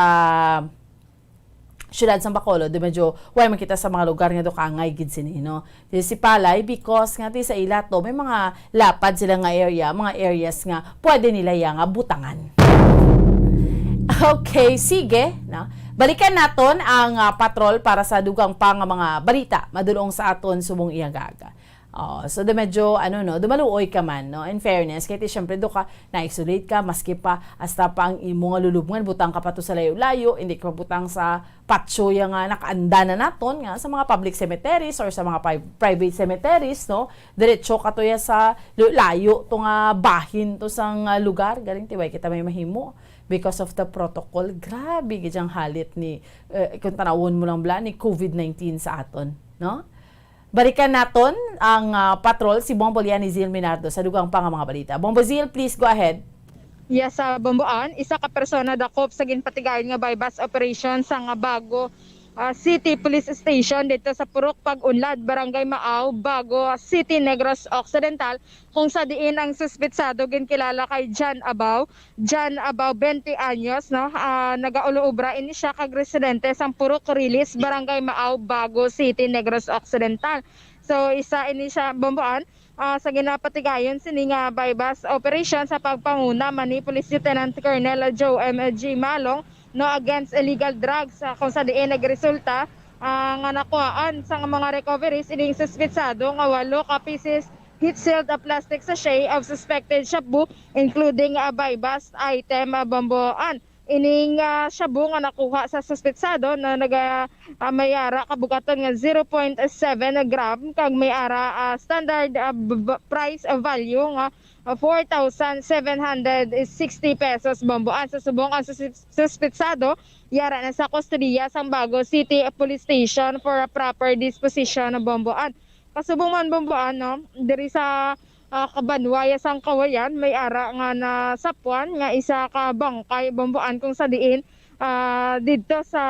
syudad sang Bacolod, di medyo, way man kita sa mga lugar nga dukangay gid sini, no? Di Sipalay, because nga, di sa ila to, may mga lapad sila nga area, mga areas nga pwede nila iya nga butangan. Okay, sige, no? Balikan naton ang, ah, patrol para sa dugang pa nga mga balita madulong sa aton subong ihagaga. Oh, so, di medyo, ano, no, dumaluoy ka man, no? In fairness, kay ti, syempre, do ka, na-isolate ka, maski pa, hasta pa ang imo nga lulubngan, butang ka pa to sa layo-layo, hindi ka pa butang sa patyo ya nga nakaanda na naton, nga sa mga public cemeteries or sa mga pri-, private cemeteries, no? Diretso ka to ya sa lu-, layo to nga bahin to sang, ah, lugar, galing ti way kita may mahimo because of the protocol. Grabe gid ang halit ni, eh, kung tanawon mo lang bala ni covid nineteen sa aton, no? Balikan naton ang, ah, patrol si Bombo Lian ni Zil Minardo sa dugang pa nga mga balita. Bombo Zil, please go ahead. Yes, sa Bomboan, isa ka persona dakop sa ginpatigayon nga buy-bust operation sa nga Bago, ah, City Police Station dito sa Purok Pag-Unlad, Barangay Maaw, Bago City, Negros Occidental, kung sa diin ang suspetsado ginkilala kay John Abaw, John Abaw, twenty anyos, no? Ah, nagaulaobra ini siya kag residente sang Purok Rilis, Barangay Maaw, Bago City, Negros Occidental. So, isa ini siya, Bomboan, ah, sa ginapatigayon sini nga buy-bust operation sa pagpanguna man ni Police Lieutenant Colonel Joe M G Malong, no, against illegal drugs, ah, kung sa diin nagresulta, ah, nga nakuhaan sa mga recoveries ining suspetsado nga walo ka pieces heat-sealed, ah, plastic sachet of suspected shabu, including, ah, buy-bust item, ah, Bomboan. Ining, ah, shabu nga nakuha sa suspetsado na naga, ah, may ara kabugaton nga zero point seven gram kag may ara, ah, standard, ah, b-, b-, price, ah, value nga, ah, four thousand seven hundred sixty pesos, Bomboan. Sa subong ang sus-, suspetsado, yara na sa kustodiya sang Bago City Police Station for a proper disposition, Bomboan. Kasubong man, Bomboan, no, diri sa, ah, kabanwa ya sang Kawayan, may ara nga nasapuan nga isa ka bangkay, Bomboan, kung sa diin, ah, didto sa,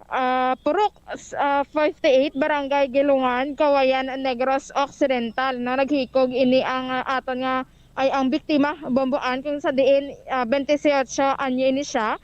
ah, Purok, s-, ah, fifty-eight, Barangay Gilungan, Kawayan, Negros Occidental, no, naghikog ini ang, ah, aton nga, ay, ang biktima, Bomboan, kung sa diin, ah, twenty-eight anyo ini siya,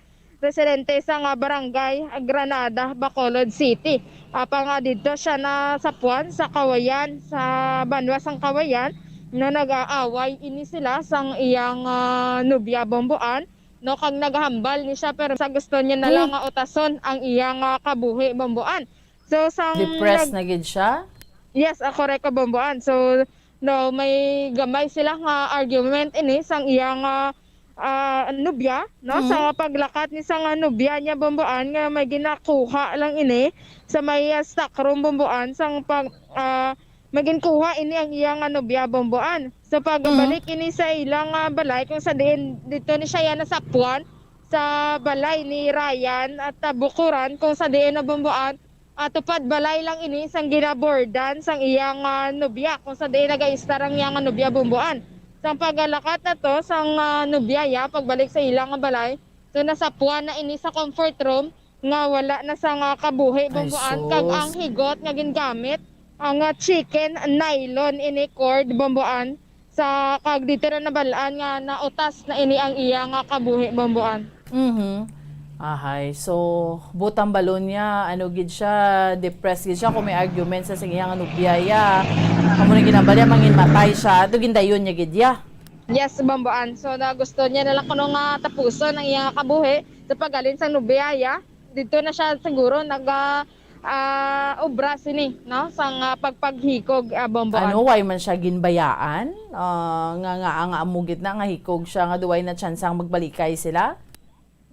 residente sa nga barangay Granada, Bacolod City. Apang, ah, didto siya nasapuan sa Kawayan, sa banwa sang Kawayan, na nag-aaway ini sila sang iyang, ah, nobya, Bomboan, no, kag naghambal ni siya, pero sa gusto niya na lang Hmm. nga utason ang iyang, ah, kabuhi, Bomboan. So, sang Depressed nag- na gid siya? Yes, ah, correct ka, Bomboan. So, no, may gamay sila nga argument ini sang iyang, ah, ah, nobya, no? Mhm. Sa paglakat ni sang nobya niya, Bomboan, nga may ginakuha lang ini sa may, ah, stock room, Bomboan, sang pag, ah, may ginkuha ini ang iya nga nobya, Bomboan. So, pagbalik Mhm. ini sa ilang, ah, balay, kung sa diin dito ni siya yan nasapuan sa balay ni Ryan at, ah, Bukuran, kung sa diin na, Bomboan, ah, tupad balay lang ini sang ginabordan sang iyang, ah, nobya, kung sa diin nagaistar ang iyang, ah, nobya, Bomboan. Sang pagalakat na to sang, ah, nobya ya, pagbalik sa ilang balay, so nasapuan na ini sa comfort room nga wala na sang, ah, kabuhi, Ay, Bomboan, kag sus. Ang higot nga gingamit, ang, ah, chicken nylon ini cord, Bomboan, sa, kag dito na nabal-an nga nautas na ini ang iya nga kabuhi, Bomboan. Mhm. Ahay. So, butang balon niya, ano gid siya, depressed gid siya kung may argument sa, sa iyang nobya ya. Amo na ginambal niya, manginmatay siya. Ato gindayon niya gid ya. Yes, Bomboan. So, na gusto niya na lang kuno nga tapuson ang iyang kabuhi sa paghalin sang nobya ya. Dito na siya siguro naga, ah, obra sini, no? Sang, ah, pagpaghikog, ah, Bomboan. Ano, way man siya ginbayaan? Ah, nga, nga, nga amo gid na nga hikog siya nga duway na tsansang magbalikay sila?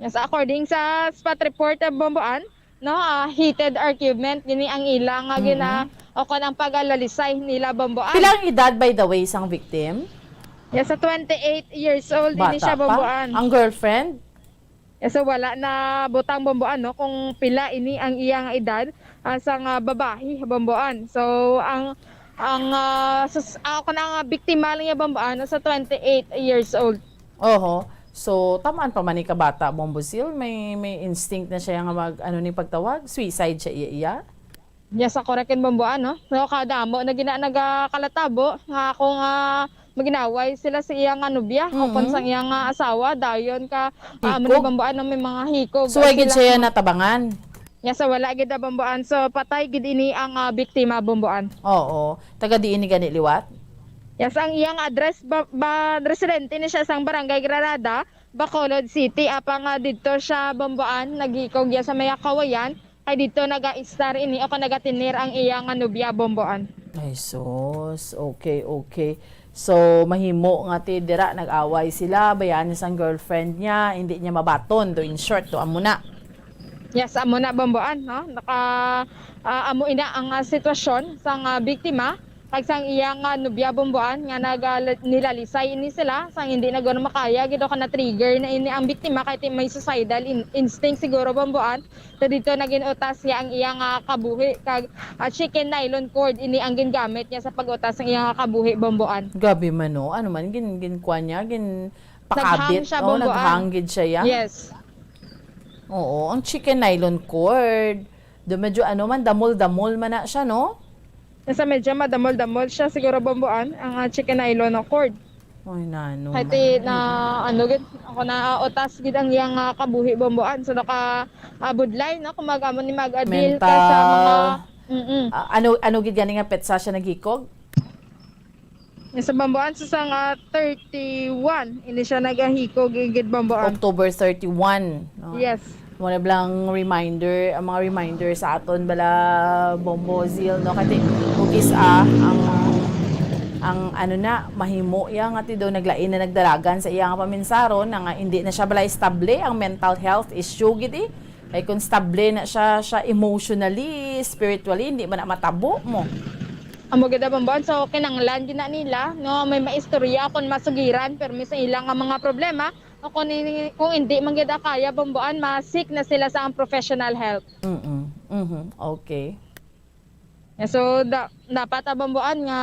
Yes, according sa spot report, ah, Bomboan, no, ah, heated argument gini ang ila nga Mm-mm. gina-, o kon ang pag-alalisay nila, Bomboan. Pila ang edad, by the way, sang victim? Yes, sa twenty-eight years old ini Bata siya, pa. Bomboan. Ang girlfriend? Eh, so, wala na butang, Bomboan, no, kung pila ini ang iyang edad, ah, sang, ah, babayi, Bomboan. So, ang, Ang, ah, sa, s- ah, ako na nga biktima lang niya, Bombo, ano, sa twenty-eight years old. Oho. So, tamaan pa man ni kabata, Bombo Zil, may, may instinct na siya nga mag, ano ni pagtawag? Suicide siya iya, iya? Yes, ako ra kin, Bombo, ano? No, kadamo na gina nagakalatabo nga ako nga maginaway sila sa iya nga nobya o kon Mm. sang iya nga asawa, dayon ka, ah, amo ni Hikog. Bombo, ano, may mga hikog. So, Ay, wala gid sila siya nga natabangan? Yes, so wala gid na, Bombo, an. So, patay gid ini ang, ah, biktima, Bombo, an. Oo. Taga diin ni gani liwat? Yes, ang iyang address ba, ba, residente ni siya sang Barangay Granada, Bacolod City. Apang, ah, didto siya, Bombo, an, naghikog ya sa may kawayan. Kay didto naga-istar ini o kon nagatinir ang iya nga nobya, Bombo, an. Ay, sus. Okay, okay. So, mahimo nga ti dira nag-away sila, bayaan niya sang girlfriend niya, hindi niya mabaton. Do, in short, do, amo na. Yes, amo na, Bombo, an, no? Naka, ah, amo ina ang, ah, sitwasyon sang, ah, biktima kag sang iya nga nobya, Bombo, an, nga naga-, nilalisay ini sila sang hindi na guro makaya gid o kon na-trigger na ini ang biktima kay ti may suicidal in-, instinct siguro, Bombo, an. So didto nagin-utas niya ang iya nga kabuhi kag, ah, chicken nylon cord ini ang gingamit niya sa pag-utas sang iya nga kabuhi, Bombo, an. Grabe man, no? Ano man, gin-, ginkuan niya, ginpakabit. Naghang siya, oh, Bombo, an. Naghang gid siya, ya? Yes. Oo, ang chicken nylon cord. Do medyo ano man, damol-damol man na siya, no? Nasa medyo madamol-damol siya, siguro, Bombo, an, ang, ah, chicken nylon na cord. Ay, nano Kay man. Ti na, ano gid, ako na, ah, utas gid ang iyang, ah, kabuhi, Bombo, an. So, naka, ah, budlay, no? Kung mag-, amo ni mag-adil ka sa Mental. Mga, mm-mm. Ah, ano, ano gid gani nga petsa siya naghikog? Sa Bombo, an, sa, sa nga thirty-one, ini siya nagahikog gid, Bombo, an. October thirty-one, no? Yes. Mo na blang reminder, ang mga reminder sa aton bala, Bombo Zil, no? Kati, kung kis-a, ang, ang ano na, mahimo iya nga ti daw naglain na nagdalagan sa iya nga paminsaron, na nga hindi na siya bala estable ang mental health issue, gid, eh. Kay kung stable na siya, siya emotionally, spiritually, hindi man na matabo mo. Amo gid, Bombo, an. So, kinanglan gid na nila, no, may maistorya kon masugiran, permi sa ila nga mga problema, o kung ini, kung hindi man gid kaya, Bombo, an, ma-seek na sila sa ang professional help. Mm-mm. Mhm. Okay. Yeah, so, da-, dapat, ah, Bombo, an, nga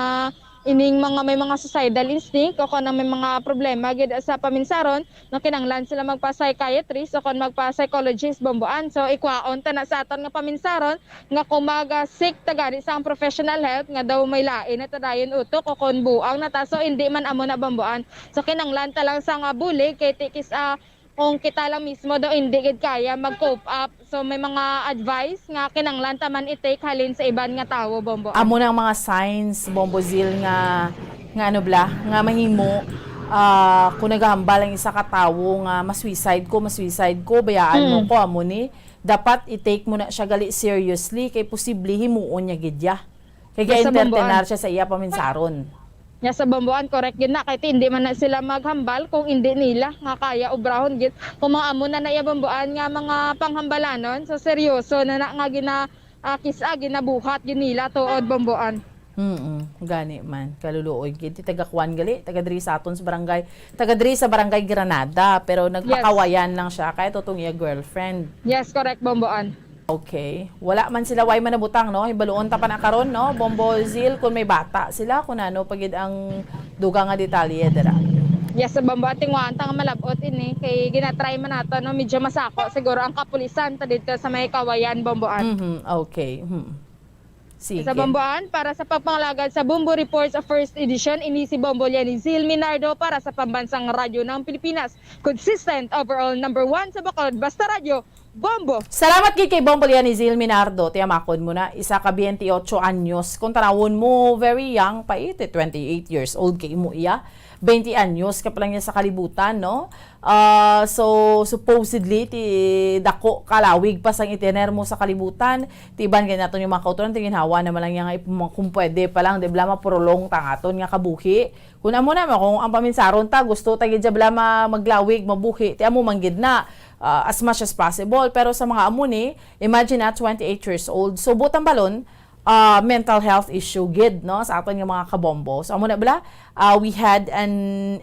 ining mga may mga suicidal instinct o kung may mga problema gid sa paminsaron, no, kinanglan sila magpa-psychiatrist o kon magpa-psychologist, Bombo, an. So, ikwaon ta na sa aton nga paminsaron nga kung mag, ah, seek ta gani sang professional help nga daw may lain na ta dayon utok o kon buang na ta, so hindi man amo na, Bombo, an. So, kinanglan ta lang sang, ah, bulig kay ti kis-a kung kita lang mismo daw hindi gid kaya mag-cope up. So, may mga advice nga kinanglan ta man i-take halin sa iban nga tawo, Bombo, an. Amo na ang mga signs, Bombo Zil, nga, nga ano bala, nga mahimo, ah, kung nagahambal ang isa ka tawo nga, "Ma-suicide ko, ma-suicide ko, bayaan mo Mm. ko," amo ni, dapat i-take mo na siya gali seriously, kay posible himuon niya gid ya. Kay Yes, sa Bombo, an. Ga-entertainar siya sa iya paminsaron. Yes, sa Bombo, an, correct gid na, kay ti hindi man na sila maghambal kung hindi nila nga kaya obrahon gid. Kung mga amo na na iya, Bombo, an, nga mga panghambalanon, so seryoso na na nga gina-, ah, kis-a ginabuhat gid nila tuod, Bombo, an. Mm, gani man. Kaluluoy gid. Ti taga kuan gali, taga diri sa aton sa barangay, taga diri sa barangay Granada, pero Yes. nagpakawayan lang siya kay to tong iya girlfriend. Yes, correct, Bombo, an. Okay. Wala man sila, way man nabutang, no? Hibaluon ta pa na karon, no? Bombo Zil, kung may bata sila, kung ano pa gid ang dugang nga detalye dira. Yes, sa Bombo, an, tinguhaan ta nga malab-ot ini kay ginatry man nato, no? Medyo masako siguro ang kapulisan ta dito sa may Kawayan, Bombo, an. Mhm, okay. Hmm. Sige. Sa Bombo, an, para sa pagpangalagad sa Bombo Reports, a first edition, ini si Bombo Lianizil Minardo para sa Pambansang Radyo ng Pilipinas. Consistent, overall, number one sa Bacolod. Basta Radyo, Bombo! Salamat gid kay Bombo Lianizil Minardo. Tiyamakon mo na, isa ka biyente ocho anyos. Kung tanawon mo, very young pa, eh, twenty-eight years old kay imo iya. Bente anyos ka pa lang niya sa kalibutan, no? Ah, so, supposedly, ti dako ka lawig pa sang itiner mo sa kalibutan. Ti iban gani naton yung mga kautoran, ti ginhawa naman lang niya nga ipum-, kung pwede pa lang, di bala, maprolong ta ang aton nga kabuhi. Kung amo na, kung ang paminsaron ta, gusto ta gid siya bala ma-, maglawig, mabuhi, ti amo man gid na, ah, as much as possible. Pero sa mga amo ni, imagine na, twenty-eight years old. So, butang balon, ah, mental health issue gid, no, sa aton nga mga kabombo. So, amo na bala, ah, we had an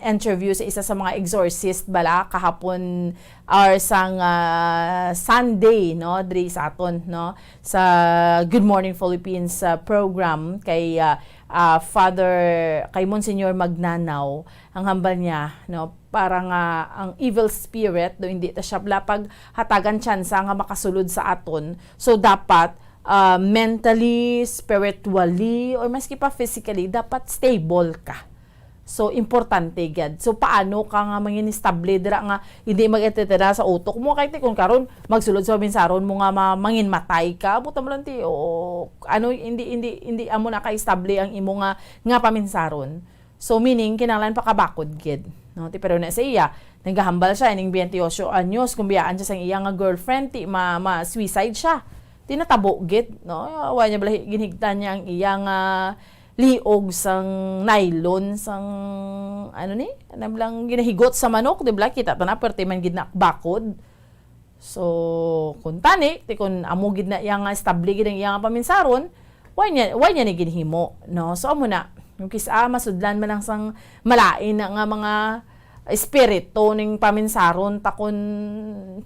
interview sa isa sa mga exorcist bala kahapon or sang, ah, Sunday, no, diri sa aton, no, sa Good Morning Philippines, ah, program kay, ah, ah, Father, kay Monsignor Magnanaw, ang hambal niya, no, para nga ang evil spirit, no, hindi ta siya lapag hatagan tsansa nga makasulod sa aton. So, dapat, ah, mentally, spiritually, or maski pa physically, dapat stable ka. So, importante gyud. So, paano ka nga mangin-estable dira nga hindi mag-entretena sa utok mo? Kay ti, kung karon, magsulod sa paminsaron mo nga ma-, mangin-matay ka, buta mo lang ti, o, ano, hindi, hindi, hindi amo na ka-estable ang imo nga, nga paminsaron. So, meaning, kinahanglan pakabakod gid, no? Ti, pero na sa iya, nagahambal siya, ining twenty-eight anyos, kung biyaan siya sang iya nga girlfriend, ti, ma-, ma-suicide siya. Ti, natabo gid, no? Wa niya bala hi-, ginhigtan niya ang iya nga liog sang nylon, sang, ano ni? Ano lang, ginahigot sa manok, di ba? Kita ta na, pwerte man gid na bakod. So, kung tani, ti kung amo gid na iya nga estable gid ang iya nga paminsaron, why niya, why niya ni ginhimo, no? So, amo na. Kung kis-a, masudlan man lang sang malain na nga mga espiritu ning paminsaron, ta kun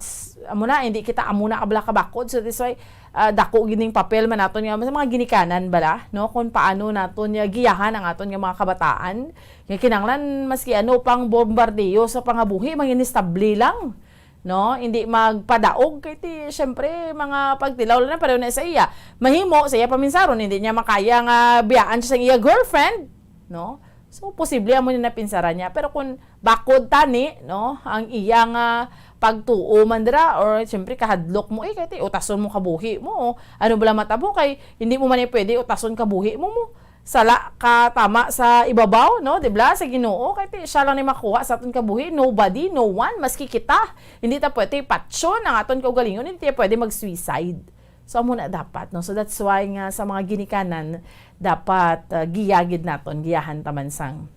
s-, amo na, hindi kita amo na kabla kabakod. So, that's why, ah, dako gid ning papel man naton nga sa mga ginikanan bala, no? Kung paano naton nga giyahan ang aton nga mga kabataan. Nga kinahanglan, maski ano pang bombardiyo sa pangabuhi, mangin-estable lang. No? Hindi magpadaog kay ti, syempre, mga pagtilaw lang na pareho na sa iya. Mahimo sa iya paminsaron, hindi niya makaya nga biyaan siya sa iya girlfriend, no? So, posible amo ni napinsaran niya. Pero kung bakod tani, no, ang iya nga pagtuo man dira, or syempre kahadlok mo, eh, kay ti, utason mo kabuhi mo. Ano bala matabo kay hindi mo man ni pwede utason kabuhi mo mo. Sala ka tama sa ibabaw, no? Di bala? Sa Ginoo, kay ti, siya lang ni makuha sa aton kabuhi. Nobody, no one, maski kita. Hindi ta pwede patyon ang aton kaugalingon, hindi ta pwede mag-suicide. So, amo na dapat, no? So, that's why nga sa mga ginikanan, dapat, uh, giyagid naton, giyahan ta man sang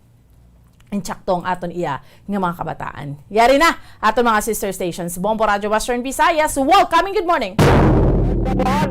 intsakto ang aton iya nga mga kabataan. Yari na, aton mga sister stations, Bombo Radyo Western Visayas, welcome and good morning.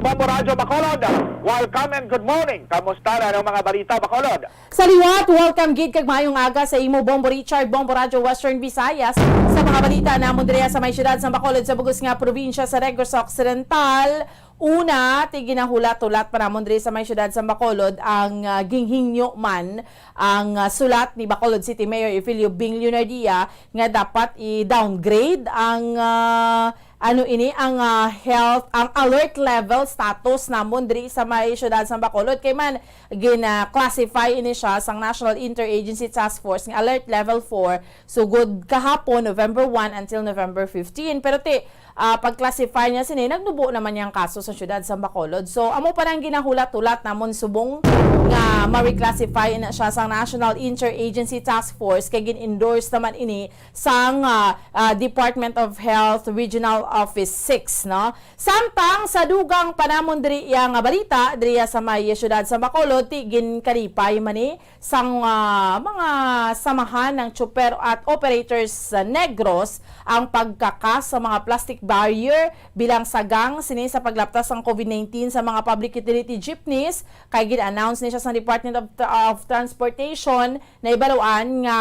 Bombo Radyo Bacolod, welcome and good morning. Kamusta na ang mga balita, Bacolod? Sa liwat, welcome gid kag maayong aga sa imo, Bombo Richard, Bombo Radyo Western Visayas. Sa mga balita namon diri sa may siyudad sa Bacolod, sa bugos nga probinsya sa Negros Occidental, una, ti ginahulat-hulat pa namon diri sa may siyudad sa Bacolod ang, ah, ginhingyo man ang, ah, sulat ni Bacolod City Mayor Evelio Bing Leonardia nga dapat i-downgrade ang, ah, ano ini, ang, ah, health, ang alert level status namon diri sa may siyudad sa Bacolod. Kay man, gina-classify ini siya sang National Interagency Task Force nga Alert Level four, sugod kahapon, November one until November fifteen. Pero ti, ah, pag-classify niya sini, nagnubo naman niya ang kaso sa siyudad sa Bacolod. So, amo pa nang ginahulat-hulat namon subong nga ma-reclassify na siya sang National Interagency Task Force, kay gin-endorse naman ini sang, ah, ah, Department of Health Regional Office six, no? Samtang sa dugang pa namon diri iya nga balita, diri sa may siyudad sa Bacolod, ti ginkalipay man ni sang, ah, mga samahan ng tsuper at operators sa Negros ang pagkakas sa mga plastic barrier bilang sagang sini sa paglaptas sang COVID nineteen sa mga public utility jeepneys, kay gin-announce ni siya sa Department of, of Transportation na ibaluan nga,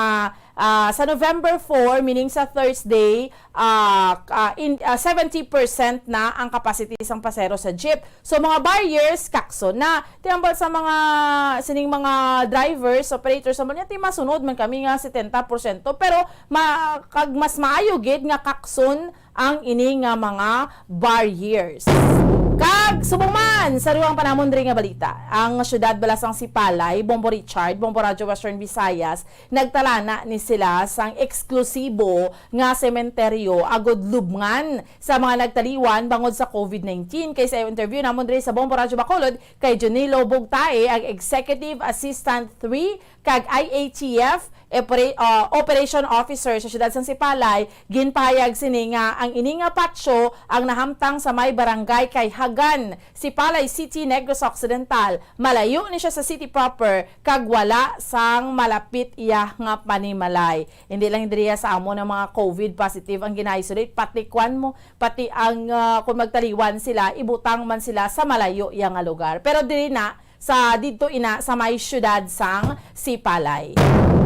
ah, sa November four, meaning sa Thursday, ah, ah, in, ah, seventy percent na ang capacity sang pasero sa jeep. So, mga barriers, kakson na. Ti hambal sa mga, sining mga drivers, operators, sa mga, ti masunod man kami nga setenta porsyento, pero ma-, kag mas maayo gid nga kakson ang ini nga mga barriers. Kag subong man sa dugang pa namon diri nga balita, ang siyudad bala sang Sipalay, Bombo Richard, Bombo Radyo Western Visayas, nagtalana ni sila sang eksklusibo nga sementeryo agod lubngan sa mga nagtaliwan bangod sa COVID nineteen. Kay sa interview namon diri sa Bombo Radyo Bacolod kay Junilo Bugtae, ang Executive Assistant three kag I A T F opera-, ah, Operation Officer sa siyudad sang Sipalay, ginpahayag sini nga ang ini nga patyo ang nahamtang sa may barangay Kayhagan, Sipalay City, Negros Occidental. Malayo ni siya sa city proper, kag wala sang malapit iya nga panimalay. Hindi lang diriya sa amo ng mga COVID positive ang gina-isolate, pati kwan mo, pati ang, ah, kung magtaliwan sila, ibutang man sila sa malayo iya nga lugar. Pero diri na, sa didto ina sa may siyudad sang Sipalay.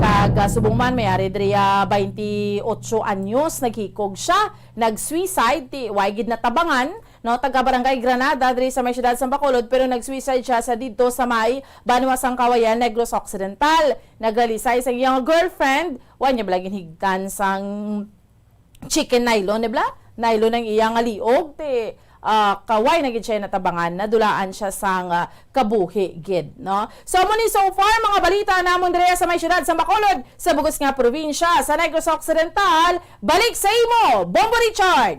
Kag, ah, subong man, may ari diri, ah, twenty-eight anyos, naghikog siya, nag-suicide, ti, way gid natabangan, no? Taga Barangay Granada, diri sa may siyudad sa Bacolod, pero nag-suicide siya sa didto sa may banwa sang Kawayan, Negros Occidental. Naglalisay sa iyang girlfriend, wa niya bala ginhigtan sang chicken nylon, di bala? Nylon ang iya nga liog, ti, ah, kaway na gid siya natabangan, nadulaan siya sang, ah, kabuhi gid, no? So, amo ni so far, mga balita namon diri sa may siyudad sa Bacolod, sa bugos nga probinsya, sa Negros Occidental. Balik sa imo, Bombo Richard!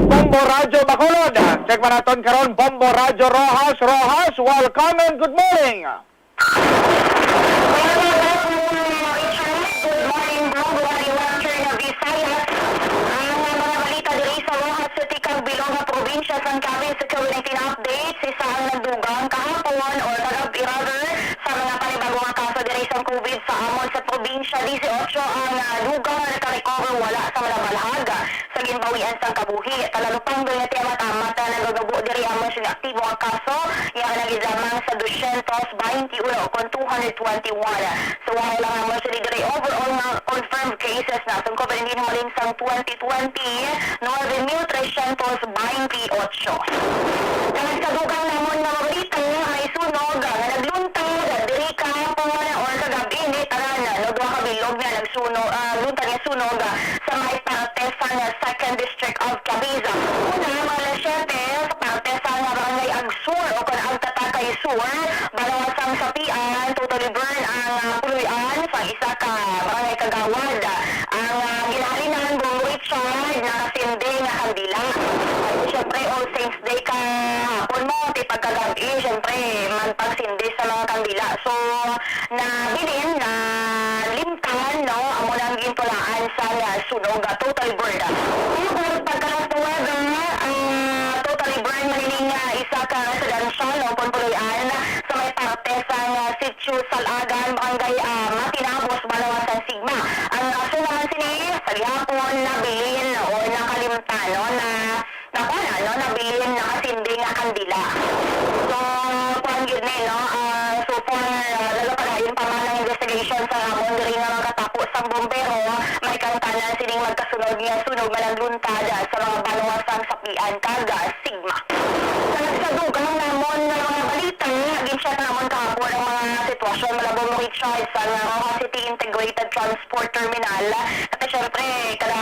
Bombo Radyo Bacolod. Check man naton karon, Bombo Radyo Rojas. Rojas, welcome and good morning. Good morning, Bombo Radyo Western Visayas. Ang mga balita diri sa Roxas City kag bilog nga probinsya sang Capiz sa COVID nineteen update. Isa ang nagdugang kahapon or kagab-i rather sa mga panibago nga kaso diri sa COVID sa amon sa probinsya. Disiotso ang, ah, dugang nga nakarecover wala sa malabalhag sa ginbawian sang kabuhi. Taga Lupangdoy nga tiamat-amat na nagagubo diri amon sing aktibo nga kaso nga nagid lamang sa dosyentos baynte uno kon two hundred twenty-one. So, wala lang amon sini diri overall nga confirmed cases na sang COVID nineteen halin sang twenty twenty, nuebe mil tresyentos baynte otso. Kag sa dugang namon nga mga balita, may sunog nga nagluntad diri kahapon or kagab-i ni tanan, no, duha ka bilog nga nagsunog, ah, luntad nga sunog sa may parte sang Second District of Capiz. Una, mga alas siyete, sa parte sang Barangay Agsur o kon Agtatacay Sur, banwa sang Sapian, totally burn ang, ah, puloy-an sang isa ka barangay kagawad. Ang, ah, ginhalinan, Bombo Richard, nakasindi nga kandila. Siyempre, All Saints Day kahapon mo, ti pagkagab-i, siyempre, magpagsindi sa mga kandila. So, nabilin, nalimtan, no? Amo nang gintulaan sa, ah, sunog, ah, totally burned. Tapos, pagka-, ah, totally burned man ini nga isa ka residential o kon puloy-an sa may parte sa, ah, Sitio Salagan, Barangay, ah, Matinabos, Banwa sang Sigma. Ang rason naman sini, sa gihapon, nabilin o nakalimtan, no, na, na kuwan, no, nabilin, nakasindi nga kandila. So, kuwan gyud ni, no, ah, so far, ah, nagapadayon pa man ang investigation sa amon diri nga makatapo sang bombero, may kaangtanan sining magkasunod nga sunog nga nagluntad sa mga banwa sang Sapian kag, ah, Sigma. Sa dugang namon nga mga balita, gin-check namon kahapon ang mga sitwasyon, mga Bombo Richard, sa Roxas City Integrated Transport Terminal. Kasi syempre, kada,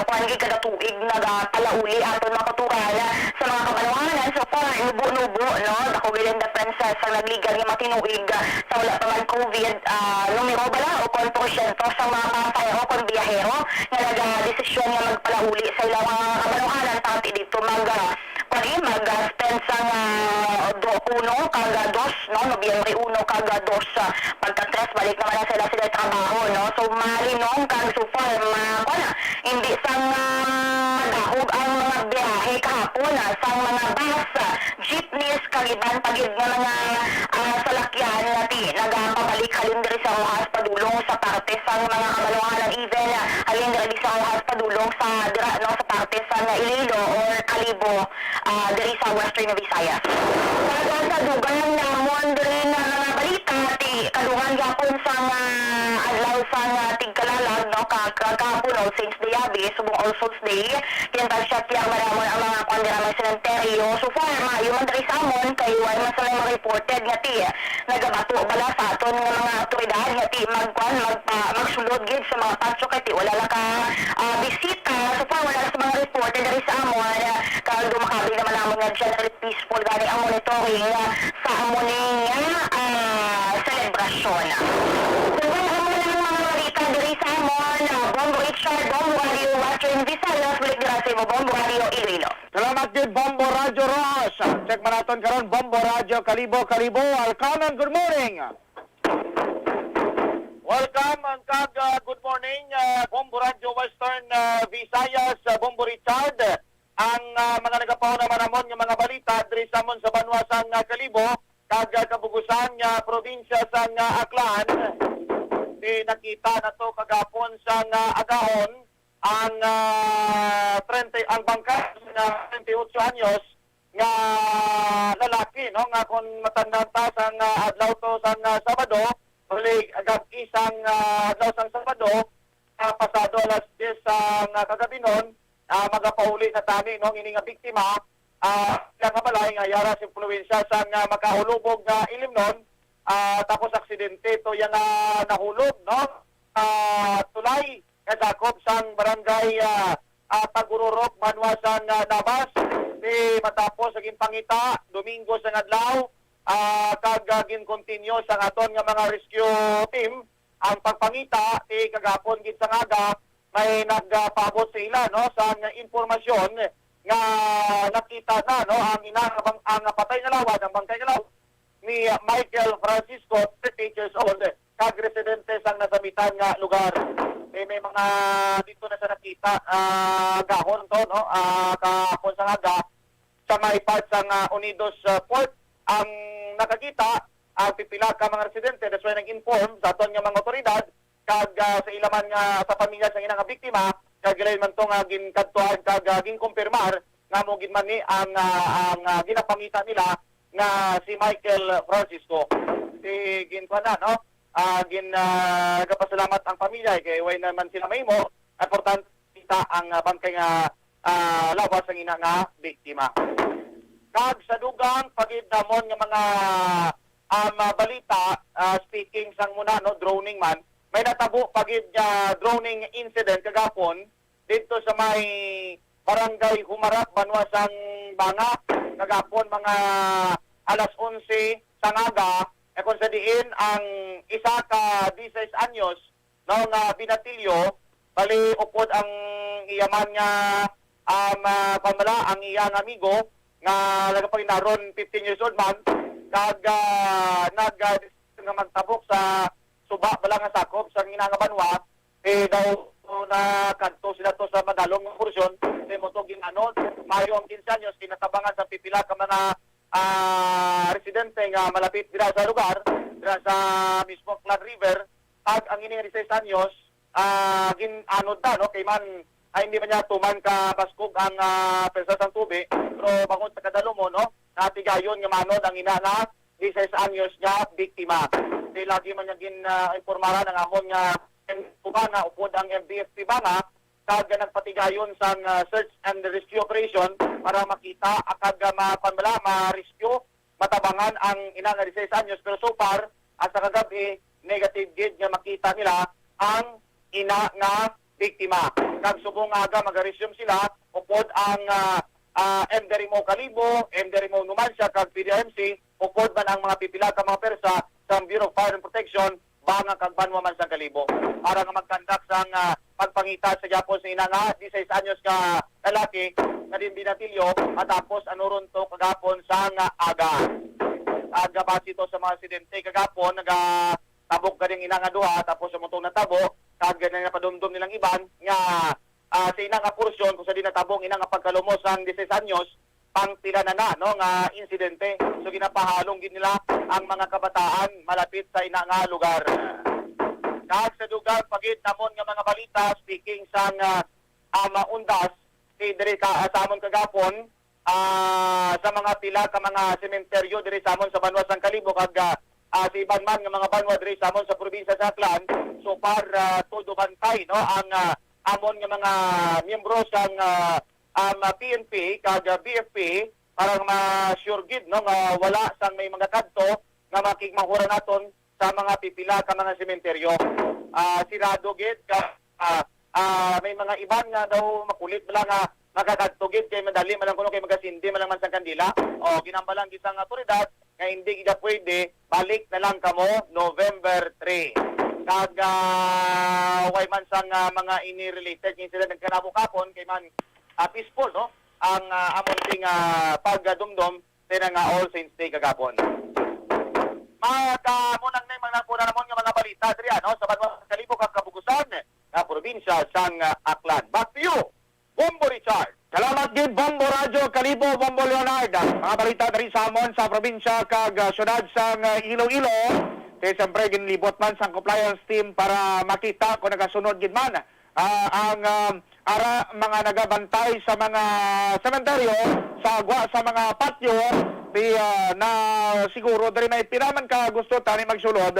kuwan gid, kada tuig, nagapalauli aton mga kautoran sa mga kabanwahanan. So far, nubo-nubo, no? Dako gid ang difference sa nagligad nga matinuig sa wala pa man COVID, ah, numero bala o kon porsyento sa mga pasahero kon biyahero nga nagadesisyon nga magpalauli sa ilang mga kabanwahanan, pati dito mag, ah, pwede mag, ah, spend sang, ah, do-, uno kag, ah, dos, no? Nobyembre uno kag, ah, dos, ah, pagka tres, balik naman na sila, sila trabaho, no? So, malinong kag so far, ma-, kuwan na, hindi sang, ah, madahog ang mga biyahe kahapon, ah, sang mga bus, ah, jeepneys, kag iban pa gid nga mga, ah, salakyan nga ti nagapabalik halin diri sa Roxas padulong sa parte sang mga kabanwahanan, even, ah, halin diri sa Roxas padulong sa dira, no, sa parte sang Iloilo or Kalibo, ah, diri sa Western Visayas. Para sa dugang namon diri nga mga balita, ti kadungan gihapon sang, ah, adlaw sang, ah, tigkalalag, no, ka-, ka-, kahapon, All Saints Day abi, subong All Souls Day, kaya pag-check yang maramon ang mga kuwan dira, mga sementeryo. So far, maayo man diri sa amon, kay wala man sila mga reported nga ti nagabato bala sa aton nga mga awtoridad nga ti magkuwan, magpa-, magsulod gid sa mga patio kay ti wala naka, ah, bisita. So far, wala sa mga reported diri sa amon. Kag dumakabig naman namon nga generally peaceful gani ang monitoring, ah, sa amo ni nga, ah, selebrasyon. Kung amo lang ang mga balita diri sa amon, ah, Bombo Richard, Bombo Radio, Western Visayas, balik dira sa imo, Bombo Radio Iloilo. Salamat gid, Bombo Radyo Roxas. Check man naton karon, Bombo Radyo Kalibo. Kalibo, welcome and good morning. Welcome and kag, ah, good morning, ah, Bombo Radyo Western, ah, Visayas, ah, Bombo Richard. Ang, ah, mga nagapauna man namon nga mga balita diri sa amon sa banwa sang, ah, Kalibo kag, ah, kabugusan nga probinsya sang, ah, Aklan. Di nakita nato kagapon sang, ah, agahon ang, ah, trenta, ang bangkay nga trenta y ocho anyos nga lalaki, no, nga kung matandaan ta sang, ah, adlaw to sang, ah, Sabado, Ulig, gab-i sang, ah, adlaw sang Sabado, ah, pasado alas diyes sang, ah, kagabinon, ah, magapauli na tani, no, ini nga biktima, ah, ilang nga balay nga yara sa impluwensya sang, ah, makaulubog nga ilimnon, ah, tapos aksidente to yang, ah, nahulog, no, ah, tulay nga sakop sang barangay, ah, ah, Tagururok, banwa sang, ah, Nabas. Di matapos sa ginpangita, Domingo sang adlaw, ah, kag, ah, ginkontinyo sang aton nga mga rescue team ang pagpangita. Di kagapon gid sang aga may nagpaabot sa ila, no, sang impormasyon nga nakita na, no, ang ina nga bang-, ang patay nga lawad, ang bangkay nga lawad ni Michael Francisco, thirty-eight years old, kag residente sang nasamitan nga lugar. May, may mga dito na sa nakita, ah, gahon to, no? Ah, kahapon sa aga, sa may part sang, ah, Unidos, ah, Port, ang nakakita, ang pipila ka mga residente, that's why nag-inform sa aton nga mga otoridad, kag, ah, sa ila man nga sa pamilya sa ina nga biktima, kag ilayon man to nga ginkadtuan kag, ah, ginkumpirmar nga amo gid man ni ang, ah, ang, ah, ginapangita nila nga si Michael Francisco. Si ginkuan na, no? Ah, gin, ah, nagapasalamat ang pamilya kay way naman sila mahimo. Importante kita ang, ah, bangkay nga, ah, lawas sang ina nga biktima. Kag sa dugang pa gid namon nga mga, um, ah, balita, ah, speaking sang muna, no, droning man, may natabo pa gid nga droning incident kagapon didto sa may Barangay Humarap, banwa sang Banga, kagapon mga alas onse sang aga, na kung sa diin ang isa ka diseis anyos, no, nga binatilyo, bali upod ang iya man nga, um, ah, kuwan bala, ang iya nga amigo nga nagapanginaron fifteen years old man, kag, ah, nag, ah, nga magtabok sa suba bala nga sakop sa ina nga banwa, eh, daw nakadto sila to sa madalom nga porsyon, kay mo to gin-anod. Mayo ang quince anyos, kinatabangan sa pipila ka mga, ah, residente nga malapit dira sa lugar, dira sa mismo Aklan River, ag ang ini nga diseis anyos, ah, gin-anod na, no? Kay man, ay, hindi man niya tuman ka baskog ang, ah, presas sang tubi, pero bangod sa kadalom mo, no? Natigayon nga manod ang ina nga diseis anyos nga biktima. Kay lagi man niya gin, ah, impormaran ang amon nga Banga upod ang M D F P Banga, kag nagpatigayon sang, ah, search and rescue operation para makita, ah, kag, ah, ma-, kuwan bala, ma-rescue, matabangan ang ina nga diseis anyos. Pero so far, hasta kagab-i, negative gid nga makita nila ang ina nga biktima. Kag subong nga aga, mag-resume sila upod ang, ah, ah, M D R M O Kalibo, M D R M O Numancia, kag P D R M C, upod man ang mga pipila ka mga pwersa sa Bureau of Fire and Protection, Banga kag banwa man sang Kalibo, para nga mag-conduct sang, ah, pagpangita sa gyapon sa ina nga diseis anyos nga lalaki nga din binatilyo, matapos anuron to kagapon sang aga. Kag base to sa mga residente kagapon, nagatabok gani ang ina nga duha, tapos sa mutong natabo, kag gani napadumdom nilang iban nga, ah, sa ina nga porsyon, kung sa di natabo ang ina nga pagkalumos sang diseis anyos, pang pila na na, no, nga insidente. So, ginapahalong gid nila ang mga kabataan malapit sa ina nga lugar. Kag sa dugang pa gid namon nga mga balita, speaking sang, ah, ah, maundas, si diri ka, ah, sa amon kagapon, ah, sa mga pila ka mga sementeryo diri sa amon sa banwa sang Kalibo kag, ah, ah, sa iban man nga mga banwa diri sa amon sa probinsya sa Aklan, so far, ah, todo bantay, no, ang, ah, amon nga mga miyembro sang, ah, ang, ah, P N P kag, ah, B F P para nga ma-sure gid, no, nga wala sang may mga kadto nga makigmahura naton sa mga pipila ka mga sementeryo. Ah, sirado gid ka, ah, ah, may mga iban nga daw makulit bala nga makakadto gid kay madali man lang kuno kay magasindi man lang man sang kandila. O, ginambalan gid sang awtoridad nga hindi gid pwede, balik na lang kamo November three. Kag, ah, way man sang, ah, mga ini related nga incident nagkanabo kapon kay man, ah, peaceful, no? Ang, ah, amon ding, ah, pagdumdom sa nga All Saints Day kagapon. Mga ka-, mo nang nay mga puna namon nga mga balita diri, ano, sa banwa sa Kalibo kag Kabugusan nga probinsya sang, ah, Aklan. Back to you, Bombo Richard. Salamat gid, Bombo Radyo Kalibo, Bombo Leonard. Mga balita diri sa amon sa probinsya kag, ah, syudad sang, ah, Iloilo. Kay siyempre, ginlibot man sang compliance team para makita kung nagasunod gid man, ah, ang, ah, ara mga nagabantay sa mga sementeryo, sa gwa sa mga patio. Di, ah, na siguro diri may pila man ka gusto tani magsulod.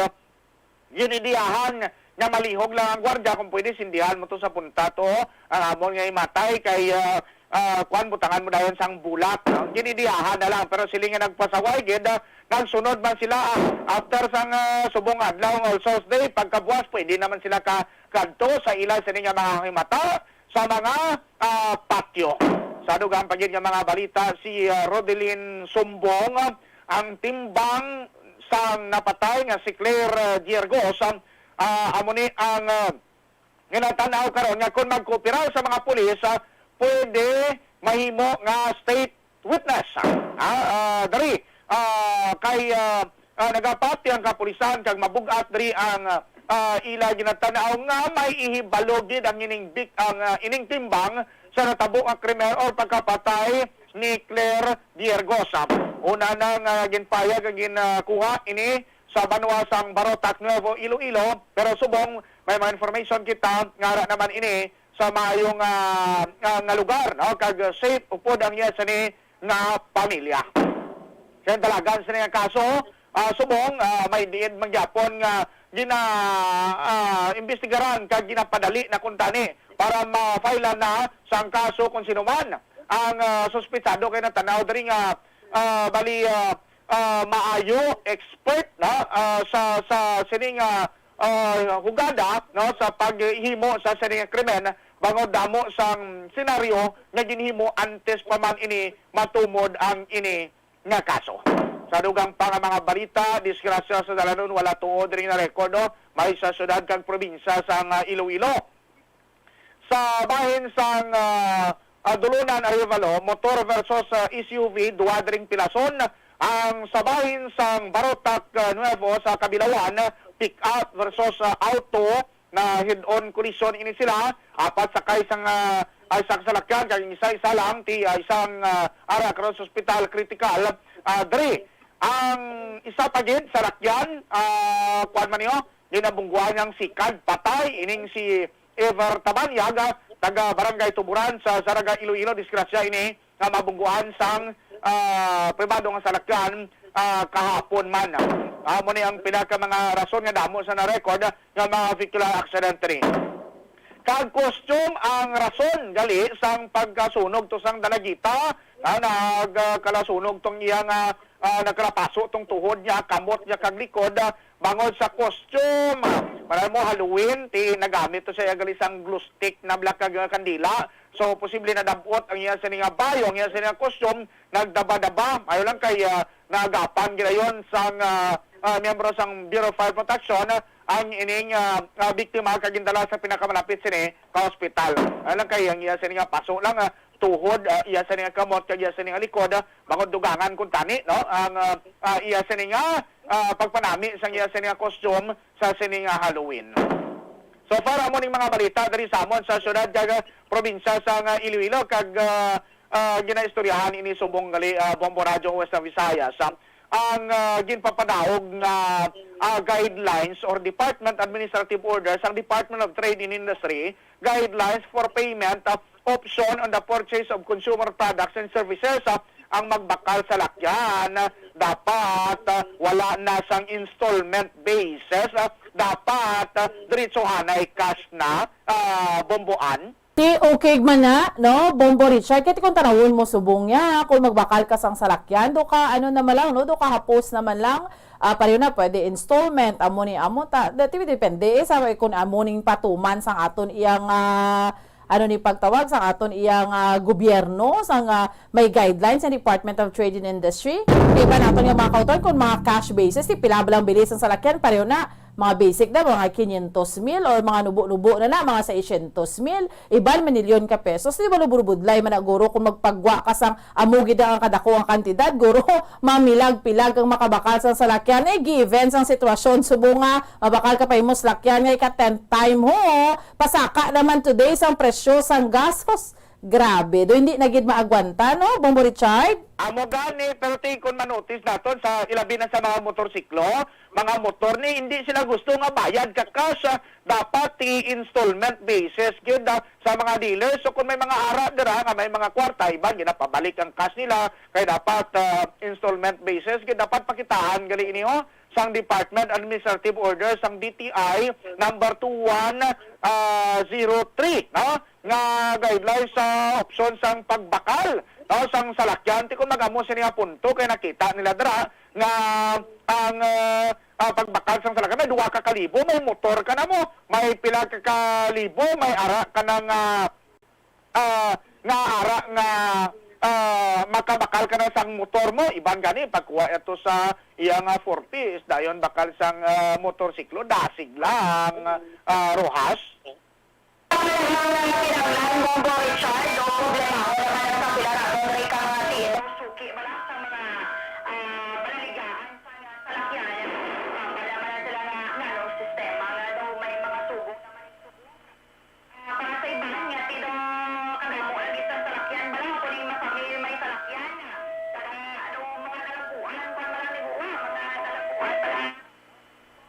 Ginidiyahan nga malihog lang ang gwardiya, kung pwede, sindihan mo to sa punta to, ang amon nga himatay kay, ah, ah, kuwan, butangan mo dayon sang bulak, no? Ginidiyahan na lang, pero sila nga nagpasaway gid, ah, nagsunod man sila, ah, after sang, ah, subong adlaw nga All Souls Day, pagkabuas pwede naman sila ka kadto sa ila sini nga mga himata sa mga, ah, patio. Sa dugang pa gid nga mga balita, si, ah, Rodelin Sumbong, ah, ang timbang sang napatay nga si Claire, ah, Diergos, ah, ah, amo ni ang, ah, ginatan-aw karon nga kung magkooperar sa mga pulis, ah, pwede mahimo nga state witness, ah, ah, diri, ah, kay, ah, ah, nagapati ang kapulisan kag mabug-at diri ang, ah, ila ginatan-aw nga may ihibalo gid ang ining bik-, ang, ah, ining timbang sa natabo nga krimen or pagkapatay ni Claire Diergos. Una na nga ginpayag ang ginkuha ini sa banwa sang Barotac, Nuevo Iloilo, pero subong may mga information kita nga ara naman ini sa maayong, ah, nga, nga lugar, no? Kag safe upod ang iya sini nga pamilya. Sa dalagan sini nga kaso, ah, subong, ah, may diin man gyapon nga gina, ah, imbestigaran kag ginapadali na kuntani para ma-file na sang kaso kung sino man ang, ah, suspitsado kay natan-aw diri nga, ah, bali, ah, ah, maayo, expert na, ah, sa, sa sining, ah, ah, hugada, no, sa paghimo sa sining krimen, bangod damo sang senaryo nga ginhimo antes pa man ini matumod ang ini nga kaso. Sa dugang pa nga mga balita, disgrasya sa dalanon wala tuod ring na-record, no, may sa syudad kag probinsya sang, ah, Iloilo. Sa bahin sang, ah, ah, Dulunan, Arevalo, motor versus, ah, S U V, duwa dring pilason. Ang sa bahin sang Barotac, ah, Nuevo sa Kabilawan, pick-up versus, ah, auto, na head-on collision ini sila. Apat sakay sang, ah, ay, sa kasalakyan, kag isa-isa lang ti, ah, isang, ah, ara karon sa ospital critical, ah, diri. Ang isa pa gid salakyan, ah, kuwan man niyo, ginabungguan niyang sikad, patay, ining si Ever Tabanyag, ah, taga Barangay Tuburan sa Zarraga, Iloilo. Disgrasya ini nga mabungguan sang, ah, pribado nga salakyan, ah, kahapon man. Amo ni ang pinaka mga rason nga damo sa na-record nga mga vehicular accident diri. Kag costume ang rason gali sang pagkasunog to sang dalagita, nga nagkalasunod tong iya nga, ah, nagkalapaso tong tuhod niya, kamot niya kag likod, ah, bangod sa costume. Para mo Halloween, ti nagamit to siya gali sang glue stick na black kag, ah, kandila. So, posible nadab-ot ang iya sini nga bayo, ang iya sini nga costume, nagdaba-daba. Ayo lang kay, ah, naagapan ginayon sang, ah, ah, miyembro sang Bureau of Fire Protection, ah, ang ining, ah, ah, biktima kag gindala sa pinakamalapit sini ka ospital. Ayo lang kay ang iya sini nga paso lang, ah, tuhod, ah, iya sini nga kamot kag iya sini nga likod, ah, bangod dugangan kuntani, no, ang, ah, ah, iya sini nga, ah, pagpanami sang iya sini nga costume sa sini nga Halloween. So far, amo ning mga balita diri sa amon sa syudad kag probinsya sang, ah, Iloilo, kag, ah, ah, ginaistoryahan ini subong gali, ah, Bombo Radyo Western Visayas, ah, ang, ah, ginpapadaog nga, ah, guidelines or department administrative order sang Department of Trade and Industry, guidelines for payment, ah, option on the purchase of consumer products and services, ah, ang magbakal salakyan, ah, dapat, ah, wala na sang installment basis, ah, dapat, ah, diretsohanay cash na, ah, Bomboan. Ti okay man na, no, Bombo Richard, kay ti kung tanawon mo subong niya, kung magbakal ka sang salakyan, do ka, ano naman lang, no, do ka hapos naman lang, ah, pareho na, pwede installment, amo ni, amo ta, dati depende, eh, sa kung amo ning patuman sang aton iyang, ah, ano ni pagtawag, sang aton iyang, ah, gobyerno, sang, ah, may guidelines ang Department of Trade and Industry. Kay iba naton nga mga kautoran, kung mga cash basis, ti pila ba lang bilis ang salakyan, pareho na, mga basic na, mga quinientos mil or mga nubo-nubo na na, mga seiscientos mil, iban manilyon ka pesos. Di ba, lubod-budlay man na, guro, kung magpagwa ka sang amo gid ang kadako nga kantidad, guro, mamilag-pilag ang makabakal sang salakyan. Eh, given sang sitwasyon, subong nga mabakal ka pa imo salakyan nga ika-ten time, ho, pasaka naman today sang presyo sang gas. Hos, grabe, do, hindi na gid maagwanta, no, Bombo Richard? Amo gani, pero ti, kung manotice naton sa, ilabi na sa mga motorsiklo, mga motor ni, hindi sila gusto nga bayad ka cash, ah, dapat ti installment basis gyud, ah, sa mga dealers. So kung may mga ara dira nga may mga kwarta, iban ginapabalik ang cash nila, kay dapat, ah, installment basis gyud, dapat pakitaan gali ini, oh, sang Department Administrative Order sang D T I number two one, ah, zero three, no? Nga guidelines sa opsyon sang pagbakal, no, sang salakyan. Ti kung mag-amo sini nga punto, kay nakita nila dira nga ang, ah, ah, pagbakal sang salakyan, may duha ka kalibo, may motor ka na mo, may pila ka kalibo, may ara ka na nga, ah, nga ara nga, ah, makabakal ka na sang motor mo, iban gani pagkuha ato sa iya nga four Ps, dayon bakal sang, ah, motorsiklo, dasig lang, ah, Rojas. Ang kinahanglan, Bombo Richard, o problema, o naman ang kapila naton, Rica, mga tiil, suki, bala, sa mga, ah, balaligaan sa salakyan, ah, bala, bala sila nga, nga, no, sistema, nga daw may mga subong naman, subong. Ah, para sa iban, nga ti daw kadamo lagi sa salakyan, bala, kung masami may salakyan, para, ano, mga talampuan, kung bala, ni buwa, mga talampuan, bala.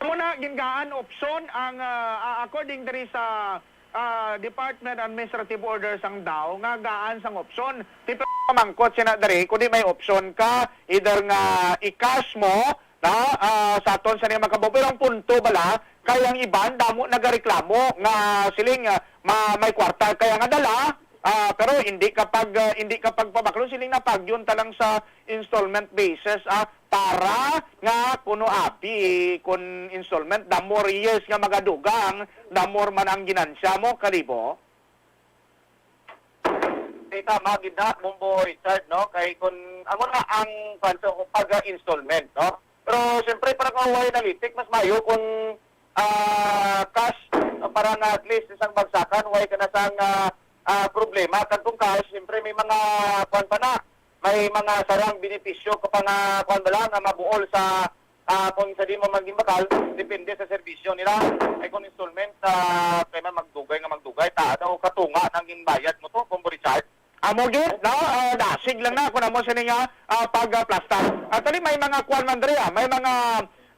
Amo na, gingaan opsyon ang, ah, ah, according diri sa, ah, Department Administrative Order sang DAO, nga gaan sang opsyon. Ti pamangkot sina diri, kundi may opsyon ka, either nga i-cash mo, na, ah, sa aton sa mga kababayan. Pero ang punto bala, kay ang iban, damo nagareklamo nga siling, ah, ma-, may kwarta kaya nga dala, ah, pero hindi ka pag, ah, hindi ka pagpabaklon, siling na pagyon ta lang sa installment basis, ah, para nga kuno abi, kun installment, the more years nga magadugang, the more man ang ginansya mo, kalibo. Eh, tama gid na, Bombo Richard, no? Kay kun amo na ang kwanto ko pag, ah, installment, no? Pero siyempre, para kung way na litik, mas mayo kung, ah, cash, no? Para nga at least isang bagsakan, way ka na sang, ah, ah, problema. Kag kung cash, siyempre may mga kwan pa na, may mga sarang benepisyo ka pa nga kwan bala nga mabuol sa, ah, kung sa di mo maging bakal, depende sa serbisyo nila. Ay kung installment, ah, kay man magdugay nga magdugay, ta daw katunga nang ginbayad mo to, Bombo Richard. Amo gid, no? Ah, dasig lang na kung amo sini nga, ah, pagplastar. Actually, may mga kwan man diri, ah. May mga,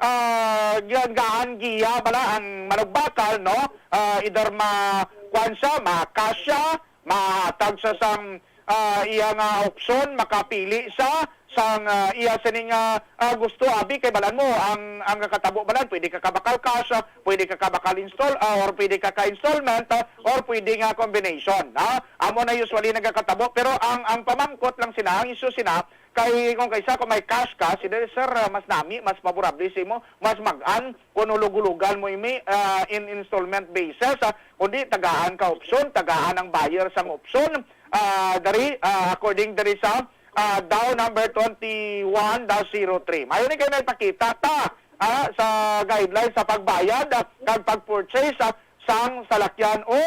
ah, giyagaan giya bala ang manugbakal, no? Ah, either ma-, kwan siya, ma-cash siya, mahatag sa sang, ah, iya nga opsyon, makapili sa sang, ah, iya sining, ah, ah, gusto, abi, kay balan mo ang, ang katabo balan, pwede ka kabakal cash, ah, pwede ka kabakal install, ah, or pwede ka ka-installment, ah, or pwede nga combination, ha? Amo na usually nagakatabo, pero ang, ang pamangkot lang sina, ang issue sina, kay kung kaysa kung may cash ka, si sir, ah, mas nami, mas favorable sa imo, mas mag-an, kung hulog-hulugan mo ini, ah, in installment basis, ah, kundi tagaan ka opsyon, tagaan ang buyer sang opsyon, ah, dari, ah, according dari sa, ah, DAO number twenty-one dash zero three. Mayo ni kay may pakita ta, ah, sa guidelines sa pagbayad, ah, kag pag-purchase, ah, sang salakyan or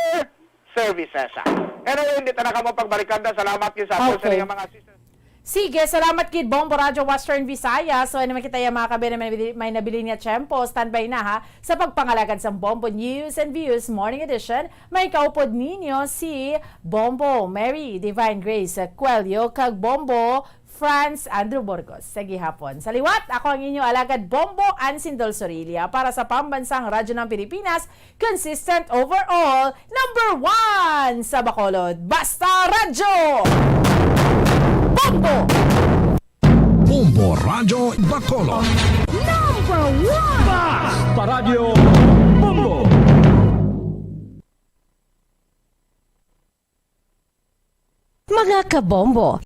services, ah. Anyway, hindi ta na kamo pagbalikan na. Salamat gyud sa aton sa Okay. inyong mga assistance. Sige, salamat kid Bombo Radyo Western Visayas. So, ano man kita yung mga kabayan na may nabili, may nabilin nga tiyempo, standby na ha, sa pagpangalagad sa Bombo News and Views Morning Edition. May kaupod ninyo si Bombo Mary Divine Grace Cuello kag Bombo Franz Andrew Burgos. Sa gihapon. Sa liwat, ako ang inyo alagad Bombo Ansin Dolsorilla para sa Pambansang Radyo ng Pilipinas, consistent overall, number one sa Bacolod. Basta Radyo! Bombo! Bombo Radyo Bacolod. Number one! Basta Radyo Bombo! Mga kabombo,